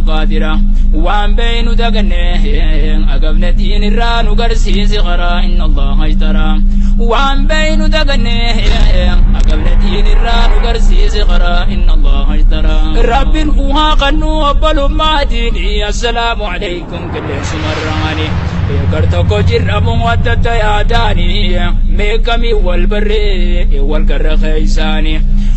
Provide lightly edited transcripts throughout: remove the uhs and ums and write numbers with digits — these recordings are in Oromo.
قادرة وان بين دقنه أقبل دين الران قرسيس غرا إن الله اشترى وان بين دقنه أقبل دين الران قرسيس غرا إن الله اشترى رب هو قنو أبل ما ديني السلام عليكم كل سمراني يقرتك جرب ودت يا داني ميكمي والبر والقر خيساني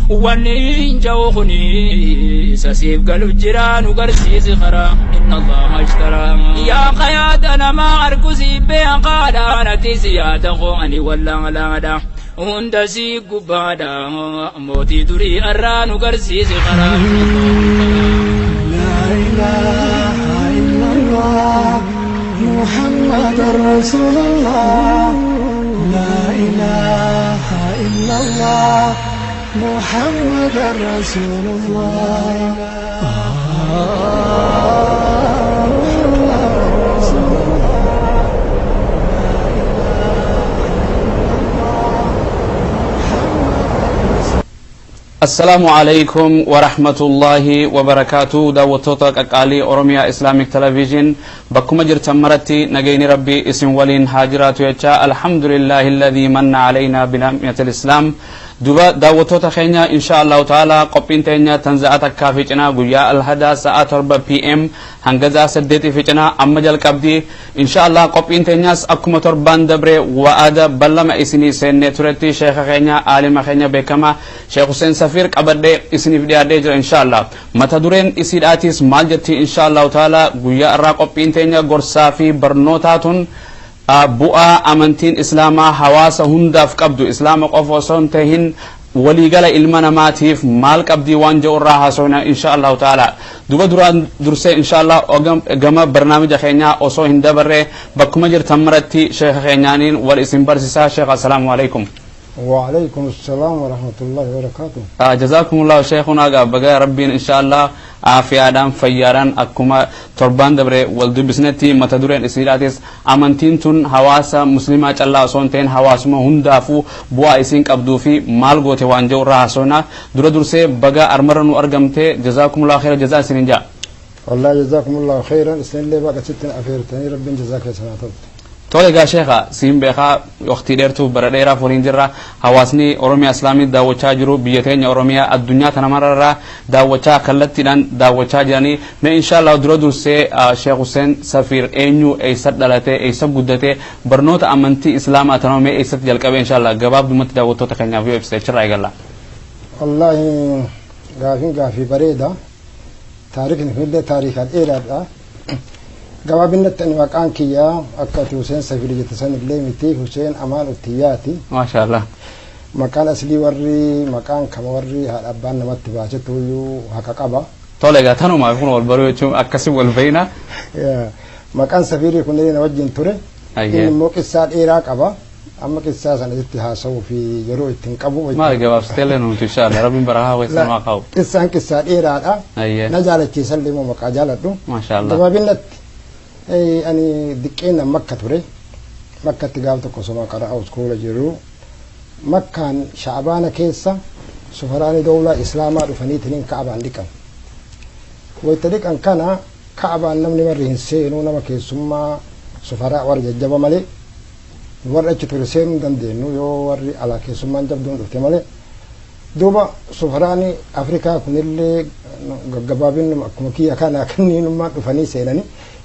ونين جوخني سسيب قلب جيران وقرسيس خرا إن الله اشترى يا قياد أنا ما أركزي بين قال أنا تسيادة أني ولا لا لا هندسي قبادا موتي دري أران وقرسيس خرا لا إله إلا الله محمد رسول الله لا إله إلا الله محمد رسول الله. السلام عليكم ورحمة الله وبركاته. دعوتك قالي أورميا إسلاميك تلفزيون بكم جرت مرتي نجيني ربي اسم ولين هاجرات ويتشا الحمد لله الذي من علينا بنعمة الإسلام. دوبا دعوتك خينا إن شاء الله تعالى قبين تينا تنزعتك كافي جنا قويا الهدا ساعة 4 PM هنجزا سدتي في جنا أما جل كبدي إن شاء الله قبين تينا أكما تربان دبر وعدا بلما إسني سنة ترتي شيخ خينا عالم خينا بكما شيخ حسين سفير قبل إسني في ديار إن شاء الله متدورين إسيد آتيس مالجتي إن شاء الله تعالى قويا الراقبين تينا قرصا في برنوتاتون bu'aa amantiin islaamaa hawaasa hundaaf qabdu islaama qofa osoo hin tahin waliigala ilma namaatiif maal qabdii waan jedhu irraa haasofna insha allahu ta'ala. Duba duraan dursee insha allah gama barnaamija keenyaa osoo hin dabarre bakkuma jirtan maratti sheeka keenyaaniin wal isin barsiisaa. Sheekh, assalaamu alaikum. وعليكم السلام ورحمة الله وبركاته. جزاكم الله شيخنا بقى ربي إن شاء الله عافيادان فياران أكما تربان دبر والدبسنتي متدورين إسيراتيس أمانتين تون حواسا مسلمات الله صونتين حواس ما هندافو بوا إسين قبضو في مال غوتي وانجو راحسونا در درسي بقى أرمرن وأرقمتي. جزاكم الله خير جزاء سنين جاء. والله جزاكم الله خيرا. سنين لي بقى ستين أفيرتني ربي جزاك سنة. Tole egaa sheekha siin beekaa waqtii dheertuu bara dheeraaf waliin jirra. Hawaasni Oromiyaa Islaamii daawwachaa jiru biyya teenya Oromiyaa addunyaa tana mararraa daawwachaa kallattiidhaan daawwachaa jiranii. Mee inshaallah dura dursee Sheekh Hussein Safiir eenyu eessa dhalate eessa guddate barnoota amantii Islaamaa tanoo mee eessatti jalqabe inshaallah gabaabdumatti daawwattoota keenyaaf yoo ibsite achirraa eegalla. Wallaahi gaafiin gaafii bareeda. Taarikhni kunillee taariikha dheeraadha. Gabaabinatti ani maqaan kiyyaa akka ati Hussein Safiir jette san illee miti Hussein Amaan Uttiyyaati. Maashaallah. Maqaan aslii warri maqaan kama warri haadha abbaan namatti baasetu iyyuu haqa qaba. Tole egaa tanumaaf kun wal baruu jechuun akkasii wal beeyna. Maqaan Safiirii kunneen na wajjin ture. Inni immoo qissaa dheeraa qaba. Amma qissaa sana itti haasa'uu fi yeroo ittiin qabu. Maal gabaabsitee illee nuti inshaallah rabbiin barahaa weessan maa qabu. Qissaan qissaa dheeraadha. Na jaalachiisan illee maqaa jaaladhu. Maashaallah. Gabaabinatti ani diqqeena Makka ture. Makkatti gaaf tokko osoo qara'a uskuula jiru. Makkaan Sha'abaana keessa sufaraani dawlaa Islaamaa dhufaniitiin Ka'abaan dhiqan. Wayita dhiqan kana Ka'abaan namni warri hin seenuu nama keessummaa sufaraa warra jajjaba malee warra achi ture seenuu hin dandeenyu yoo warri alaa keessummaan jabduun dhufte malee. Duuba sufaraani Afrikaa kunillee gaggabaabinuma akkuma kiyya kana kanniinummaan dhufanii seenanii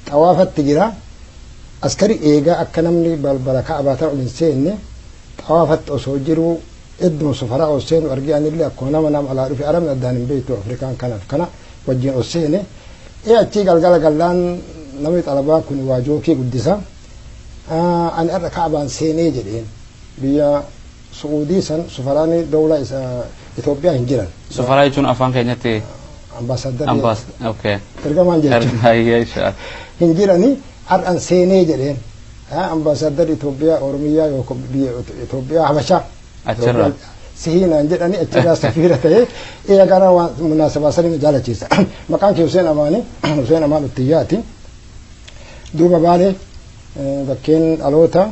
xawaafatti jira. Askari eegaa akka namni balbala Ka'abaa ta'u hin seenne xawaafatti osoo jiru idduma sufaraa ol seenu argee anillee akkuma nama nama alaa dhufe arabni addaan hin beektu Afrikaan kanaaf kana wajjin ol seene. Achii galgala gallaan namni xalabaa kun waa jookii guddisa. Ani har'a Ka'abaan seenee jedheen biyya Su'uudii san sufaraani dawlaa Itoophiyaa hin jiran. Sufaraa jechuun afaan keenyatti Ambaasaaddarri. Okay. Ergamaan jechuudha. Hin jirani har'an seenee jedheen ambaasaaddarri Itoophiyaa Oromiyaa yookaan biyya Itoophiyaa Habashaa. Achirraa. Sihiinaan jedhanii achirraa safiira ta'ee eegara waan munaasabaa sanii jaalachiisa. Maqaan kee Hussein Amaani Hussein Amaan Uttiyyaati. Duuba Baalee bakkeen dhaloota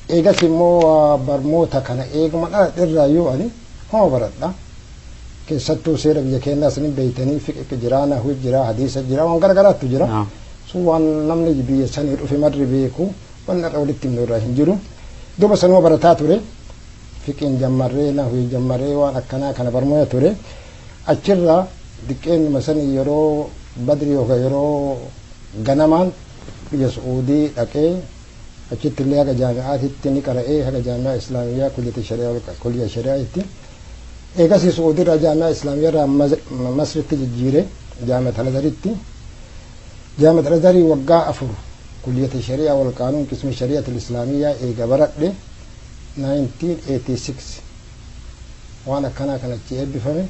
eegas immoo barmoota kana eeguma dhaladhe irraa yoo ani homa baradha. Keessattuu seera biyya keenyaa isin beeytanii fiqi jira, nahwi jira, hadiisa jira, waan garagaraatu jira. Sun waan namni biyya sanii dhufe marri beeku, wanni irra walitti himnu irraa hin jiru. Duuba sanuma barataa ture. Fiqiin jammarree, nahwii jammarree, waan akkanaa kana barmoya ture. Achirraa diqqeenyuma sanii yeroo badri yookaan yeroo ganamaan biyya Su'uudii dhaqee achitti illee haga jaami'aatitti ni qara'ee, haga jaami'aa islaamiyyaa kulliyya shari'aatti. Eegasii Su'uudiirraa jaami'aa islaamiyyaa irraa Masritti jijjiire, jaami'a Al-Azharitti. Jaami'a Al-Azharii waggaa 4 kulliyata shari'aa wal qaanuun qismi shari'atul islaamiyyaa eega baradhe 1986 waan akkanaa kan achi eebbifame.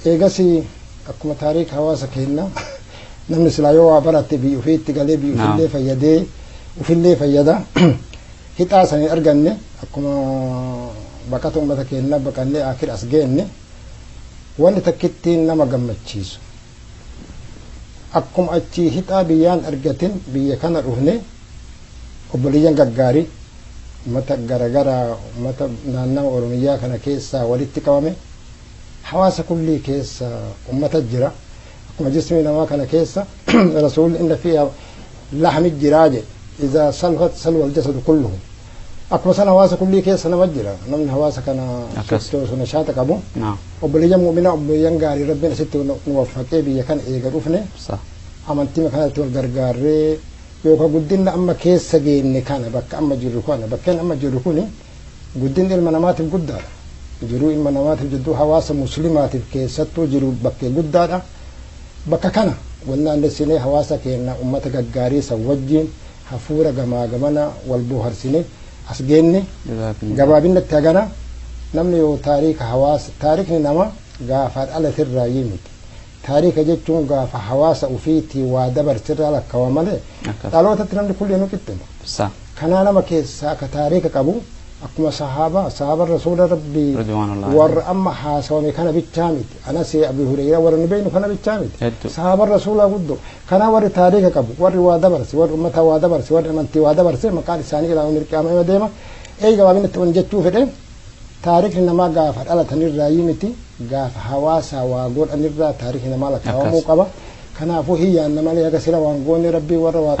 Eegasii akkuma taariika hawaasa keenna namni silaa yoo waa barate biyya ofiitti galee biyya ofillee fayyadee ofillee fayyada. Hixaa sanii arganne, akkuma baqata uummata keenna baqannee akir as geenne. Wanni takkittiin nama gammachiisu, akkuma achii hixaa biyyaan argatin biyya kana dhufne, obboleeyyan gaggaarii uummata garagaraa, uummata naannawa Oromiyaa kana keessaa walitti qabame, hawaasa kullii keessa uummata jira. Akkuma jismii namaa kana keessa rasuulli inna fiiha lahmi jiraa jedhe, إذا صلحت صلح الجسد كله. Akkuma sana hawaasa kullii keessa nama jira, namni hawaasa kana sochoosu nashaata qabu. Obboleeyyan mu'minaa, obboleeyyan gaarii rabbiin asitti nu waffaqee biyya kana eega dhufne amantii kanatti wal gargaarree yookaan guddinna amma keessa geenne kana, bakka amma jirru kana, bakkeen amma jirru kuni guddinni ilma namaatiif guddaadha. Jiruu ilma namaatiif, jidduu hawaasa muslimaatiif keessattuu jiru bakkee guddaadha. Bakka kana walnaannessinee hawaasa keenya ummata gaggaarii san wajjiin hafuura gamaa gamana wal boharsine as geenne. Gabaabinatti hagana. Namni yoo taariika hawaasa, taariikni nama gaafa dhalatirraa miti. Taariika jechuun gaafa hawaasa ufiitii waa dabarsirraa lakkawa malee dhalootatti namni kulli nu qixxima. Kanaa nama keessaa ka taariika qabu akkuma sahaaba rasuula rabbii warra amma haasawame kana bichaa miti. Anas, Abi Hureyra, warra nu beeknu kana bichaa miti. Sahaaba rasuulaa guddoo kanaa warri taariika qabu, warri waa dabarse, warri ummata waa dabarse, warri amantii waa dabarse, maqaan isaanii ilaa yawmil qiyaama deema. Ee, gabaabinatti wan jechuu fedhe, taariikni namaa gaafa dhalatanirraa miti, gaafa hawaasaa waa godhanirraa taariikni namaa lakkaawamuu qaba. Kanaafuu hiyyaan namalee haga sila waan goone rabbii warra waa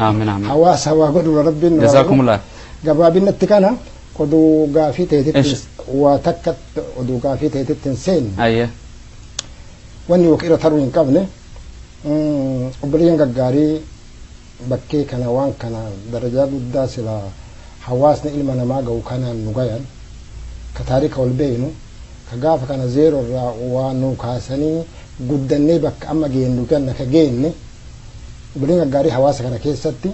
hawaasaa waa godhu rabbiin. Jazakumullah. Gabaabinatti kana. Oduu gaafii teetitti waa takka, oduu gaafii teetitti hin seenne. Wanni yookiin irra taruu hin qabne, obboleeyyan gaggaarii bakkee kana waan kana darajaa guddaa sila hawaasni ilma namaa ga'u kanaan nu gayan, ka taarika ol beeynu, ka gaafa kana zeero irraa waa nu kaasanii guddannee bakka amma geennu ganna ka geenne, obboleeyyan gaggaarii hawaasa kana keessatti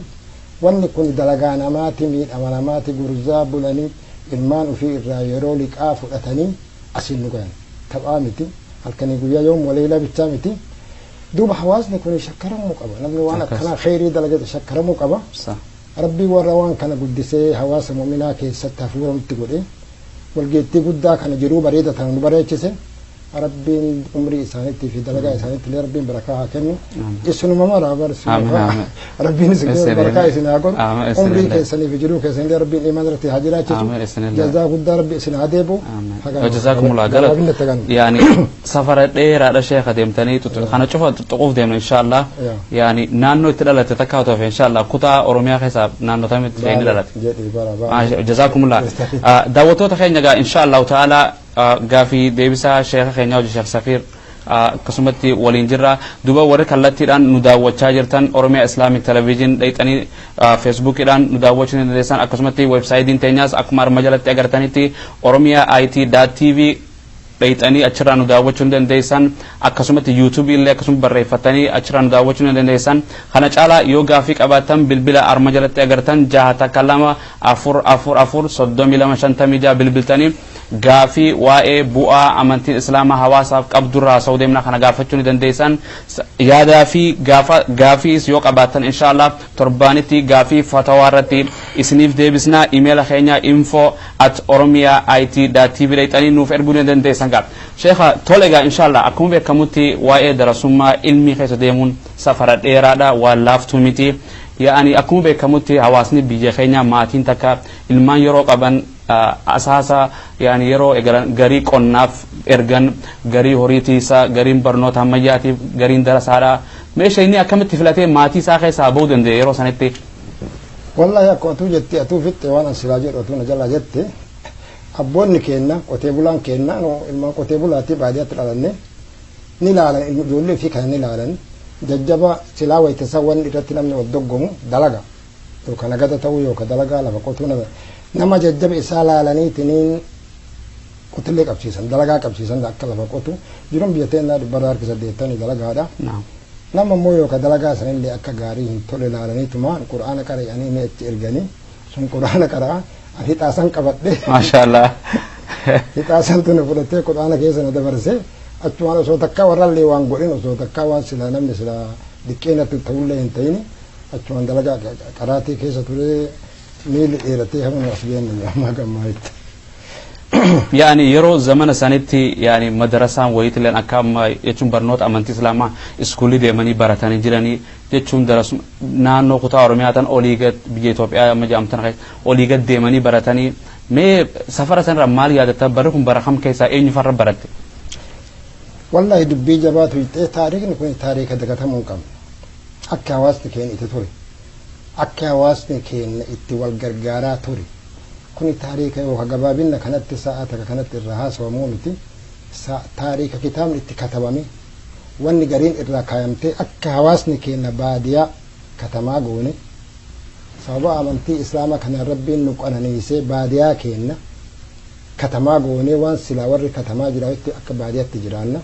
wanni kun dalagaa namaati, miidhama namaati, gurzaa bulanii ilmaan ofii irraa yeroo liqaa fudhatanii asiin nu gayan taphaa miti, halkanii guyyaa yoom waleelaa bichaa miti. Duuba hawaasni kun shakkaramuu qaba. Namni waan akkanaa kheyrii dalagate shakkaramuu qaba. Rabbii warra waan kana guddisee hawaasa mu'minaa keessatti hafuura nutti godhe, walgeettii guddaa kana jiruu bareeda tana nu bareechise, rabbiin umrii isaaniitti fi dalagaa isaaniitti illee rabbiin barakaa haa kennu. Isinuma mara rabbiin isin barakaa isin haa godhu. Umrii keessanii fi jiruu keessanii illee rabbiin imaan irratti haa jiraachisu. Jazaa guddaa rabbi isin haa deebu. Jazakumullah galat. Yani safara dheeraadha sheekha deemtanii kana cufa xuquuf deemna inshallah. Yani naannoo itti dhalate takka haa ta'u inshallah, kutaa Oromiyaa keessaa naannoo kamitti inni dhalate? Jazakumullah. Daawwattoota keenya gaa, inshallah ta'ala gaafii deebisaa sheeka keenya hojii Sheekh Safiir akkasumatti waliin jirra. Duuba warri kallattiidhaan nu daawwachaa jirtan Oromiyaa Islamic Television dhayxanii Facebookiidhaan nu daawwachuu ni dandeessan. Akkasumatti websaayitiin teenyaas akkuma arma jalatti agartanitti Oromiyaa IT TV dhayxanii achirraa nu daawwachuu ni dandeessan. Akkasumatti YouTube illee akkasuma barreeffatanii achirraa nu daawwachuu ni dandeessan. Kana caalaa yoo gaafii qabaattan bilbila arma jalatti agartan 612 444 32 56 bilbiltanii gaafii waa'ee bu'aa amantiin islaamaa hawaasaaf qabdurraa haasa'uu deemna kana gaafachuu ni dandeessan. Yaadaa fi gaafiis yoo qabaattan inshallah torbaanitti gaafii fatawaa irratti isiniif deebisnaa. Imeela keenya info@oromiyaa it tv dhayxanii nuuf erguu ni dandeessan. Gaa sheekha, tole egaa inshallah akkuma beekamutti waa'ee darasummaa ilmii keessa deemuun safara dheeraadha, waan laaftuu miti. Yaani akkuma beekamutti hawaasni biyya keenya maatiin takka ilmaan yeroo qaban Asaasa yaani yeroo eegalan garii qonnaaf ergan, garii horiitiisa, gariin barnoota ammayyaatiif, gariin darasaadha. Meeshaa inni akkamitti filatee maatii isaa keessaa bahuu danda'e yeroo sanitti? Wallahi akkuma atuu jette, atuu fixxe waan an silaa jedhu atuu na jalaa jette. Abboonni keenna, qotee bulaan keenna, nu ilmaan qotee bulaatti baadiyyaatti dhalanne, ni ilaalan ijoollee fi kana ni ilaalan. Jajjaba silaa wayitasa wanni irratti namni wal doggomu dalaga yookaan nagada ta'uu yookaan dalagaa lafa qotuu, nama jajjaba isaa laalaniitiniin qotillee qabsiisan, dalagaa qabsiisan akka lafa qotu. Jiruun biyya teennaa 80% dalagaadha. Nama immoo yookaan dalagaa sanillee akka gaarii hin tole laalaniituma quraana qara'anii ni achi erganii sun quraana qara'a. Ani hixaasan qabadhe. Maashaallah. Hixaasan tuni fudhatee quraana keessa na dabarse. Achumaan osoo takkaa warrallee waan godhin, osoo takkaa waan silaa namni silaa diqqeenatti ta'ullee hin ta'ini, achumaan dalagaa qaraatii keessa ture, miilli dheeratee hamma as geenne ammaa gammaa'itti. Yaani yeroo zamana sanitti yaani madarasaan wayiitilleen akka amma jechuun barnoota amantii islaamaa iskuulii deemanii baratanii jiranii jechuun darasu naannoo kutaa Oromiyaa tan olii gad biyya Itoophiyaa amma jedhamtan keessa olii gad deemanii baratanii. Mee safara sanarra maal yaadatta? Barri kun bara kam keessaa eenyu farra baratte? Wallahi dubbii jabaatu hiixee. Taariikni kun taariika dagatamuu hin qabne. Akka hawaasni keenya itti ture, akka hawaasni keenya itti wal gargaaraa ture, kuni taariika yookaan gabaabinna kanatti sa'a takka kanatti irraa haasawamuu miti. Taariika kitaabni itti katabame, wanni gariin irraa kaayamtee, akka hawaasni keenya baadiyaa katamaa goone, sababa amantii islaamaa kanaan rabbiin nu qananiisee baadiyaa keenya katamaa goonee, waan silaa warri katamaa jiraatutti akka baadiyaatti jiraanna,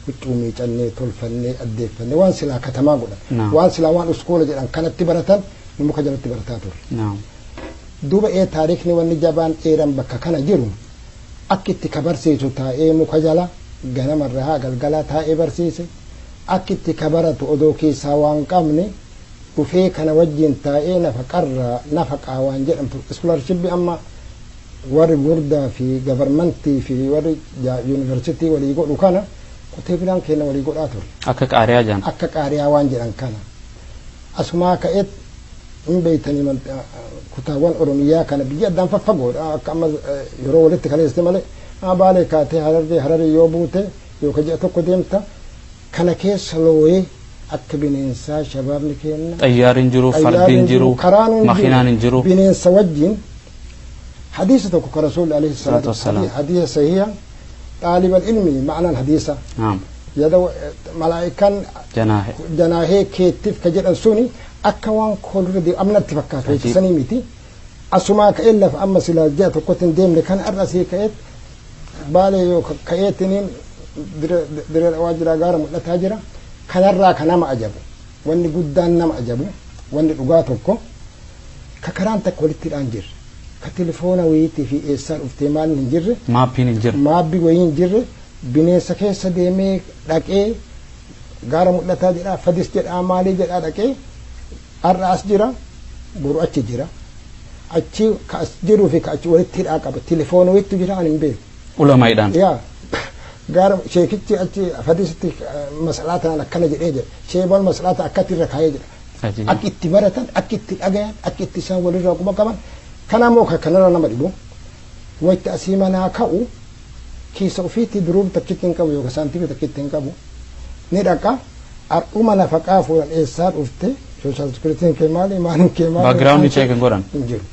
huccuu miicannee, tolfannee, addeeffannee, waan silaa katamaa godhan, waan silaa waan uskoola jedhan kanatti baratan nu muka jalatti barataa turre. Duuba taariikni wanni jabaan dheeran bakka kana jiru akka itti ka barsiisu taa'ee muka jala ganamarra haa galgalaa taa'ee barsiise, akka itti ka baratu odoo keessaa waan qabne dhufee kana wajjin taa'ee nafaqarraa nafaqaa waan jedhamtu scholarshipii amma warri gurdaa fi governmentii fi warri yuunivarsiitii walii godhu kana qotee bulaan keenya walii godhaa ture. Akka qaariyaa jedhan. Akka qaariyaa waan jedhan kana. Asumaa ka'eet hin beeytanii kutaawwan Oromiyaa kana biyya addaan faffagoodha, akka amma yeroo walitti kaleessite malee Baalee kaatee Harargee, Hararii yoo buute yookaan ji'a tokko deemta, kana keessa looyee akka bineensaa shabaabni kenna. Xayyaarri hin jiru, fardi hin jiru, karaan hin makiinaan hin jiru. Bineensa wajjin hadiisa tokko ka rasuulli alayhi salaatu wassalaam, hadiisa sahiha, xaalibal ilmi ma'anaan hadiisa yada malaa'ikaan janaahe janaahee keettiif ka jedhan suni akka waan koolirra deemu amnatti fakkaata. Ajiib. Sanii miti, asumaa ka'ee lafa amma silaa ji'a tokkotti hin deemne kan har'a asii ka'eet Baalee yoo ka'eetiniin dire dhawaa jira, gaara mul'ataa jira. Kanarraa ka nama ajabu, wanni guddaan nama ajabu, wanni dhugaa tokko ka karaan takka walitti hidhaan jirre, ka telefoona wayiitii fi eessaa dhuftee maal hin jirre, maappiin hin jiru. Maabbii wayii hin jirre, bineensa keessa deemee dhaqee gaara mul'ataa jedhaa, fadis jedhaa, maalii jedhaa dhaqee har'a as jira, boru achi jira, achi ka as jiruu fi ka achi walitti hidhaa qaba. Telefoona wayiitu jira, ani hin beeku. Ulamaidhaan. Yaa gaara sheekichi achi fadisitti masalaa tanaan akkana jedhee jedha, sheebal masalaa tan akkatti irra kaayee jedha. Ajiib. Akka itti baratan, akka itti dhagayan, akka itti isaan walirraa quba qaban. Kanammoo kan kanarra nama dhibu, wayta asii manaa ka'u keessa ofiitti duruub takkitti hin qabu yookaan saantiimii takkitti hin qabu, ni dhaqa, har'uma nafaqaa fuudhan, eessaa dhufte, social securityn kee maali, maaliin kee maali? Background check hin godhan. Hin jiru.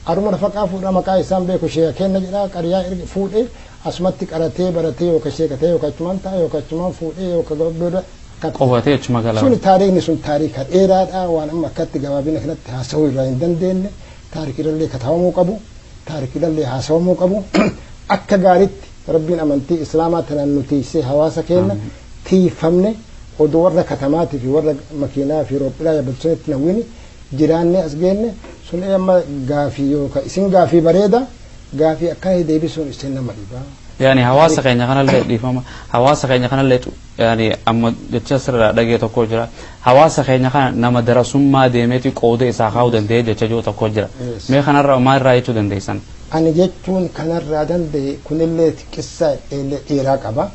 Har'uma nafaqaa fuudha, maqaa isaan beeku, sheeka kenna jedha, qariyaa erga fuudhee asumatti qaratee baratee yookaan sheekatee yookaan achumaan ta'a yookaan achumaan fuudhee yookaan booda Qofatee achuma galaa. Suni taariikni sun taariika dheeraadha, waan amma akkatti gabaabina kanatti haasawuu irraa hin dandeenye. Taariikirallee katabamuu qabu, taariikirallee haasawamuu qabu. Akka gaaritti rabbiin amantii islaamaa tanaan nu tiisee hawaasa keenya tiifamne, odoo warra katamaatii fi warra makiinaa fi roophilaa yaabbatanitti nawwini jiraannee as geenne. Sun amma gaafii yookaan isin gaafii bareeda, gaafii akkana deebisuun isin nama dhibaa. Yaani hawaasa keenya kanallee, dhiifama, hawaasa keenya kanallee yaani amma jecha sirraa dhagee tokko jira, hawaasa keenya kana nama darasummaa deemeeti qooda isaa kaa'uu danda'e jecha jiru tokko jira. Mee kanarraa maalirraa jechuu dandeessan? Ani jechuun kanarraa danda'e kunillee qissa dheeraa qaba.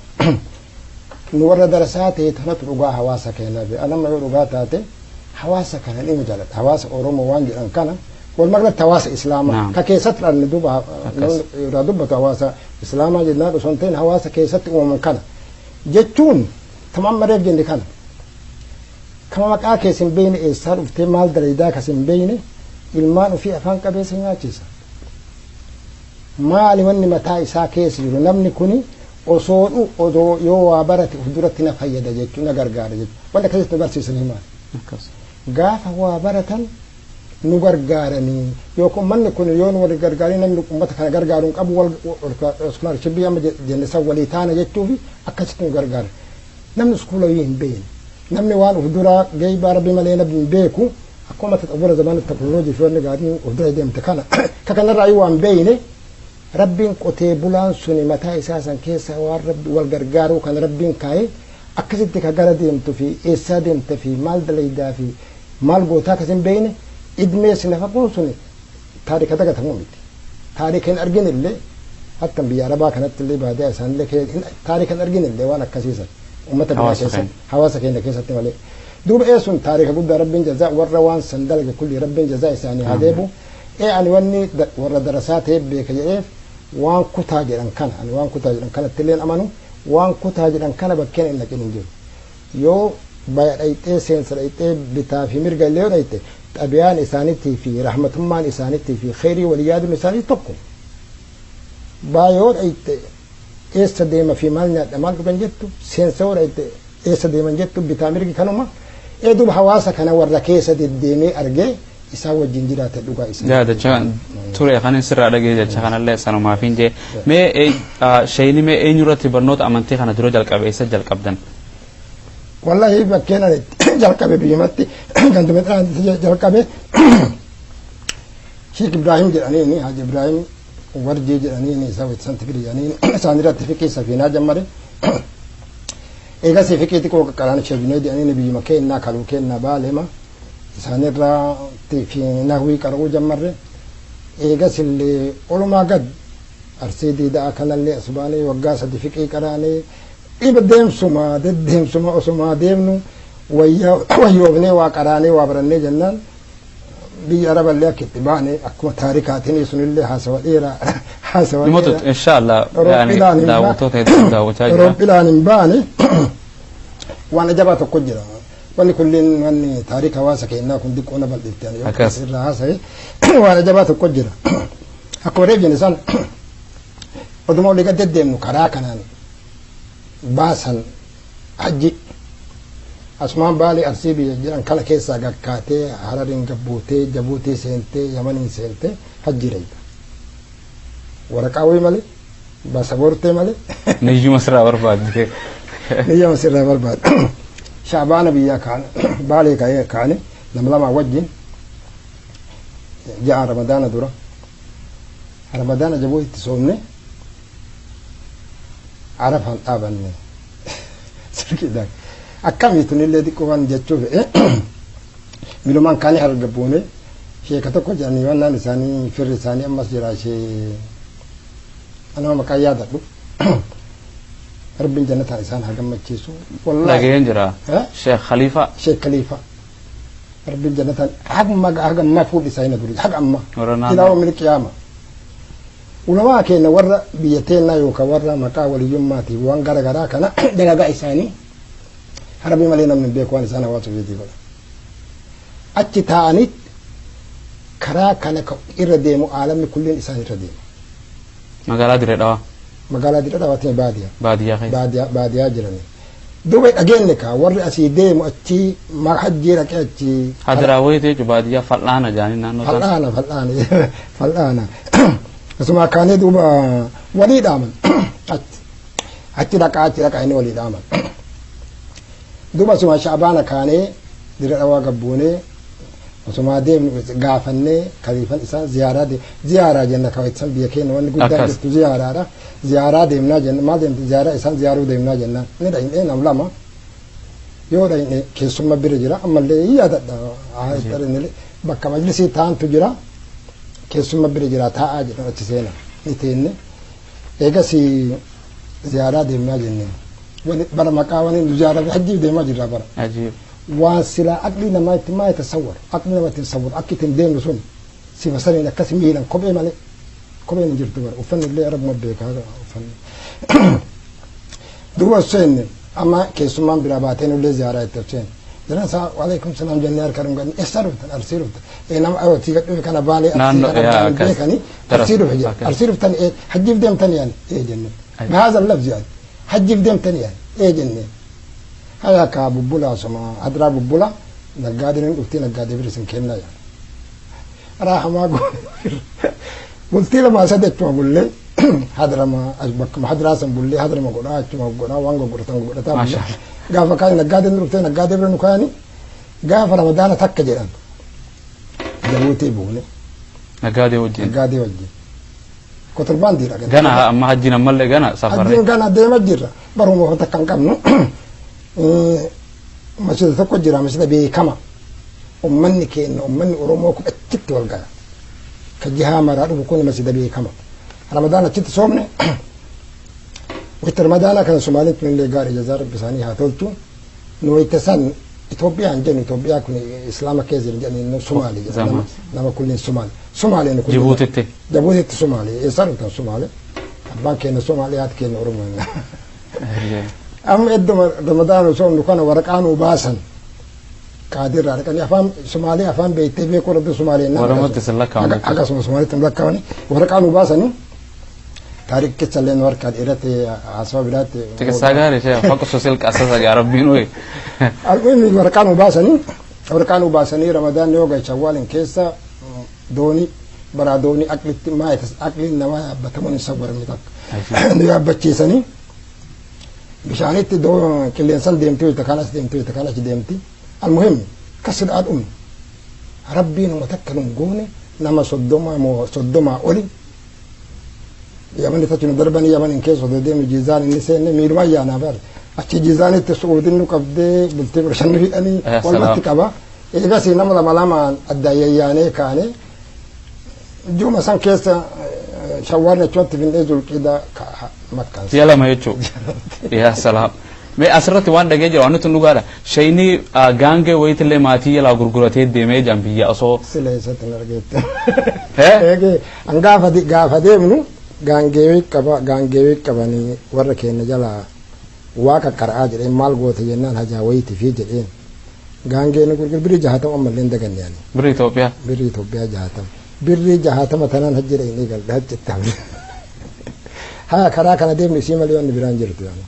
Nu warra darasaa ta'e tanatu dhugaa hawaasa keenyaa be. Anamma yoo dhugaa taate hawaasa kana dhima jaaladha. Hawaasa Oromoo waan jedhan kana Walumaa galatti hawaasa islaamaa ka keessatti dhalli duuba irraa dubbatu hawaasa islaamaa jennaan osoo hin ta'in hawaasa keessatti uumaman kana jechuun tamam mareef jenne kana kama maqaa keessa hin beekne eessaa dhuftee maal dalagaa kas hin beekne ilmaan ofii afaan qabeessa nyaachisa. Maali wanni mataa isaa keessa jiru namni kuni osoo odoo yoo waa barate of duratti na fayyada jechuun na gargaara jechuudha. Wanni akkasitti nu barsiisan himaa. Gaafa waa baratan nu gargaaranii yookaan manni kun yoo nu wal gargaaranii namni uummata kana gargaaru hin qabu wal iskoolarshipii amma jenne san walii taana jechuufi akkasitti nu gargaara. Namni iskuula hin beekne namni waan of duraa geebaa rabbi malee namni hin beeku akkuma taxawwara zamana teknooloojii fi wanni gaariin of dura deemte kana ka kanarraa waan beekne rabbiin qotee bulaan suni mataa isaa san keessa waan rabbi wal gargaaruu kan rabbiin kaa'e akkasitti ka gara deemtu fi eessaa deemte fi maal dalaydaa fi maal gootaa kas hin beekne idmee si nafa kun suni taarika dagatamuu miti. Taarika hin argine illee hatta biyya arabaa kanatti illee baadiyaa isaanillee taarika hin argine illee waan akkasiisan uummata biyya keessatti hawaasa keenya keessatti malee. Duuba ee sun taarika guddaa rabbiin jazaa warra waan san dalage kulli rabbiin jazaa isaanii haa deebu. Ee ani wanni warra darasaa ta'e beeka jedheef waan kutaa jedhan kana ani waan kutaa jedhan kanatti illee amanu waan kutaa jedhan kana bakkeen hin dhaqin hin jiru. Yoo baya dhayxee seensa dhayxee bitaa fi mirga illee yoo dhayxe xabiyaan isaaniitii fi rahmatummaan isaaniitii fi kheyrii walii yaaduun isaanii tokko. Baayoo dhayxe eessa deema fi maal nyaadha maal dhugan jettu seensa yoo dhayxe eessa deeman jettu bitaa mirgi kanuma. Ee duuba hawaasa kana warra keessa deddeemee argee isaan wajjin jiraate dhugaa isaa. Yaa jecha ture kan sirraa dhagee jecha kanallee sanumaaf hin jee mee shayni mee eenyurratti barnoota amantii kana dura jalqabe eessa jalqabdan? Wallahi bakkeen ani jalqabe biyyumatti ganduma jalqabe Sheikh Ibrahim jedhaniini Haji Ibrahim Warjii jedhaniini isa wajjisan Tigiri jedhaniini isaan irratti fiqii safiinaa jammare. Eegas fiqii xiqqoo qaqqaraan Sheikh Junaid jedhaniini biyyuma keennaa kaluu keennaa baalema isaan irraa fi nahwii qara'uu jammarre. Eegas illee olumaa gad arsii diidaa kanallee asbaanee waggaa sadi fiqii qaraanee dhiba deemsuma deddeemsuma osuma deemnu wayyoofnee waa qaraanee waa barannee jennaan biyya araballee akka itti baane akkuma taarikaatiin sunillee haasawa dheeraa haasawa dheeraa. Inshaallah daawwattoota hedduu daawwachaa jira. Roophilaan hin baane waan ajabaa tokko jira. Wanni kunneen wanni taarika hawaasa keenyaa kun xiqqoo na bal'ifte ani yoo irraa haasa'e waan ajabaa tokko jira. Akkuma reef jenne san oduma olii gad deddeemnu karaa kanaan baasan hajji asumaan baalee arsii biyya jiran kana keessaa gakkaatee harariin gabbuutee jabuutii seentee yamaniin seentee hajji reeyta. Waraqaa wayii malee baasaboortee malee. Niyyuma sirraa barbaadde. Niyyuma sirraa barbaadde. Shaabaana biyyaa kaane baalee ka'ee kaane nama lamaa wajjin ja'a ramadaana dura ramadaana jabuutitti soomne arafaan dhaabanne sirqiidhaan akkamii tunillee xiqqoo waan jechuu fe'e milumaan kaanii harga buune sheeka tokko jedhanii wannaan isaanii firri isaanii ammas jira ishee anama maqaa yaadadhu rabbiin jannataan isaan haa gammachiisu. Dhageen jira. Sheekh Khalifa. Sheekh Khalifa. Rabbiin jannataan hagma hagammaa fuudhi isaanii na duri haga ammaa. Ilaa min qiyaama. Ulamaa keenya warra biyya teennaa yookaan warra maqaa waliyyummaatiif waan gara garaa kana dalagaa isaanii harbii malee namni hin beeku waan isaan hawaasa ofiitii godha. Achi taa'aniit karaa kana irra deemu aalamni kulliin isaan irra deema. Magaalaa Dirree Dhawaa. Magaalaa Dirree Dhawaa baadiyaa. Baadiyaa keessa. Baadiyaa jiranii. Duuba dhageenye kaa warri asii deemu achi hajjii dhaqee achi. Hadiraawwee jechuun baadiyaa fal'aana jaanii naannoo sana. Fal'aana fal'aana fal'aana. Asuma kaanee duuba walii dhaaman achi dhaqaa achi dhaqaa inni walii dhaaman. Duuba asuma shaabaana kaanee Dirree Dhawaa gabbuunee osuma deemnu gaafannee kaliifan isaan ziyaaraa ziyaaraa jenna kawaitisan biyya keenya wanni guddaan jirtu ziyaaraadha. Ziyaaraa deemnaa jenna maal deemte ziyaaraa isaan ziyaaruu deemnaa jennaan ni dhaqnee nam lama yoo dhaqne keessumma bira jira ammallee yaadadha bakka majlisii taantu jira keessumma bira jira taa'aa jedhan achi seena ni teenne eegas ziyaaraa deemnaa jenneen bara maqaa wani ziyaaraa hajjiif deemaa jirra bara. Waan silaa aqlii namaa itti maa tasawwar aqlii namaa itti tasawwar akka ittiin deemnu sun Sifa saniin akkas miilan kophee malee kopheen hin jirtu bara uffanni illee arabuma beekaa uffanni. Duuba seenne amma keessummaan biraa baatee nullee ziyaaraa itti seenne. Jiran isaa waalaikum salaam jennee harka dhunganne eessa dhuftan Arsii dhuftan nama ayotii gadhufe kana Baalee Arsii kana beekanii Arsii dhufe jedhe Arsii dhuftan hajjiif deemtan yaani ee jenne bihaazal lafzi yaani hajjiif deemtan yaani ee jenne haya kaa bubbulaa soma hadraa bubbula naggaadeen dhuftii naggaadee bira isin kennaa yaani raahamaa goone bultii lamaa sadi achuma bullee hadrama bakkuma hadraa san bullee hadrama godhaa achuma godhaa waan gurguratan godhataa bullee gaafa kaan naggaadeen dhuftee naggaadee bira nu kaani gaafa ramadaana takka jedhan Jabuutii buune. Naggaadee wajjin. Naggaadee wajjin. Kotorbaandiidha. Gana amma hajjiin ammallee gana safarree. Hajjiin gana deema jirra baruma uffata kan qabnu masjida tokko jira masjida beekama ummanni keenya ummanni Oromoo kun achitti wal gaya. Ka jihaa maraa dhufu kun masjida beekama. Ramadaan achitti soomne wayita ramadaanaa kana Somaaliin tun illee gaarii jazaa rabbi isaanii haa tolchu. Nu wayita san Itoophiyaan jennu Itoophiyaa kun Islaama keessa jiran jedhanii Somaalii jedhama. Nama kulliin Somaali. Somaaliin kun. Jibuutitti. Jibuutitti Somaalii. Eessaa dhuftan Somaalii? Abbaan keenya Somaalii haati keenya Oromoo. Amma iddoo ramadaana soomnu kana waraqaa nuu baasan. Qaadirraa dhaqanii afaan Somaalii afaan beektee beekuu rabbi Somaalii. Oromootti sin lakkaa'amu. Akkasuma Somaaliitti hin lakkaa'amani. Waraqaa nuu baasanii taarikh keessa illee nu harkaa dheerate haasawa biraatti. Xiqqeessaa gaarii ishee faqsu silqa asasa gaa rabbiin uyi. Almuhimmi waraqaa nuu baasanii ramadaan yoo gahe shawwaalin keessa doonii baraa doonii aqlitti maayitas aqliin namaa yaabbatamuun hin sawwaramne takka. Nu yaabbachiisanii bishaanitti qilleensan deemti wayita kaan as deemti wayita kaan achi deemti. Almuhimmi kasidhaa dhumne rabbiin uma takka nun goone nama 30 oli Yamanni tachi nu darbanii Yamanin keessa osoo deemnu Jiizaan inni seenne miiluma ayyaanaa bara achi Jiizaanitti Su'uudin nu qabdee bultii 15 nu hidhanii walumatti qaba. Eegasii nama lama lamaan addaan yayyaanee kaane ji'uma san keessa shawwaalni achumatti finnee Zulqiidaa Makkaan. Ji'a lama jechuudha. Yaa salaam. Mee asirratti waan dhagee jira waan nuti dhugaadha. Shayni gaangee wayitillee maatii jalaa gurguratee deemee jaan biyya osoo. Sila eessatti hin argeette. Eegee an gaafa deemnu gaangee qaba gaangee qabanii warra keenya jalaa waaqa qara'aa jedheen maal goote jennaan hajaa wayitii fi jedheen. Gaangee nu gurgur birrii 60 ammallee hin daganne ani. Birrii Itoophiyaa. Birrii Itoophiyaa 60. Birrii 60 tanaan hajji dhaqnee galde hajjitti hafne. Haa karaa kana deemnu isii malee wanni biraan jirtu yaani.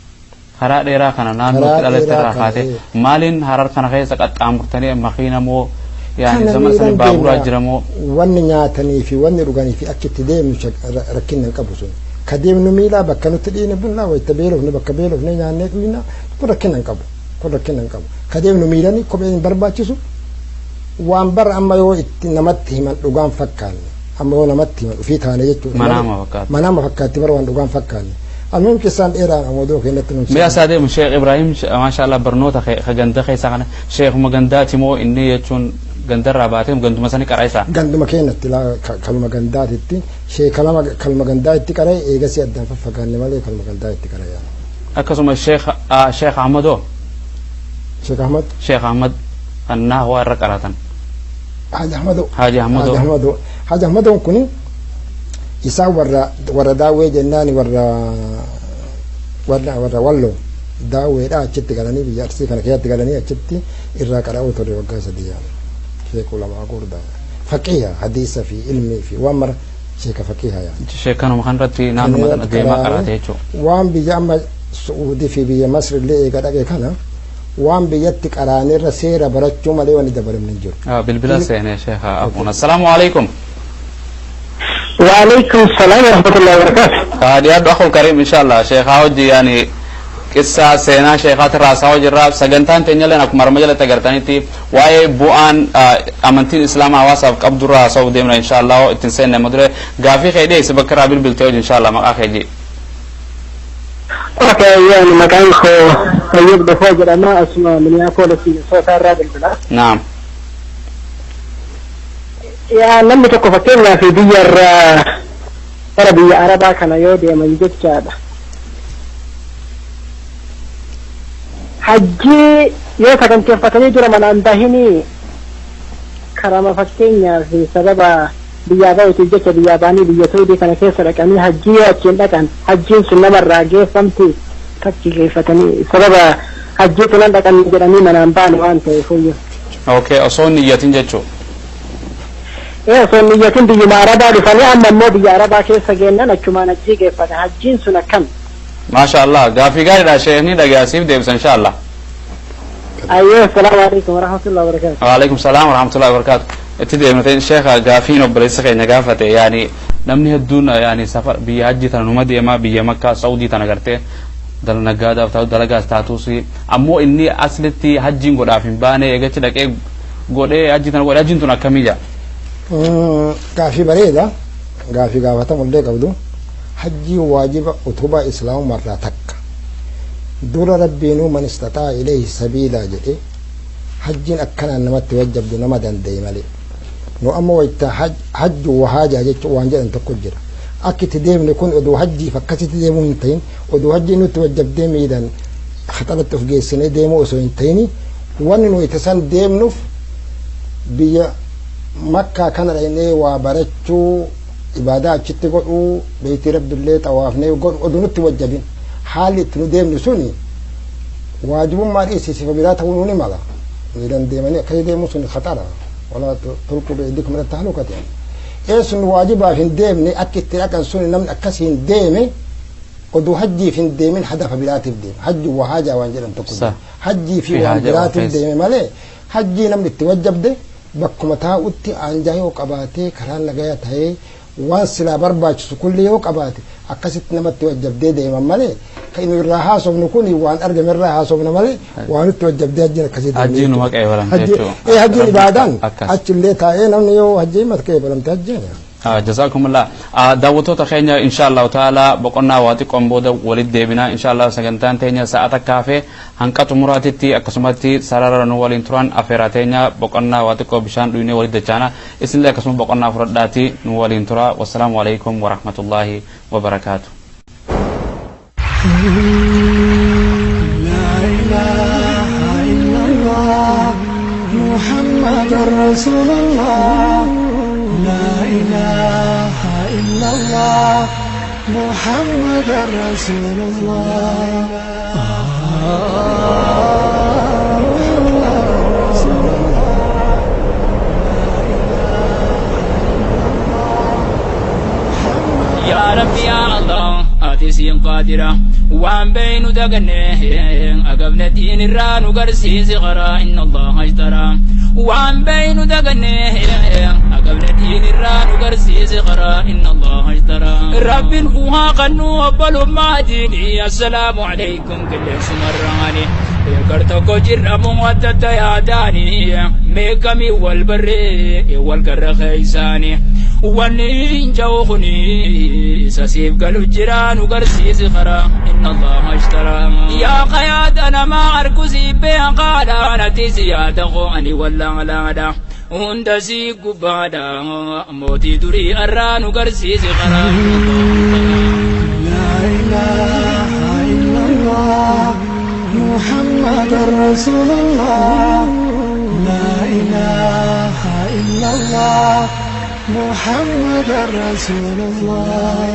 Karaa dheeraa kana naannootti dhalatte irraa kaatee maaliin Harar kana keessa qaxxaamurtanii makiina moo yaani zaman sana baaburaa jira moo? Wanni nyaatanii fi wanni dhuganii fi achitti deemnu rakkinna hin qabu sun. Ka deemnu miilaa bakka nutti dhiine bullaa wayita beelofne bakka beelofne nyaannee dhuyna kun rakkina hin qabu. Kun rakkina hin qabu. Ka deemnu miilanii kopheen hin barbaachisu. Waan bara amma yoo itti namatti himan dhugaan fakkaanne. Amma yoo namatti himan ofii taane jechuudha. Manaama fakkaatti. Manaama fakkaatti bara waan dhugaan fakkaanne. Almuhim qissaan dheeraan ammoo keenyatti nuti. Mee asaa deemu Sheekh Ibrahim maashaallah barnoota ganda keessaa kana Sheekhuma gandaati moo inni jechuun gandarraa baatee ganduma sani qara isaa? Ganduma keenyatti kaluma gandaatitti sheekalama kaluma gandaatti qara'e eegasii addaan faffagaanne malee kaluma gandaatti qara'e. Akkasuma Sheekh Ahmadoo? Sheekh Ahmad? Sheekh Ahmad kan naahwaa irra qaratan. Haji Ahmadoo. Haji Ahmadoo. Haji Ahmadoo. Haji Ahmadoon kuni isaan warra daawwee jennaani warra walloo daawweedha achitti galanii biyya Arsii kana keessatti galanii achitti irraa qara'uu ture waggaa 3 yaani. Sheekuu lamaa gurdaa. Faqiha hadiisa fi ilmii fi waan mara sheeka faqiha yaani. Sheekanuma kanarratti naannoo kana deemaa qaraate jechuudha. Waan biyya amma Su'uudii fi biyya Masri illee eega dhaqe kana waan biyyatti qaraanerra seera barachuu malee wanni dabalamni hin jiru. Bilbila seenee Sheekha Abuun. Assalaamu alaikum. وعليكم السلام ورحمة الله وبركاته. Dhiyaadhu akhul kariim inshallah sheekhaa hojii yaani qissaa seenaa sheekaati raasaa hojii sagantaan teenyalleen akkuma arma jalatti agartanitti waa'ee bu'aan amantiin islaamaa hawaasaaf qabdurraa haasa'uuf deemna inshallah ittiin seenne amma dure gaafii kee dhiyeessi bakka irraa bilbiltee hojii inshallah maqaa kee jii. Okay, yani maqaan koo Tayyib Dafoo jedhama asuma Minneapolis Minnesota irraa bilbila. Naam. Yaa namni tokko fakkeenyaaf biyya irraa gara biyya Arabaa kana yoo deeman jechaadha. Hajjii yoo saganteeffatanii dura manaan bahinii karama fakkeenyaaf sababa Biyyaa bahuutiif jecha biyyaa ba'anii biyya Saudii kana keessa dhaqanii hajjii yoo achiin dhaqan hajjiin sun namarraa geeffamti takki geeffatanii sababa hajjii tunan dhaqan jedhanii manaan baane waan ta'eef uyyo. Okay, osoo hin niyyatin jechuu. Ee, osoo hin niyyatin biyyuma Arabaa dhufanii amma immoo biyya Arabaa keessa geennan achumaan hajjii geeffatan, hajjiin sun akkam? Maasha Allah, gaafii gaariidha, sheekni dhagaasiif deebisa insha Allah. Ayyee, assalaamu alaikum warahmatullahi wabarakatuh. Waalaikum salaam warahmatullahi wabarakatuh. Itti deemnee sheekha, gaafiin obboleessa keenya gaafate, yaani namni hedduun yaani safar biyya hajji tana numa deema, biyya Makkaa Saudii tana gartee naggaadaaf taatu dalagaas taatus, ammoo inni aslitti hajjiin godhaaf hin baane, eegachi dhaqee godhee hajji tana godhe, hajjiin tun akkamii jaa? Gaafii bareeda, gaafii gaafatamullee qabdu. Hajjii waajiba utubaa islaamumarraa takka. Dura Rabbiinuu man istaxaa ilayhi sabiilaa jedhe. Hajjiin akkanaan namatti wajjabdu nama danda'e malee. Nu amma wayta hajju wahaajaa jechuun waan jedhan tokko jira. Akka itti deemne kun oduu hajjiif akkasitti deemuu hin ta'in, oduu hajjii nutti wajjabdee miidhan khaxaratti of geessinee deemuu osoo hin ta'in, wanni nu itti san deemnuuf biyya Makkaa kana dhaqnee waa barachuu, ibaadaa achitti godhuu, beeytii Rabbillee xawaafnee godhu oduu nutti wajjabin, haalli itti nu deemnu suni waajibummaa dhiisi sifa biraa ta'uu ni mala. Miidhan deemanii akkasii deemuu sun khaxara. Walaa tulquu bi'aydikum ila tahlukati. Ee, sun waajibaaf hin deemne. Akka itti dhaqan sun namni akkasii hin deeme, oduu hajjiif hin deemin hadafa biraatiif deeme. Hajji wahaajaa waan jedhan tokko jira. Hajjii fi waan biraatiif deeme malee, hajjii namni itti wajjabde bakkuma taa'utti aanjaa yoo qabaatee, karaan nagaya ta'ee, waan silaa barbaachisu kulli yoo qabaate, akkasitti namatti wajjabdee deeman malee, kan inni irraa haasofnu kun waan argame irraa haasofna malee, waan itti wajjabdee hajjiin akkasii. Hajjiin numa qeebalamte jechuudha. Ee, hajjiin ibaadaan achillee taa'ee namni yoo hajjii mata qeebalamte hajjiin. Jazakumullah. Daawwattoota keenya, insha Allahu ta'ala boqonnaa waa xiqqoon booda walitti deebina insha Allah. Sagantaan teenya sa'a takkaa hafe hanqa xumuraatitti akkasumatti sarara nu waliin turan afeeraa teenya. Boqonnaa waa xiqqoo bishaan dhuynee walitti dachaana. Isinillee akkasuma boqonnaa fudhadhaati nu waliin tura. Wassalaamu alaikum warahmatullahi wabarakaatu. لا إله إلا الله محمد رسول الله، لا إله إلا الله محمد رسول الله. Yaa Rabbi, yaa Allah, ati siin qaadira. Waan beeynu daganne agabne diin irraa nu garsiisi qaraa. Inna Allaha ishtaraa. Waan beeynu daganne agabne diin irraa nu garsiisi qaraa. Inna Allaha ishtaraa. Rabbin uhaa qannu obbolummaa diini. Assalaamu alaykum qilleensumarraani. Gar tokko jirra muwaddata yaadaani meeqamii wal barree wal garra keeysaani. Wanni hin ja'u kuni isa siif galu jira nu garsiisi karaa. Inna Allaha ishtaraa. Yaa qayaada namaa argu siif beekaadha, nati si yaada koo ani wallaalaadha. Hunda sii gubbaadha, mootii durii arraa nu garsiisi karaa. لا إله إلا الله محمد رسول الله، لا إله إلا الله محمد رسول الله.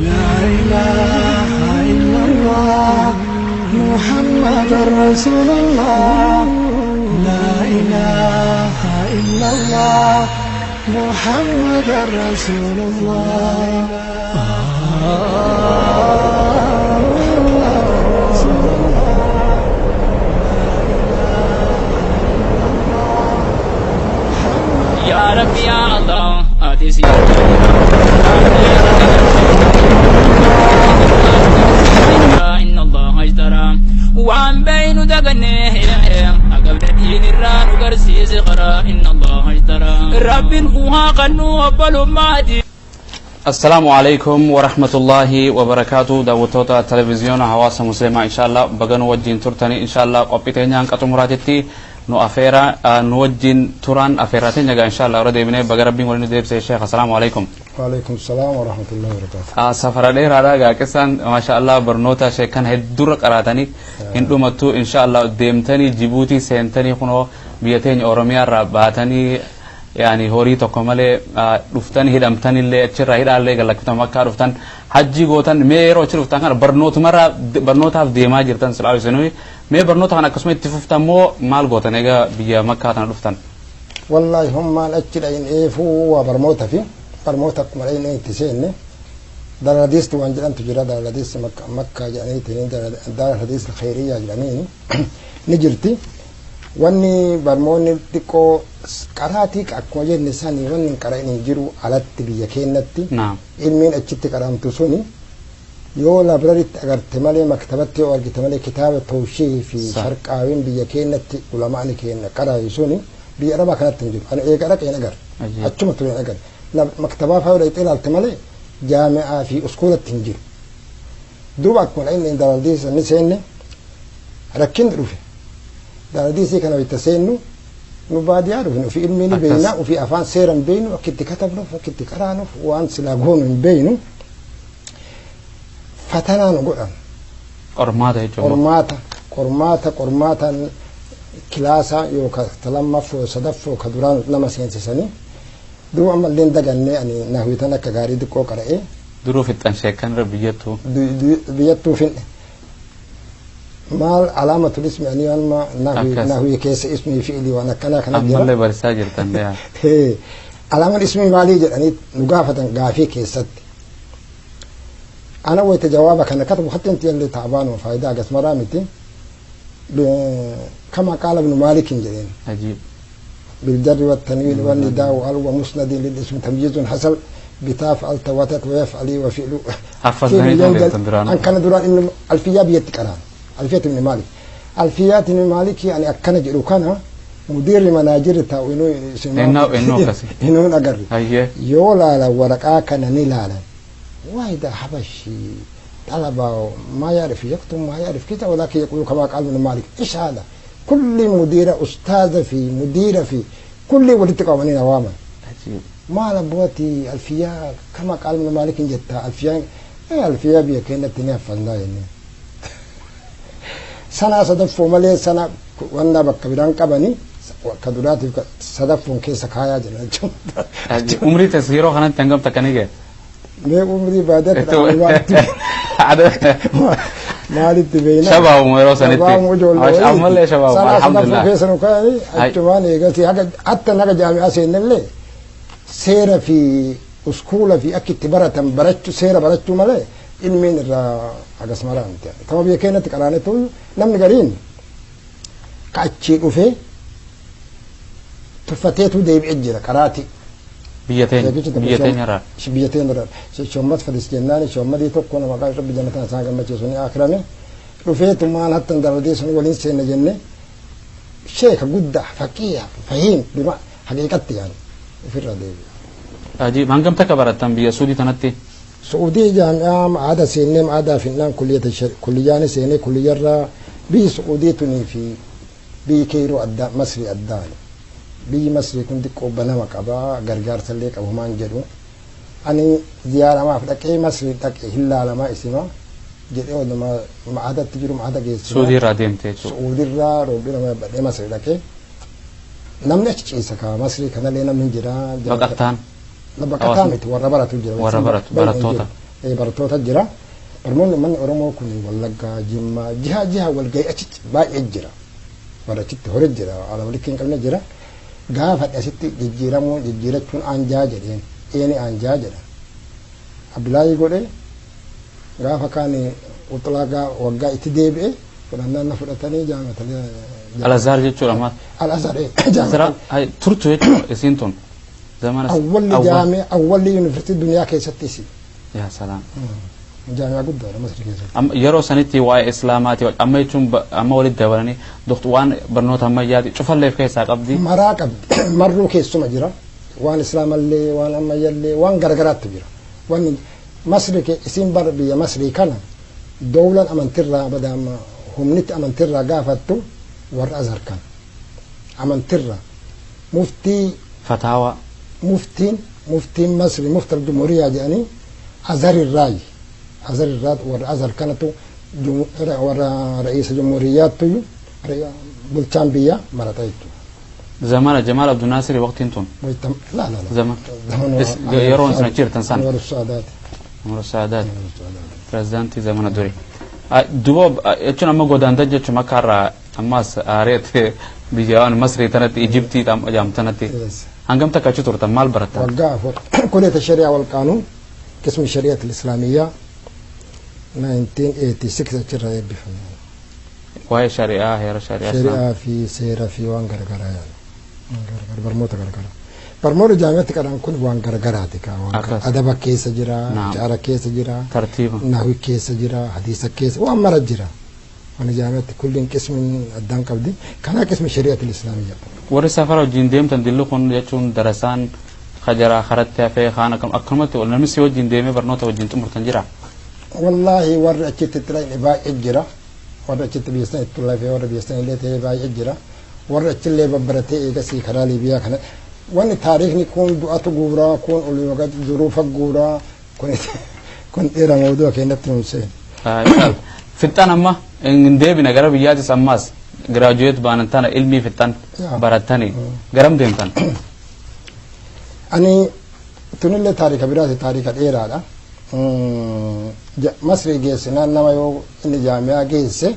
لا إله إلا الله محمد رسول الله، لا إله إلا الله محمد رسول الله. Yaa Rabbi, yaa Allah, ati si inna Allaha ishtaraa. Waan beeynu daganne agabne diin irraa nu garsiisi karaa. Inna Allaha ishtaraa. Rabbin uhaa qannu obbolummaa diin. Assalaamu alaikum warahmatullahi wabarakaatu. Daawwattoota televiziyoona Hawaasa Muslimaa, insha Allah baganuu wajjin turtanii. Insha Allah qophii teenya hanqa xumuraatitti Nu afeera nu wajjin turan afeerraa teenya gaa insha Allah irra deebinee baga rabbiin waliin nu deebisee sheekh assalaamu alaikum. وعليكم السلام ورحمة الله وبركاته. Safara dheeraadha gaa qisaan maasha Allah barnoota sheekan heddurra qaraatanii hin dhumattu insha Allah deemtanii Jibuutii seentanii kunoo biyya teenya Oromiyaa irraa baatanii yaani horii tokko malee dhuftanii hidhamtanillee achirraa hidhaallee gallakkitan makkaa dhuftan hajji gootan mee yeroo achi dhuftan kana barnootumarraa barnootaaf deemaa jirtan silaa isinuu mee barnoota kana akkasuma itti fuftan moo maal gootan egaa biyya makkaa tana dhuftan? Wallaahi hummaan achi dhayin eefuu waa barmoota fi barmoota akkuma dhayin itti seenne daradiisti waan jedhamtu jira daradiisti makkaa jedhanii daradiisti khayriyaa jedhanii ni jirti. Wanni barmoonni xiqqoo qaraatii akkuma jenne sanii wanni hin qara'in hin jiru alatti biyya keenyatti ilmiin achitti qaramtu suni yoo laabrariitti agarte malee maktabatti yoo argite malee kitaaba tawshii fi sharqaawiin biyya keenyatti ulamaani keenya qaraayu suni biyya arabaa kanatti hin jiru. Ani eega dhaqee hin agarre achuma ture hin agarre maktabaa fa'aa dhaqxee ilaalte malee jaami'aa fi uskuulatti hin jiru. Duuba akkuma inni daraldiisa ni seenne rakkinni dhufe. Daraldiisii kana wayita seennu nu baadiyyaa dhufne ofii ilmi ni beeyna ofii afaan seera hin beeynu akka itti katabnuuf akka itti qaraanuuf waan silaa goonu hin beeynu fatanaa nu godhan. Qormaata jechuudha. Qormaata qormaata qormaataan kilaasa yookaan lammaffoo sadaffoo ka duraan nama seensisanii duuba ammallee dagannee ani nahwitan akka gaarii xiqqoo qara'ee. Duruu fixan sheekkan irra biyyattuu. Biyyattuu finne. Maal alaamatul ismi ani amma nahwi keessa ismii fi'ilii waan akkanaa kana jira. Ammallee barsiisaa jirtan. Alaamaan ismii maalii jedhanii nu gaafatan gaafii keessatti. Ana wayita jawaaba kana katabu hatta inti illee taabaan faayidaa agas maraa miti. Kama qaala ibnu maalikin jedheen. Ajiib. بالجر والتنوين والنداء ومسند للاسم تمييز حصل بتا فعلت وتت ويفعلي وفعل. حفظني أن كان دران إنه ألفية بيتكران ألفية ابن مالك ألفية ابن مالك يعني أكن جلو كان مدير مناجر تا إنه إنه كسي إنه نقر يولا لا ورقة كان نلالا واحد حبشي طلبة ما يعرف يكتب ما يعرف كذا ولكن يقول كما قال ابن مالك إيش هذا كل مديرة أستاذة في مديرة في كل ولدت قوانين أواما ما لبوتي ألفية كما قال ابن مالك جتا ألفية إيه ألفية بيكينة تنفذنا يعني سنة صدفوا مالي سنة وانا بكبران كبني كدرات صدفوا كيس كايا جنا عمري تسيرو خنا تنقم تكنيجة ليه عمري بعدك maalitti beeyna shabaab yeroo sanitti ammallee shabaab alhamdulillah keessa nu kaa'anii achumaan eegasi haga hatta naga jaami'aa seennellee seera fi uskuula fi akka itti baratan barachuu seera barachuu malee ilmiin irraa hagas maraa miti tama biyya keenyatti qaraanetu namni gariin ka achii dhufee tuffateetu deebi'ee jira qaraati. Biyya teenya irraa. Biyya teenya irraa. Shommat fadis jennaan shommadii tokko nama maqaa rabbi jannataan isaan gammachiisu ni akirame dhufeetu maal hattan daradii sun waliin seenna jenne sheeka guddaa faqiya fahiim bima haqiiqatti yaani ofirraa deebi'a. Ajiib hangam takka barattan biyya Suudii tanatti? Suudii jaami'aa ma'aada seennee ma'aadaa finnaan kulliyyaani seenee kulliyyarraa biyyi Suudii tunii fi biyyi Keyroo addaa Masrii addaani. Biyyi Masrii kun xiqqoo banama qabaa gargaarsallee qabu maan jedhu ani ziyaaramaaf dhaqee Masrii dhaqee hin laalamaa isima jedhee oduma ma'aadatti jiru ma'aada geessisu. Suudiirraa deemte jechuudha. Suudiirraa roobbii nama badhee Masrii dhaqee namni achi ciisa kaa Masrii kanallee namni jira. Baqattaan. Baqataa miti warra baratu jira. Warra baratu barattoota. Barattoota jira. Barmoonni uummanni Oromoo kun Wallaggaa, Jimmaa, jiha jiha walgahii achi baay'ee jira. Warra achitti hore jira alabalikki hin qabne jira. Gaafa asitti jijjiiramuu jijjiirachuun aanjaa jedheen eeni aanjaa jedha. Abdullahi godhe gaafa kaan uxulaa waggaa itti deebi'e fudhannaan na fudhatanii jaamatalee. Al-Azhar jechuudha maal? Al-Azhar. Turtu jechuudha isiin tun. Zamana awwalli jaamee awwalli yuunivarsiitii duniyaa keessatti isi. Yaa salaam. Jaamiyaa guddaadha Masri keessatti. Yeroo sanitti waa'ee Islaamaati amma jechuun amma walitti dabalanii waan barnoota ammayyaati cufallee of keessaa qabdi. Maraa qabdi marruu keessuma jira waan Islaamallee waan ammayyallee waan garagaraatti jira. Wanni Masri isiin bar biyya Masrii kana dowlan amantirraa badaama humnitti amantirraa gaafattu warra Azhar kana. Amantirra muftii Fataawaa. Muftiin Masri, muftar jumhuriyaa jedhanii Azharirraayi. Azharirraa warra Azhar kanatu warra ra'iisa jumhuriyyaattu bulchaan biyya marata jechuudha. Zamana Jamaal Abdulnaasiri waqtiin tun. La la la. Zaman. Yeroon isin achi jirtan san. Anwar Saadaati. Anwar Saadaat. Pirezidaantii zamana durii. Duuba jechuun amma godaantan jechuun makka irraa ammas aareet biyya waan Masrii tanatti, Ijiptii jaamtanatti. Hangam takka achi turtan, maal barattan? Waggaa 4 كلية الشريعة والقانون، قسم الشريعة الإسلامية، 1986 achirraa eebbifame. Waa'ee shari'aa, heera shari'aa. Shari'aa fi seera fi waan garagaraa yaani. Waan garagaraa, barnoota garagaraa. Barnoota jaami'atti qaran kun waan garagaraati kaa waan adaba keessa jira, jaara keessa jira, tartiiba, nahwi keessa jira, hadiisa keessa waan mara jira. Waan jaami'atti kulliin qismiin addaan qabdi. Kanaa qismi shari'atul islaamiyyaa. Warri safara wajjin deemtan dilli kun jechuun darasaan kajaraa karatti hafee kaan akkam akkanumatti ol namni si wajjin deemee barnoota wajjin xumurtan jira. Wallaahi warri achitti itti dhaqne baay'ee jira. Warri achitti biyya sana itti lafee warra biyya sana illee ta'ee baay'ee jira. Warri achillee babbaratee eegasii karaa Liibiyaa kana. Wanni taariikni kun du'atu guuraa, kun ol zuruufa guuraa, kun dheeraa mawdu'a keenyatti nu seenu. Fixxan amma hin deebina gara biyyaatis, ammaas graduate baanan tana ilmii fixxan barattanii garam deemtan? Ani tunillee taarika biraati, taarika dheeraadha. Masrii geessinaan nama yoo inni jaami'aa geesse,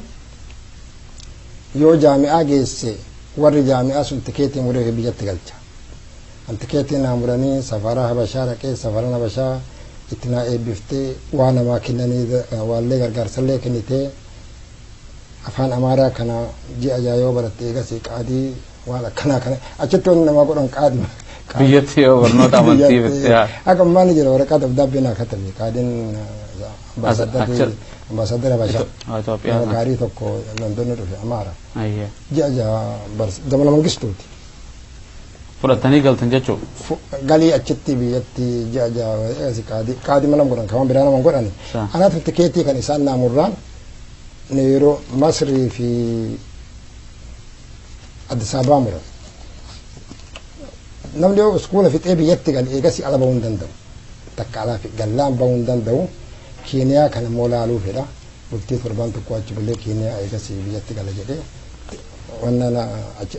yoo jaami'aa geesse, warri jaami'aa sun tikeetii muree biyyatti galcha. An tikeetii naa muranii safara Habashaa dhaqee, safaraan Habashaa itti naa eebbiftee waa namaa kennanii waallee gargaarsallee kennitee, afaan Amaaraa kana ji'a 6 yoo baratte eegasii qaadii waan akkanaa kana achitti wanni namaa godhan qaadii. Biyyatti yoo barnoota amantii Biyyatti. Akka ammaa ni jira, waraqaa dabdaabbee naa katabe qaadiin ambaasaddara Habashaa. Itoophiyaa. Nama gaarii tokko Londonni dhufe, Amaara. Ayyee. Ji'a 6 zamana Mangistuuti. Fudhatanii galtan jechuudha. Galii achitti biyyatti ji'a 6 eegasii qaadii mana godhan kan biraa nama godhani. Anaatu tikeetii kan isaan naamurraan yeroo Masrii fi Addis Ababaa muran. Namni yoo iskuula fixee biyyatti gale eegasii ala bahuu hin danda'u. Takka alaa fi gallaan bahuu hin danda'u. Keeniyaa kana immoo laaluu fedha. Bultii torbaan tokko achi bulee Keeniyaa eegasii biyyatti gala jedhee wanna na achi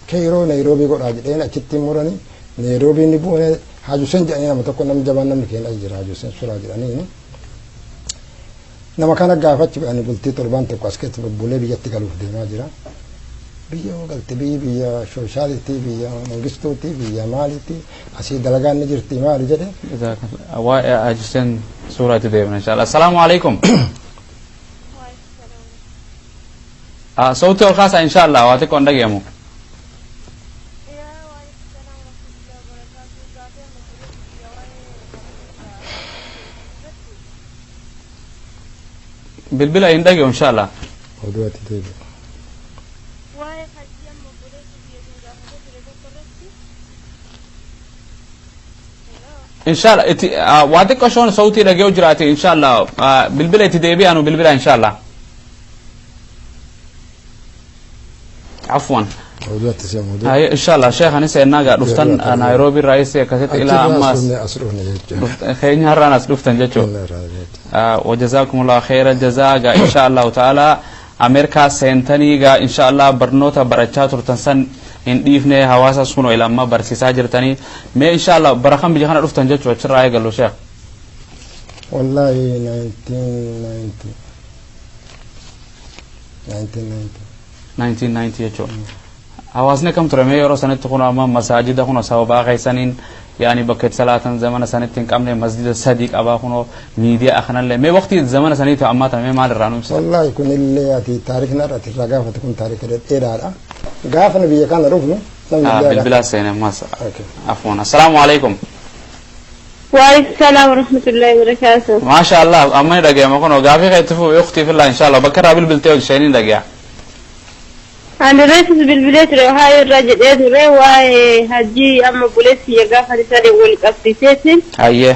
Keeroo Naayiroobii godhaa jedheen achitti muranii Naayiroobii ni buune. Haji Hussein jedhanii nama tokko, namni jabaan namni keenya jira, Haji Hussein Suraa jedhanii. Nama kana gaafachi ani bultii torbaan tokko as keessa bubbulee biyyatti galuuf deemaa jira. Biyya yoo galte biyyi biyya sooshaalitii, biyya Mangistuuti, biyya maaliiti, asii dalagaan ni jirti maali jedhe. Waa'ee Haji Hussein suuraatti deemna inshallah. Assalaamu alaikum. Sauti ol kaasaa inshallah, waa xiqqoo hin dhageemu. يا وعليكم السلام ورحمة الله وبركاته. قاعدين مصروف يا وين؟ Bilbila hin dhageemu inshallah. Oduutti deebi'u. Waa'ee hajji amma obboleessi biyya sun gaafate ture tokko irratti. Inshallah itti waa xiqqoo shoon sautii dhageeu jiraate inshallah, bilbila itti deebi'anu bilbila inshallah. Afwan. Oduutti si oduu. Haye inshallah, sheekh anis ennaa dhuftan Nairobi raayis akkasitti ilaa ammaas as dhufne jechuudha. Keenya har'aan as dhuftan jechuudha. وجزاكم الله خير الجزاء. إن شاء الله تعالى أمريكا seentanii gaa إن شاء الله barnoota barachaa turtan san hin dhiifne, hawaasa sun ila amma barsiisaa jirtanii. Mee إن شاء الله bara kam biyya kana dhuftan jechuu achirraa eegallu, sheekh? Wallahi 1990, 1990. 1990 jechuudha. Hawaasni akkam ture mee yeroo sanitti? Kun amma masaajida kun sababaa keessaniin yaani bakka itti salaatan zamana sanitti hin qabne masjida sadii qabaa, kunoo miidiyaa kanallee. Mee waqtii zamana saniitu ammaa tana mee maal irraa nu ibsa? Wallahi kun illee ati taarikni irratti irraa gaafate kun taarika dheeraadha. Gaafa nu biyya kana dhufnu namni biyya Bilbilaa seene ammas. Okay. Afwan, assalaamu alaikum. وعليكم السلام ورحمة الله وبركاته. ما شاء الله amma ni dhagayama kunoo. Gaafii keetti fufi ukhtii fillah insha Allah, bakka irraa bilbiltee hojjeeshanii dhagaya. Ani reefus bilbilee ture, waa'ee irraa jedhee ture, waa'ee hajii amma obboleessi gaafa isaa wal qabsiiseetiin. Hayyee.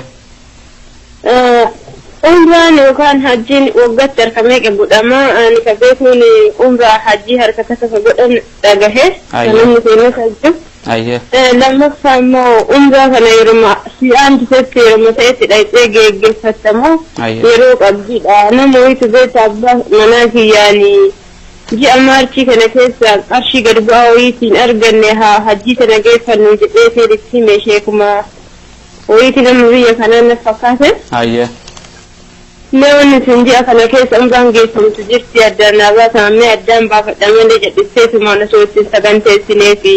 Umraan yookaan hajjiin waggaatti harka meeqa godhama? Ani ka beekuun umraa hajjii harka takka ka godhan dhagahe. Namni seenaa hajju. Lammaffaa immoo umraa kana yeroo si'aan keessatti yeroo ta'etti dhaqxee geggeeffattamoo yeroo qabdidha. Nama wayitu beekta abbaa manaa kiyyaanii ji'a maarchii kana keessa qarshii gad bu'aa wayiitiin arganne haa hajjii tana geeffannu jedhee seeritti hime sheekuma wayiiti nama biyya kanaa na fakkaate. Mee sun ji'a kana keessa umraan geeffamtu jirti addaan naa baasamamee addaan baafadha malee jedhisteetumaan osoo ittiin saganteessinee fi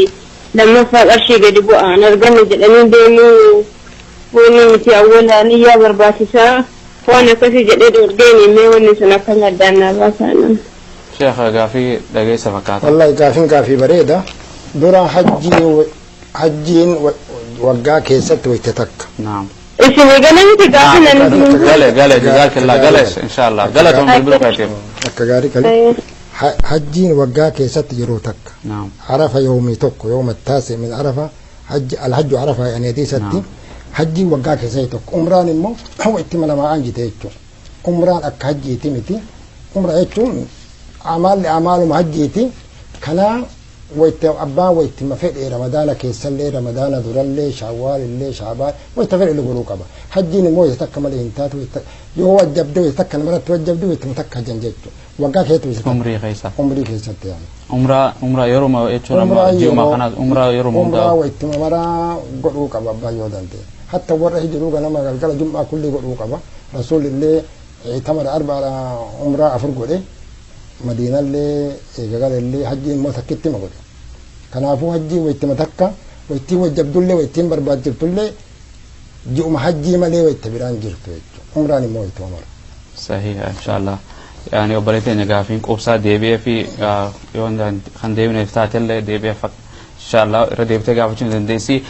lammaffaa qarshii gadi bu'aan arganne jedhanii deemuu wanni miti awwalaan iyyaa barbaachisaa waan akkasii jedhee dorgeeni mee wanni sun akkam addaan naa baasaa. Sheekh gaafii dhageessa fakkaata. Wallahi gaafiin gaafii bareeda. Dura hajjiin waggaa keessatti wayte takka. Naam. Isin gala miti gaafii nani. Gale gale jazaakillah gale inshallah galatoon bilbiluu keetiif. Akka gaarii kale. Hajjiin waggaa keessatti yeroo takka. Naam. Arafa yoomii tokko yooma taase min arafa hajji alhajju arafa aneetiisatti hajjiin waggaa keessatti tokko. Umraan immoo itti namaa anjite jechuudha. Umraan akka hajjiiti miti. Umraa jechuun amalli amaaluma hajjiiti. Kanaa wayta abbaan waytima fedhe ramadaana keessallee ramadaana durallee shawwaalillee shaabaan wayta fedhe godhuu qaba. Hajjiin immoo wayta takka malee hin taatu yoo wajjabde wayta takka namarratti wajjabde waytuma takka hajjan jechuudha. Waggaa keessatti wayta Umrii keessa. Umrii keessatti yaani. Umraa yeroo jechuun amma ji'uma kana umraa yeroo hundaa. Umraa waytuma maraa godhuu qaba abbaan yoo danda'e. Hatta warra hijiruu ganama galgala jum'aa kulli godhuu qaba. Rasuulillee tamara arbaadha umraa afur godhe. Madiinallee eegagalellee hajjiin immoo takkitti ma godhe. Kanaafuu hajjii wayittima takka wayittiin wajjabdullee wayittiin barbaachifturlee ji'uma hajjii malee wayitta biraan jirtu jechuudha. Umraan immoo wayittuma mara. Sahiha inshallah. Yaani obboleettiin gaafiin qubsaa deebi'ee fi yoo kan deebineef taatellee deebi'ee inshallah irra deebitee gaafachuu ni dandeessi.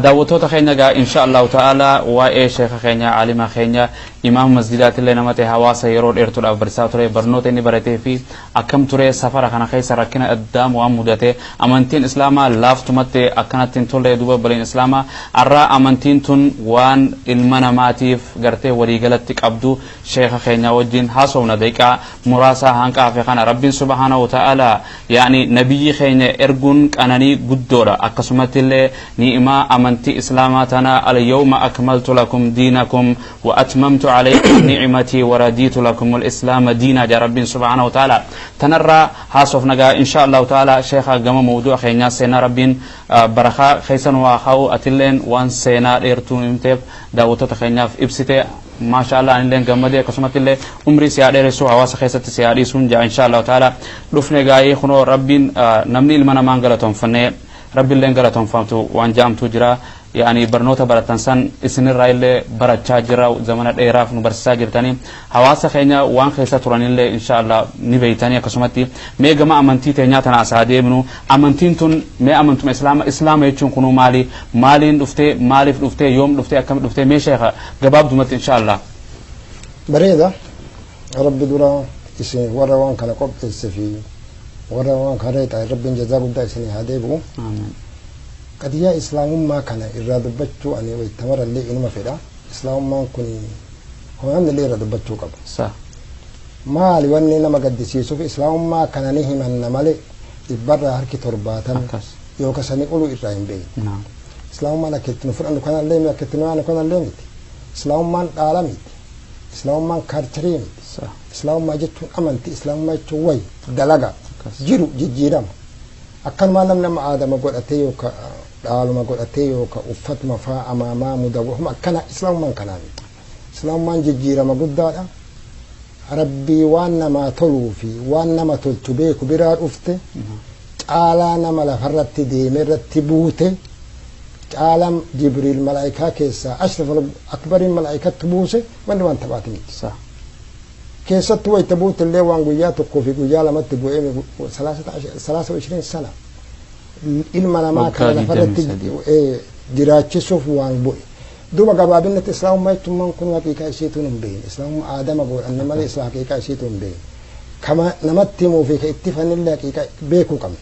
Daawwattoota keenya gaa inshallah ta'ala waa'ee sheeka keenya aalima keenya imaama masjidaatillee nama ta'e hawaasa yeroo dheertuudhaaf barsiisaa ture barnoota inni baratee fi akkam ture safara kana keessa rakkina addaa waan mudate amantiin islaamaa laaftumatti akkanatti hin tolle duuba baleen islaamaa arraa amantiin tun waan ilma namaatiif gartee waliigalatti qabdu sheeka keenya wajjin haasofna daqiiqaa muraasa hanqaa fi kana rabbiin subhaanahu wa ta'ala yaani nabiyyi keenya erguun qananii guddoodha akkasumatti illee ni'imaa amantii islaamaa tana alyawma akmaltu lakum diinakum wa atmamtu عليكم نعمتي ورضيت لكم الإسلام دينا يا رب سبحانه وتعالى تنرى حاسف نجا إن شاء الله تعالى شيخ جمع موضوع خينا سينا ربين برخاء خيسن وخاو أتلين وان سينا إرتون إمتب دعوته خينا في إبسته ما شاء الله أن لين جمدي قسمت الله عمري سيادة رسوا حواس خيسة سيادة سون جا إن شاء الله تعالى رفنا جاي خنو ربين نمني المنا مانغلتهم فني رب اللين غلطهم فهمتو وان جامتو جرا يعني برنوتا برتنسان اسن الرايل برچا جرا زمان دheeraaf nu barsiisaa jirtanii hawaasa keenya waan keessa turanillee insha Allah ni beeytanii akkasumatti mee gama amantii teenyaa tana asaa deemnu amantiin tun mee amantuma islaama jechuun kunuu maali maaliin dhuftee maaliif dhuftee yoom dhuftee akkam dhuftee mee sheekha gabaabdumatti insha Allah. Bareeda rabbi dura isin warra waan kana qopheesse fi warra waan kana ta'e rabbiin jazaa guddaa isinii haa deebi'u. Qadiyyaa islaamummaa kana irraa dubbachuu ani wayitamarallee inuma fedha. Islaamummaan kun namni illee irraa dubbachuu qaba. Maali wanni nama gaddisiisuuf islaamummaa kana ni himanna malee dhibbarraa harki 70 yookaan sanii oluu irraa hin beekne. Islaamummaan akka itti nu fudhannu kanallee miti akka itti nu yaadnu kanallee miti. Islaamummaan dhaala miti. Islaamummaan kaarcharii miti. Islaamummaa jechuun amantii islaamummaa jechuun wayi dalagaa jiru jijjiirama. Akkanumaa namni nama aadama godhatee yookaan dhaaluma godhatee yookaan uffatuma faa amaamaa mudawwahuma akkana islaamummaan kanaa miti. Islaamummaan jijjiirama guddaadha. Rabbii waan namaa toluu fi waan nama tolchu beeku biraa dhufte caalaa nama lafarratti deeme irratti buute caalaa Jibriil malaayikaa keessaa ashraf akbariin malaayikatti buuse wanni waan taphaati miti. Keessattuu wayita buute illee waan guyyaa tokkoo fi guyyaa lamatti bu'ee 23 sana ilma namaa kana lafarratti jiraachisuuf waan bu'e. Duuba gabaabinatti islaamummaa jechuun kun haqiiqaa isheetu hin beekne. Islaamummaa aadama godhanne malee islaam haqiiqaa isheetu hin beekne. Kama namatti himuu fi ka itti fannillee haqiiqaa beekuu qabna.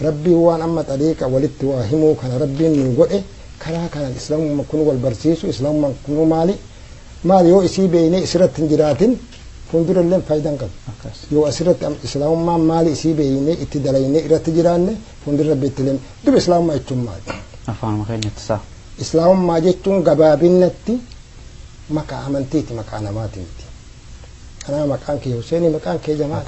Rabbiin waan amma xariiqa walitti waa himuu kana rabbiin nu godhe karaa kanaan islaamummaa kun wal barsiisu islaamummaan kun maali? Maal yoo isii beeynee isirratti hin jiraatin fuuldura illee faayidaan qabu. Yoo asirratti islaamummaan maali isii beeynee itti dalaynee irratti jiraanne fuuldura rabbiitti illee duba islaamummaa jechuun maali? Afaanuma keenyatti isaa. Islaamummaa jechuun gabaabinnatti maqaa amantiiti maqaa namaati miti. Anaa maqaan kee Huseenii maqaan kee Jamaal.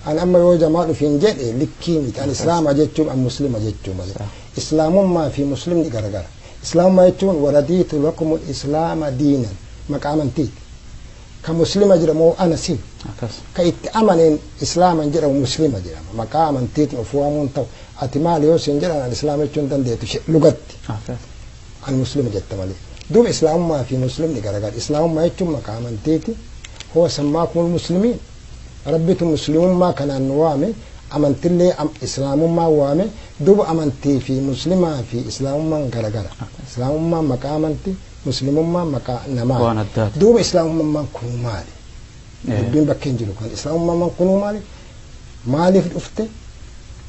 An amma yoo Jamaal ofiin jedhe likkii miti. An islaama jechuun an muslima jechuu malee. Islaamummaa fi muslimni garagara. Islaamummaa jechuun waradiitu lakumul islaama diinan maqaa amantiiti. Ka muslima jedhamu ana si. Ka itti amaneen islaaman jedhamu muslima jedhama. Maqaa amantiitiin of waamuun ta'u. Ati maali yoo siin jedhan an islaama jechuun dandeetu lugatti. An muslima jetta malee. Duuba islaamummaa fi muslimni garagara. Islaamummaa jechuun maqaa amantiiti. Huwa sammaakumul muslimiin. Rabbitu muslimummaa kanaan nu waame amantillee islaamummaa waame duuba amantii fi muslimaa fi islaamummaan garagara. Islaamummaan maqaa amantii muslimummaan maqaa namaa. Duuba islaamummaan kunuu maali? Dubbiin bakka hin jiru kan islaamummaan kunuu maali? Maaliif dhufte?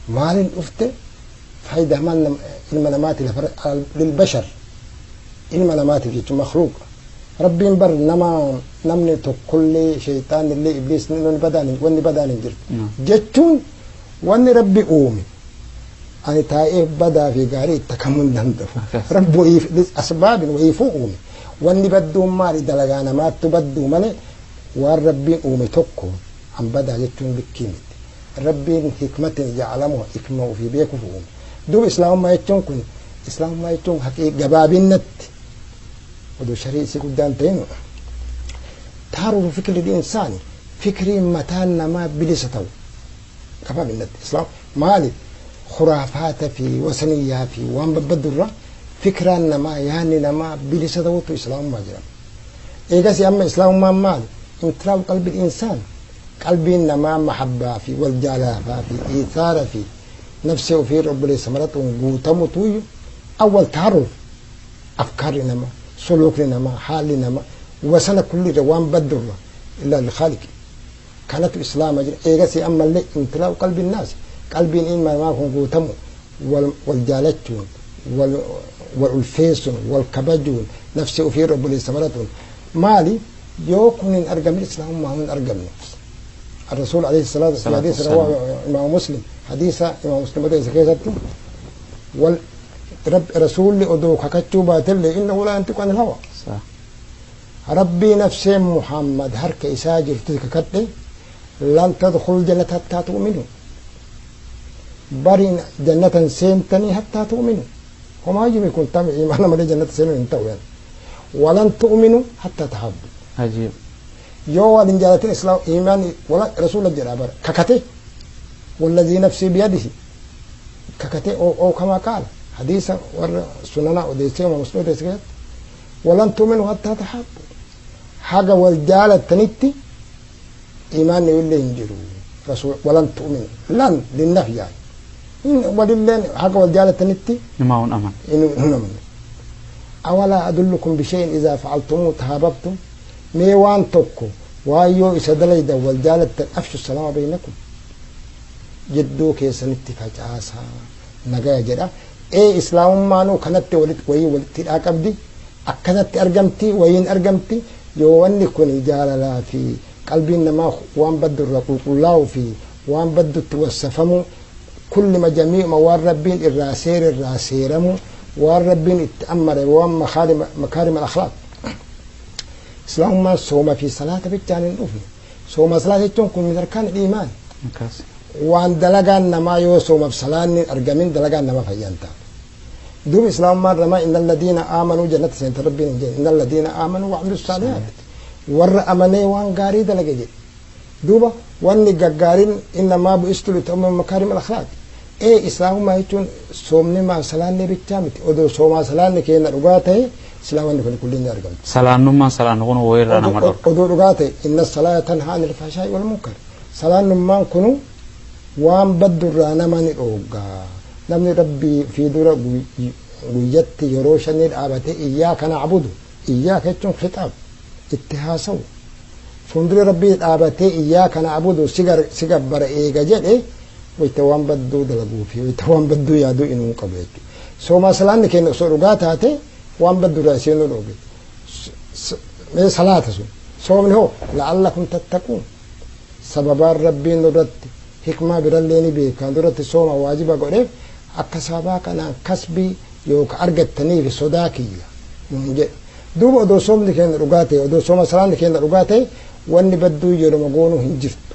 Maaliin dhufte? Faayidaa maal ilma namaatiif lilbashar ilma namaatiif jechuun makhluuqa. Rabbiin bar nama namni tokkollee shayxaanillee ibliisni wanni badaan hin jirtu. Jechuun wanni rabbi uume ani taa'ee badaa fi gaarii itti kamuu hin danda'u. Rabbi wayiif asbaabin wayiifuu uume. Wanni badduun maali dalagaa namaattu badduu malee waan rabbiin uume tokko an badaa jechuun likkii miti. Rabbiin hikmatin jacalamu hikma ofii beekuuf uume. Duuba islaamummaa jechuun kun islaamummaa jechuun haqii gabaabinnatti oduu sharii isii guddaan ta'in taaruuf fikri insaani fikriin mataan namaa bilisa ta'u gabaabinnatti islaam maali khuraafaata fi wasaniyyaa fi waan babbadurra fikraan namaa yaanni namaa bilisa ta'utu islaamummaa jedhama. Eegas amma islaamummaan maali? Imtilaabu qalbii insaan qalbiin namaa mahabbaa fi wal jaalaafaa fi iithaara fi nafsee ofii obboleessa maratuun guutamutu awwal taaruuf afkaarri namaa سلوكنا ما حالنا ما وسنة كل روان بدر إلا الخالق كانت الإسلام أجر إيجاسي أما اللي امتلاء قلب الناس قلبين إن ما هم قوتمو والجالتون والفيسون والكبجون نفسي أفير رب السمرتون مالي يوكن إن أرقم الإسلام ما هم أرقم الرسول عليه الصلاة والسلام حديث رواه إمام مسلم حديث إمام مسلم بدأ كيسته وال رب رسول أدوك كتشو باتل إنه لا ينطق عن الهوى. صح. ربي نفسي محمد هرك إساجر تلك كتلي لن تدخل الجنة حتى تؤمنوا. برين جنة سينتني حتى تؤمنوا. وما يجب يكون تم إيمانا مالي جنة سينتني انتو يعني. ولن تؤمنوا حتى تحبوا. عجيب. يو ولن جنة إسلام إيماني ولا رسول الجنة ككتي والذي نفسي بيده ككتي أو كما قال. حديثا والسنن وديسيا ومسلم ديسيا ولن تؤمنوا حتى تحابوا حاجة والجالة تنتي إيمان يقول لي انجروا رسول ولن تؤمنوا لن للنفي يعني ولله حاجة والجالة تنتي ما هو أمن إنه أمن أولا أدلكم بشيء إذا فعلتموه تحاببتم ميوان تبكوا وايو إسدليدا والجالة أفشوا السلام بينكم جدو كيسنتي فجأة نجا جدا ee islaamummaanuu kanatti walitti wayii walitti hidhaa qabdi akkanatti argamti wayiin argamti yoo wanni kun jaalalaa fi qalbiin namaa waan baddu irraa qulqullaa'uu fi waan baddutti wassafamu kulli majamii'uma waan rabbiin irraa seera irraa seeramu waan rabbiin itti ammare waan makaarima akhlaaq islaamummaan sooma fi salaata bichaan hin dhufne sooma salaata jechuun kun min arkaan iimaan waan dalagaan namaa yoo soomaaf salaanni argamin dalagaan nama fayyan ta'a. دوب إسلام ما رمى إن الذين آمنوا جنة سنت ربنا إن الذين آمنوا وعملوا الصالحات ور أمني وان غاري دلقي دوبا وان غارين إنما بئست لتؤمن مكارم الأخلاق إيه إسلام ما يكون صومني ما سلاني بيتامت أدو صوما سلاني كينا رغاته إسلام أن كل أرقم سلان ما سلان غنو وير أنا مدور أدو رغاته إن الصلاة تنهى عن الفحشاء والمنكر سلان ما كنوا وان بدر أنا ما نروغا نمني ربي في دورة guyyatti yeroo shanii dhaabatee iyyaaka na'budu iyyaaka jechuun khitaab itti haasawu fuuldura rabbii dhaabatee iyyaaka na'budu si gabbara eega jedhe wayita waan badduu dalaguu fi wayita waan badduu yaaduu inuu qabu jechuudha. Soomaa salaanni keenya osoo dhugaa taate waan badduu irraa isheen nu dhooge. Mee salaata sun soomni hoo la'allakum tattaquun sababaan rabbiin duratti hikmaa birallee ni beekan duratti sooma waajiba godheef akka sababaa kanaan kasbii yookaan argattaniif sodaa kiyya nuun jedhe. Duuba odoo soomni keenya dhugaa ta'e odoo sooma salaanni keenya dhugaa ta'e wanni badduu yeroo goonuu hin jirtu.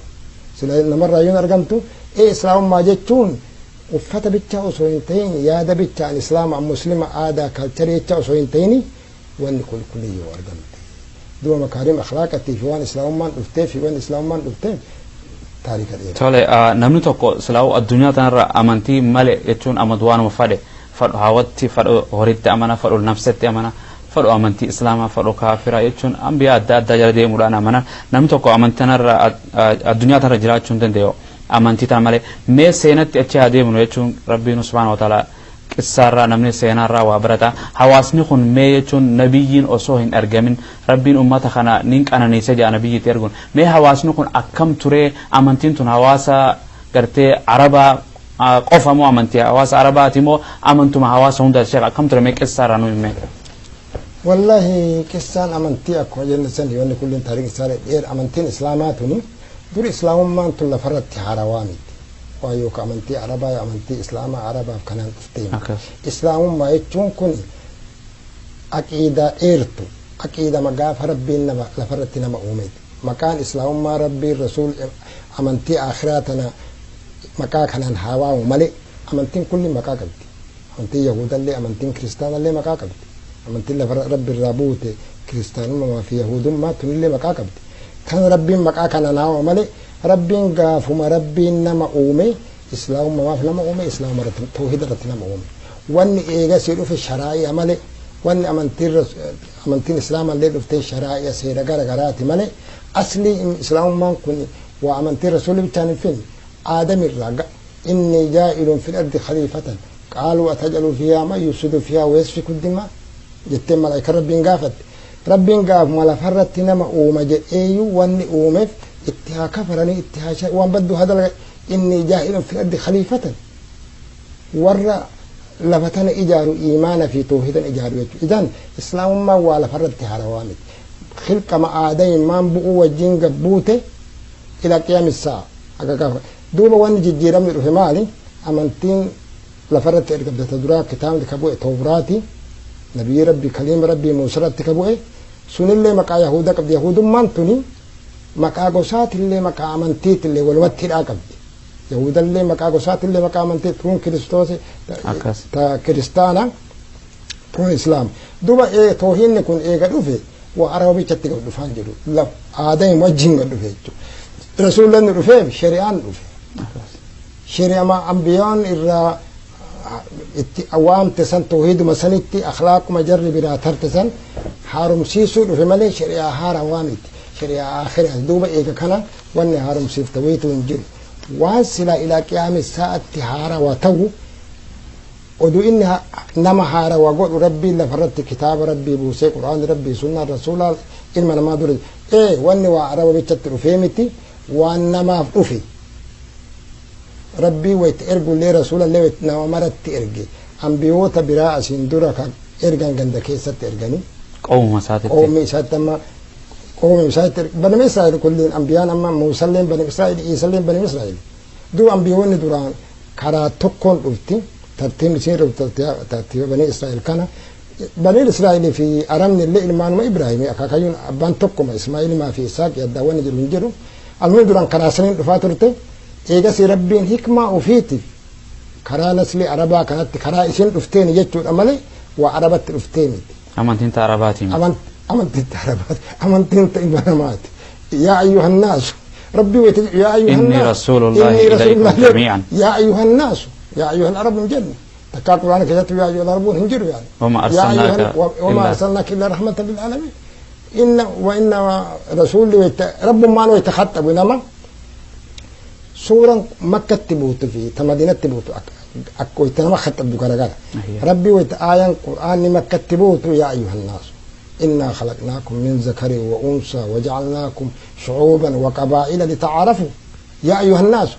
Sila namarraa yoon argamtu islaamummaa jechuun uffata bichaa osoo hin ta'in yaada bichaan islaama muslima aadaa kalcharii jecha osoo hin ta'in wanni qulqullii yoo argamte. Duuba makaarim akhlaaqatii fi waan islaamummaan dhuftee fi waan islaamummaan dhufteef taarika dheeraa. Tole namni tokko silaa'u addunyaa tanarra amantii malee jechuun amantu waanuma fadhe fadhu hawatti fadhu horitti amana fadhu nafsatti amana fadhu amantii islaamaa fadhu kaafiraa jechuun ambiyaa adda addaa jala deemuudhaan amana namni tokko amantii tanarra addunyaa tanarra jiraachuu hin danda'u amantii tana malee mee seenatti achi haa deemnu jechuun rabbiin subhaana wa ta'ala qissaarraa namni seenaarraa waa barata hawaasni kun mee jechuun nabiyyiin osoo hin argamin rabbiin ummata kana nin qananiise jedha nabiyyiitti erguun mee hawaasni kun akkam turee amantiin tun hawaasa gartee arabaa qofa moo amantii hawaasa arabaati moo amantuma hawaasa hundaa sheekh akkam ture mee qissaarraa nu himme. Wallahi qissaan amantii akkuma jenne san yoonni kulliin taariikni isaa dheer amantiin islaamaa tuni dur islaamummaan tun lafarratti haarawaa miti. Waa yookaan amantii arabaa amantii islaamaa arabaaf kanaan dhuftee islaamummaa jechuun kun aqiidaa dheertu aqiidama gaafa rabbiin nama lafarratti nama uumeeti. Maqaan islaamummaa rabbiin rasuul amantii akhiraa tana maqaa kanaan haa waamu malee amantiin kulli maqaa qabdi. Amantiin yaahudallee amantiin kiristaanallee maqaa qabdi. Amantiin lafa rabbi irraa buute kiristaanummaa fi yahudummaa tunillee maqaa qabdi. Kan rabbiin maqaa kanaan haa waamu malee rabbiin gaafuma rabbiin nama uume islaamummaaf nama uume islaamuma irratti tawhiida irratti nama uume. Wanni eegasii dhufe sharaa'i'a malee wanni amantiin islaamallee dhuftee sharaa'i'a seera gara garaati malee aslii islaamummaan kun waa amantiin rasuulli bichaan hin finne aadamirraa inni jaa'ilun fil ardi khaliifatan qaaluu atajalu fiihaa man yufsidu fiihaa wa yasfiku dimaa jettee malaayika rabbiin gaafatte. Rabbiin gaafuma lafarratti nama uuma jedheeyyuu wanni uumeef itti haa kafaranii itti haa waan badduu haa dalaga inni jaa'ilun fil ardi khaliifatan warra lafa tana ijaaru iimaana fi tawhiidan ijaaru jechuudha. Idan islaamummaan waa lafarratti haarawaa miti. Khilqama aadayin maan bu'uu wajjin gabbuute ila qiyaami sa'a akka gaafa. Duuba wanni jijjiiramni dhufe maali? Amantiin lafarratti ergamte ta duraa kitaabni ka bu'e Tawraati nabiyyi rabbi kaliima rabbii Muusarratti ka bu'e sunillee maqaa Yahudaa qabdi. Yahudummaan tuni maqaa gosaatillee maqaa amantiitillee walumatti hidhaa qabdi. Yahudallee maqaa gosaatillee maqaa amantii tun kiristoos ta kiristaana tun islaam. Duuba toohinni kun eega dhufe waa araba bichatti gad dhufaan jedhu aadaan wajjin gad dhufe jechuudha. Rasuulli dhufeef shari'aan dhufe. Shari'ama ambiyaan irraa itti waamte san tawhiiduma sanitti akhlaaquma jarri biraa tarte san haaromsiisuu dhufe malee shari'aa haarawaa miti. Shari'aa akhiraa duuba eega kana wanni haaromsiifte wayitu hin jiru. Waan silaa ilaa qiyaami sa'atti haarawaa ta'u oduu inni nama haarawaa godhu rabbiin lafarratti kitaaba rabbii buusee quraanni rabbii sunnaa rasuulaa ilma namaa dura wanni waa araba bichatti dhufee miti waan namaaf dhufe. Rabbii wayita ergullee rasuulallee wayita nama maratti erge ambiyoota biraa asiin dura kan ergan ganda keessatti erganii. Qoomuma isaatitti. Qoomni isaatti amma qoomni isaatti bani Israa'el kulliin ambiyaan amma Muusalleen bani Israa'el Iisalleen bani Israa'el. Duuba ambiyoonni duraan karaa tokkoon dhufti tartiibni isiin dhufti tartiiba bani Israa'el kana. Bani Israa'el fi Arabni illee ilmaanuma Ibraahimii akaakayyuun abbaan tokkuma Ismaa'iilimaa fi Isaaq addaawwan jedhu hin jedhu. Almuun duraan karaa saniin dhufaa turte. Eegasii rabbiin hikmaa ofiitiif karaa nasli arabaa kanatti karaa isin dhufteeni jechuudha malee waa arabatti dhuftee miti. Amantiin ta arabaati miti. Amantiin ta arabaati. Amantiin ta ilma namaati. Yaa ayyuhan naasu. Rabbi wayita yaa ayyuhan Inni naasu. rasuulullahi ilaykum jamii'an. Yaa ayyuhan naasu. Yaa ayyuhan arabu hin jenne. Takkaa quraana keessatti yaa ayyuhal arabuun hin jiru yaani. Wama arsalnaaka Wama arsalnaaka illaa rahmatan lil aalamiin. Inna wa inna rasuulli wayita rabbummaan wayita khaxabu nama suuraan makkatti buutu fi ta madiinatti buutu akka wayita nama khaxabdu garagara. Rabbi wayita aayaan qur'aanni makkatti buutu yaa ayyuhan naasu innaa khalaqnaakum min zakarin wa unsaa wajacalnaakum shucuuban wa qabaa'ila litacaarafu yaa ayyuhan naasu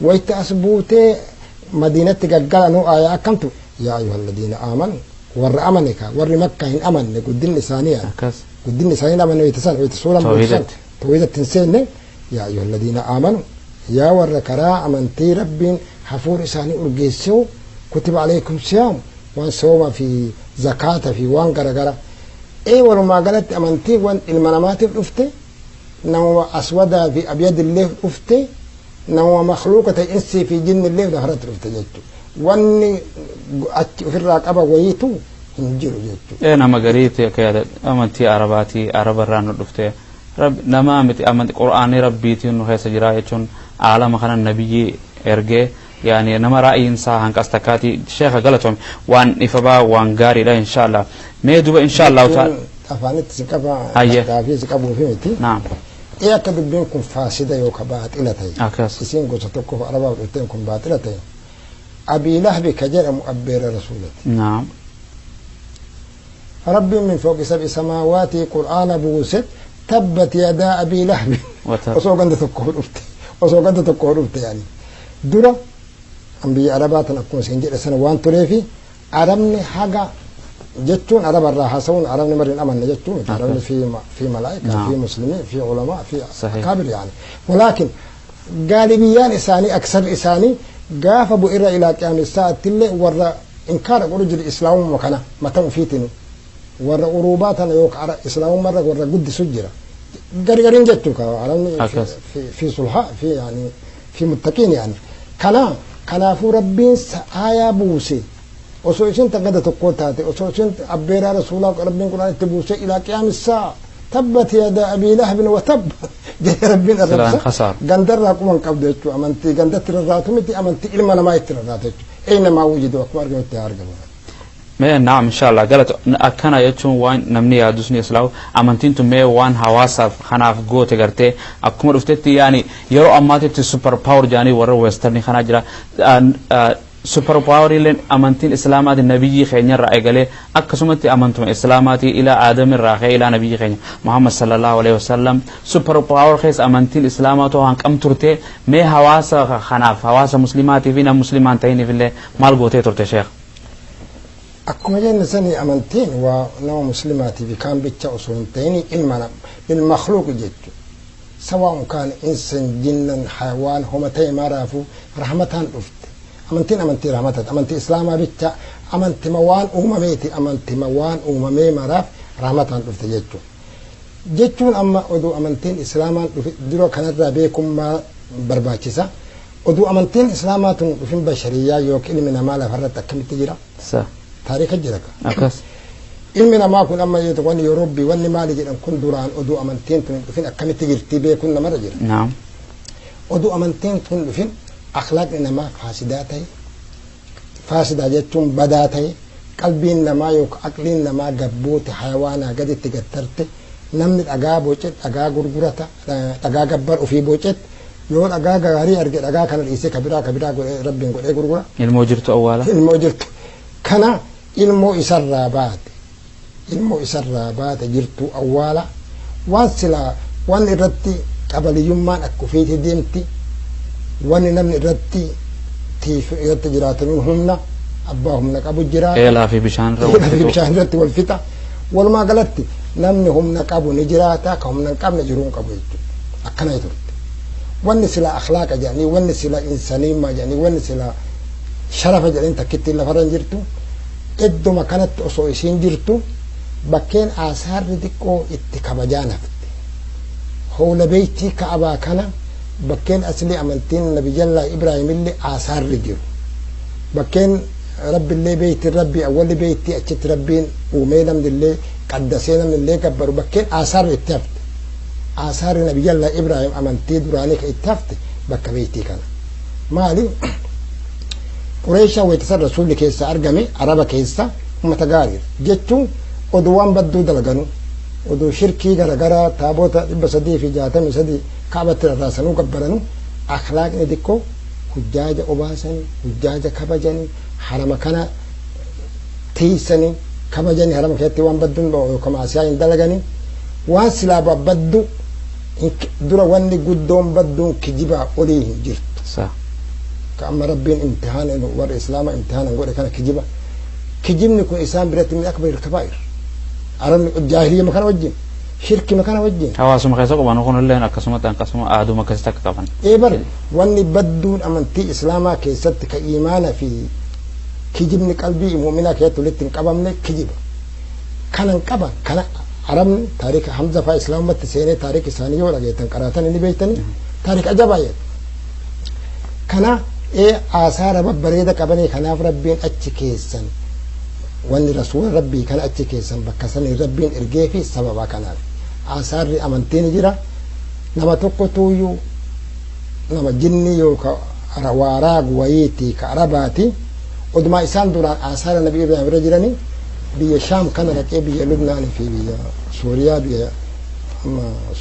wayita as buutee madiinatti gaggalanuu aayaa akkamtu yaa ayyuha alladhiina aamanu warra amane ka warri makka hin amanne guddinni isaanii yaani. Guddinni isaanii amanne wayita san wayita suuraan buusan tawhiidatti hin seenne. Yaa ayyuha alladhiina aamanu, yaa warra karaa amantii rabbiin hafuura isaanii urgeessuu, kutiba alaykum siyaamu, waan sooma fi zakaata fi waan garagara. Walumaa galatti amantii waan ilma namaatiif dhufte, nama aswadaa fi abyadillee dhufte, nama makhluuqa ta'e insii fi jinnillee lafarratti dhufte jechuudha. Wanni achi ofirraa qaba wayiitu hin jiru jechuudha. Nama gariitti akka yaada amantii arabaatii arabarraa nu dhufte, nama miti, amantii qur'aanii rabbiitiin nu keessa jira jechuun aalama kana nabiyyi ergee, yaani nama ra'ayiin isaa hanqas takkaati. Sheekha, galatoome, waan ifabaa waan gaariidha. Inshallah, mee duba inshallah ta'ala afaanitti si qaba gaafii si qabuufi miti. Naam. Akka dubbiin kun faasida yookaan baaxila ta'e, isiin gosa tokkoof arabaaf dhufteen kun baaxila ta'e, Abii Lahbi ka jedhamu abbeera rasuulati. Naam. Rabbiin min fawqi sab'i samaawaati qur'aana buuse, tabbat yadaa abii lahbi, osoo ganda tokkoof dhufte, osoo ganda tokkoof dhufte. Yaani dura biyya arabaa tan akkuma isin jedhe sana waan tureefi, arabni haga jechuun araba irraa haasa'uun arabni marri hin amanne jechuun miti. Arabni fi malaa'ika, fi muslimii, fi ulamaa, fi kaabir yaani, walaakin gaalibiyyaan isaanii, aksar isaanii gaafa bu'irra ilaa qiyaami saa'attillee warra inkaara godhu jiru islaamumma kana mata ufiitiin, warra uruubaa tana yookaan islaamummarra warra guddisu jira gargariin jechuu ka arabni fi sulhaa fi yaani fi muttaqiin yaani. Kana kanaafuu rabbiin aayaa buuse, osoo isin gada tokko taate, osoo isin abbeeraa rasuulaa rabbiin quraan itti buuse, ilaa qiyaami saa tabbat yadaa abii lahabin wa tab jedhee rabbiin arrabsa, gandarraa quban qabdu jechuu. Amantii gandatti rarraatu miti, amantii ilma namaa itti rarraatu jechuu. Eenamaa wujidu akkuma argamutti haa argamu. Mee naam, inshallah, galata. Akkana jechuun waan namni yaadus ni islaamu amantiin tun mee waan hawaasaaf kanaaf goote gartee akkuma dhuftetti, yaani yeroo ammaatitti super power jaanii warra western kanaa jira. Super power illeen amantiin islaamaati nabiyyi keenyarraa eegalee, akkasumatti amantuma islaamaati ilaa aadamirraa ka'ee ilaa nabiyyi keenya Muhammad sallallahu alaihi wasallam super power keessa amantiin islaamaa too hanqam turte. Mee hawaasa kanaaf, hawaasa muslimaatii fi nama muslimaan ta'iniif illee maal gootee turte, sheekh? Akkuma jenne sani, amantiin waa nama muslimaatii fi kaan bicha osoo hin ta'in ilma lilmakhluuq jechu, sawaa'un kaan insan, jinnan, hayawaan, homa ta'e maraafuu rahmataan dhufte. Amantiin amantii rahmataati. Amantii islaamaa bicha amantima waan uumameeti, amantima waan uumamee maraaf rahmataan dhufte jechuudha. Jechuun amma oduu amantiin islaamaan dhufe dura kanarraa beekummaa barbaachisa. Oduu amantiin islaamaa tun dhufin bashariyyaa yookiin ilmi namaa lafarratti akkamitti jira? Taarika jira. Akkas. Ilmi namaa kun amma yoo wanni Yuroobii wanni maali jedhan kun duraan oduu amantiin tun dhufin akkamitti jirti beekuun namarra jira. Naam. Oduu amantiin tun dhufin akhlaaqni namaa faasidaa ta'e, faasidaa jechuun badaa ta'e, qalbiin namaa yookaan aqliin namaa gabbuute, hayawaanaa gaditti gattarte, namni dhagaa boce, dhagaa gurgurata, dhagaa gabbar ofii bocetti, yoo dhagaa gaarii arge dhagaa kana dhiisee kabiraa kabiraa godhee rabbiin godhee gurgura. Ilmoo jirtu awwaala. Ilmoo jirtu kana, ilmoo isarraa baate, ilmoo isarraa baate jirtu awwaala. Waan silaa waan irratti qabaliyyummaan akka ofiitti deemti, wanni namni irratti tiisu irratti jiraatanuun humna abbaa humna qabu jira. Eelaa fi bishaan irra wal fi bishaan irratti wal fixa. Walumaa galatti namni humna qabu ni jiraata, ka humna hin qabne jiruu hin qabu jechuudha. Akkana turte. Wanni silaa akhlaaqa jedhanii, wanni silaa insaniimmaa jedhanii, wanni silaa sharafa jedhanii takkitti lafarra hin jirtu. Idduma kanatti osoo isiin jirtu bakkeen aasaarri xiqqoo itti kabajaa nafte. Hoola beeytii ka'abaa kana bakkeen asli amantiin nabiyyallaa Ibraahimillee aasaarri jiru. Bakkeen rabbillee beeytiin rabbii awwalli beeytii achitti rabbiin uumee namnillee qaddasee namnillee gabbaru bakkeen aasaarri itti hafte. Aasaarri nabiyyallaa Ibraahim amantii duraanii ka itti hafte bakka beeytii kana. Maali? Qureeshaa wayita rasuulli keessa argame araba keessa ummata gaariidha. Jechuun oduu waan badduu dalaganu, oduu shirkii garagaraa taabota 363 kaabatti rarraasanuu gabbaranu, akhlaaqni xiqqoo hujjaaja obaasanii, hujjaaja kabajanii, harama kana tiisanii kabajanii, harama keessatti waan badduun yookaan maasiyaa hin dalaganii, waan silaa babbaddu dura wanni guddoon badduun kijibaa olii hin jirtu. Ka amma rabbiin imtihaana warra islaama imtihaana godhe kana kijiba. Kijibni kun isaan biratti min akbar kabaa'ir. Arabni jaahiliyya kana wajjin Shirkima kana wajjin. Hawaasuma keessa qaban kunilleen akkasumatti akkasuma aaduma akkasitti akka qaban. Ee bar wanni badduun amantii islaamaa keessatti ka iimaana fi kijibni qalbii mu'minaa keessatti walitti hin qabamne kijiba. Kanan qaban kana arabni taarika Hamza faa islaamumatti seenee taarika isaanii yoo dhageettan qaraatan inni beektanii taarika ajabaa jedhu. Kana ee aasaara babbareeda qabanii kanaaf rabbiin achi keessan wanni rasuula rabbii kana achi keessan bakka sanii rabbiin ergee fi sababa kanaaf. Aasaarri amantiin jira nama tokko tuuyyuu nama jinni yookaan waaraa wayiitii ka arabaati odumaa isaan duraan aasaara nabi Ibrahim irra jiranii biyya Shaam kana dhaqee biyya Lubnaan fi biyya Suuriyaa biyya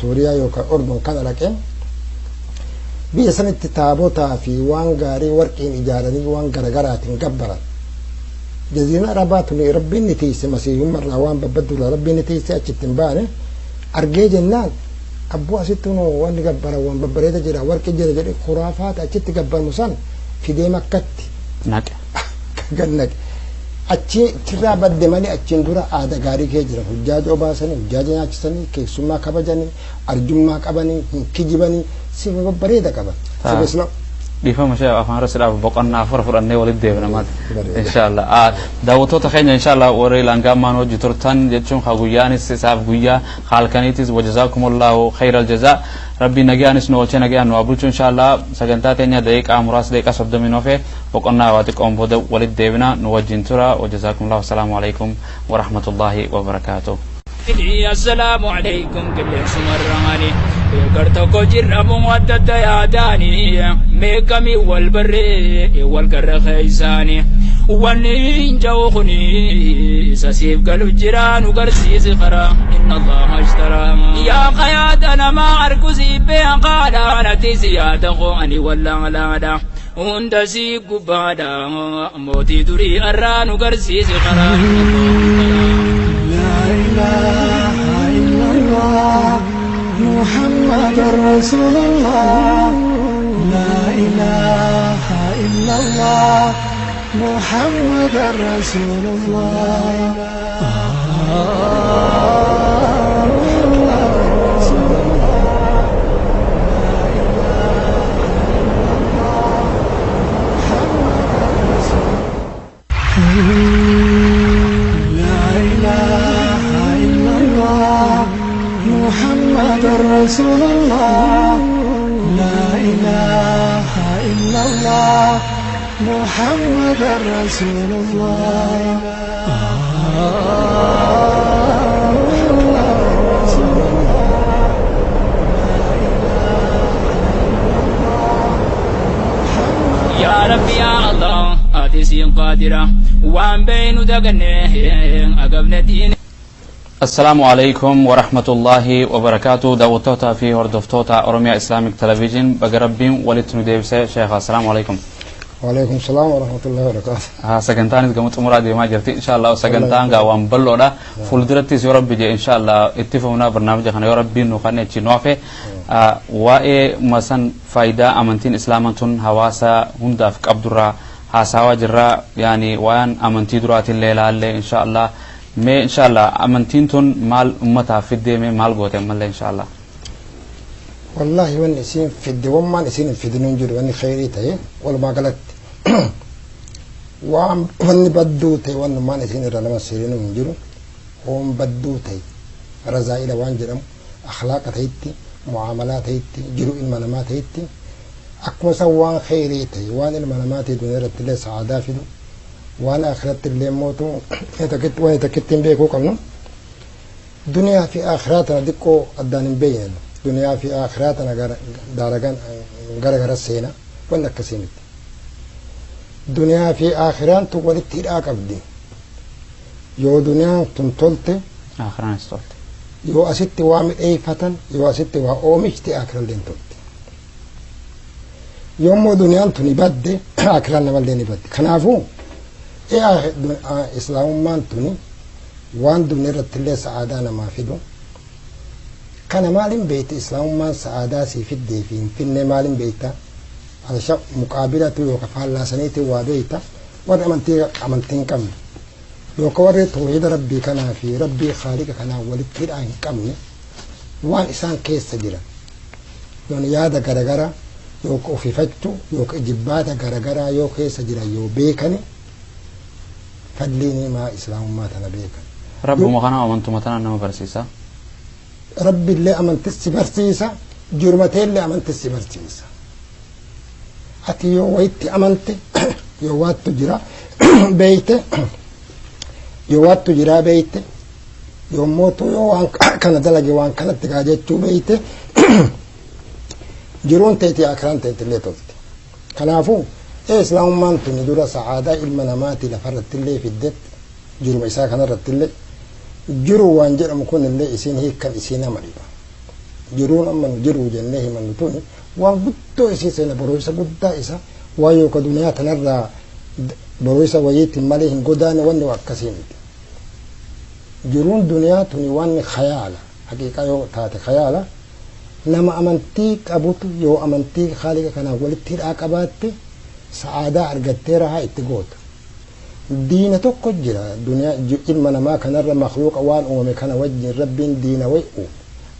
Suuriyaa yookaan Ordon kana dhaqee biyya sanitti taabotaa fi waan gaarii warqiin ijaaranii waan garagaraatiin gabbaran. Jaziiraan Arabaa tuni rabbiin ni tiise masiihummarraa waan babbaddurraa rabbiin ni tiise achitti hin baane argee jennaan abboo asitti nuu wanni gabbaran waan babbareeda jira warqi jira jedhe khuraafaata achitti gabbaramu san fidee makkatti Naqe. Gannaqe. Achi achirraa badde malee achiin dura aada gaarii kee jiran hujjaaja obaasanii hujjaaja nyaachisanii keessummaa kabajanii arjummaa qabanii hin kijibanii sifa babbareeda qaban. Sifa islaam. Dhiifama ishee afaan irra sidhaaf boqonnaa afur fudhannee walitti deebina maati. Inshallah. Daawwattoota keenya inshallah warri langaammaan hojii turtan jechuun haa guyyaanis isaaf guyyaa halkaniitis wajazaakumullahu khayral jazaa. Rabbi nagayaanis nu oolchee nagayaan nu haa bulchu inshallah. Sagantaa teenya daqiiqaa muraasa daqiiqaa 30 ofe boqonnaa waa xiqqoon booda walitti deebina nu wajjin tura. Wajazaakumullahu assalaamu alaikum wa rahmatullahi wa barakaatuh. السلام عليكم كل سمراني قرتك جرب ودد يا داني ميكمي والبر والقر خيساني ونين جوخني سسيب قلب جيران وقرسيس خرا إن الله اشترى يا قياد أنا ما أركزي بين قال أنا تسيادة أني ولا لا لا هندسي قبادا موتي دري أران وقرسيس خرا لا إله إلا الله محمد رسول الله لا إله إلا الله محمد رسول الله لا إله إلا الله محمد رسول الله لا إله إلا الله محمد رسول الله يا ربي يا الله آتسين قادرة وان بين دقنه أقبنتين السلام عليكم ورحمة الله وبركاته. دعوتوتا في هردفتوتا أورميا إسلاميك تلفزيون بقربين ولتنو ديبسة شيخ. السلام عليكم. وعليكم السلام ورحمة الله وبركاته. ها سجنتان إذا قمت مرادي ما جرتي إن شاء الله سجنتان قوام بلودا فولدرتي يا ربي جي إن شاء الله اتفقنا برنامج خنا يا ربي نخنا تشنوفه وإيه مثلا فايدة أمانتين إسلامتون هواسا هم دافك عبد حاساوا جرا يعني وان أمانتي درات الليلة اللي إن شاء الله ما إن شاء الله أمانتين تون مال أمتها في الدم مال قوتي مال إن شاء الله. والله وين نسين في الدوام ما نسين في دنون وين خيري تي ولا ما قلت وام وين بدو تي وين ما نسين رنا سيرين من جرو هم بدو تي رزائل وان جرم أخلاق تيتي معاملات تيتي جرو المنامات تيتي أكما سوان خيري تي وان المنامات دنيا رتلي سعادة فيدو وان آخرت اللي موتو يتكت وين تكتين بيكو كمنو دنيا في آخراتنا ديكو أدان بينو دنيا في آخراتنا دارجان غرغر السينا ولا كسينت دنيا في آخران تقول تيراك أبدي يو دنيا تنتلت آخران استولت يو أست وامل أي فتن يو أست وأومشت آخران لين تلت يوم دنيا تنبد آخران نمال نبد خنافو إيه إسلام ما تني وان دنيا رتلي سعادة ما فيدو كان مالين بيت إسلام ما سعادة في الدفين في مالين بيتا على شق مقابلة يوقف لا سنيت وبيتا ور أمنتين كم يوكور توحيد ربي كان في ربي خالق كان ولد كير عن كم Waan isaan keessa jiran yoon yaada garagaraa yookaan ofifachuu yookaan jibbaata garagaraa yoo keessa jiran yoo beekani fadliin himaa islaamummaa tana beekan. Rabbuma kana amantuma tana nama barsiisa. Rabbiillee amantis si barsiisa, jurmateellee amantis si barsiisa. Ati yoo wayitti amante, yoo waattu jira beeyte, yoo waattu jiraa beeyte, yommootu yoo waan kana dalage waan kanatti gaa jechuu beeyte, jiruun teeti akiraan teetillee tolti. Kanaafuu islaamummaan tuni dura sa'aadaa ilma namaati lafarrattillee fiddetti, jiruma isaa kanarrattillee jiru waan jedhamu kunillee isiin hiikkan isii nama dhiba. Jiruun amma nu jiruu jennee himannu tuni waan guddoo isii seena barumsa guddaa isa waan yookaan duniyaa tanarraa barumsa wayiitiin malee hin godaane wanni akkasii miti. Jiruun duniyaa tuni waan khayaala, haqiiqaa yoo taate khayaala. Nama amantii qabutu yoo amantii haaliqa kanaan walitti hidhaa qabaatte sa'aadaa argattee rahaa itti goota. Diina tokko jira duniyaa ilma namaa kanarra, makhluuqa waan uumame kana wajjin rabbiin diina way uume,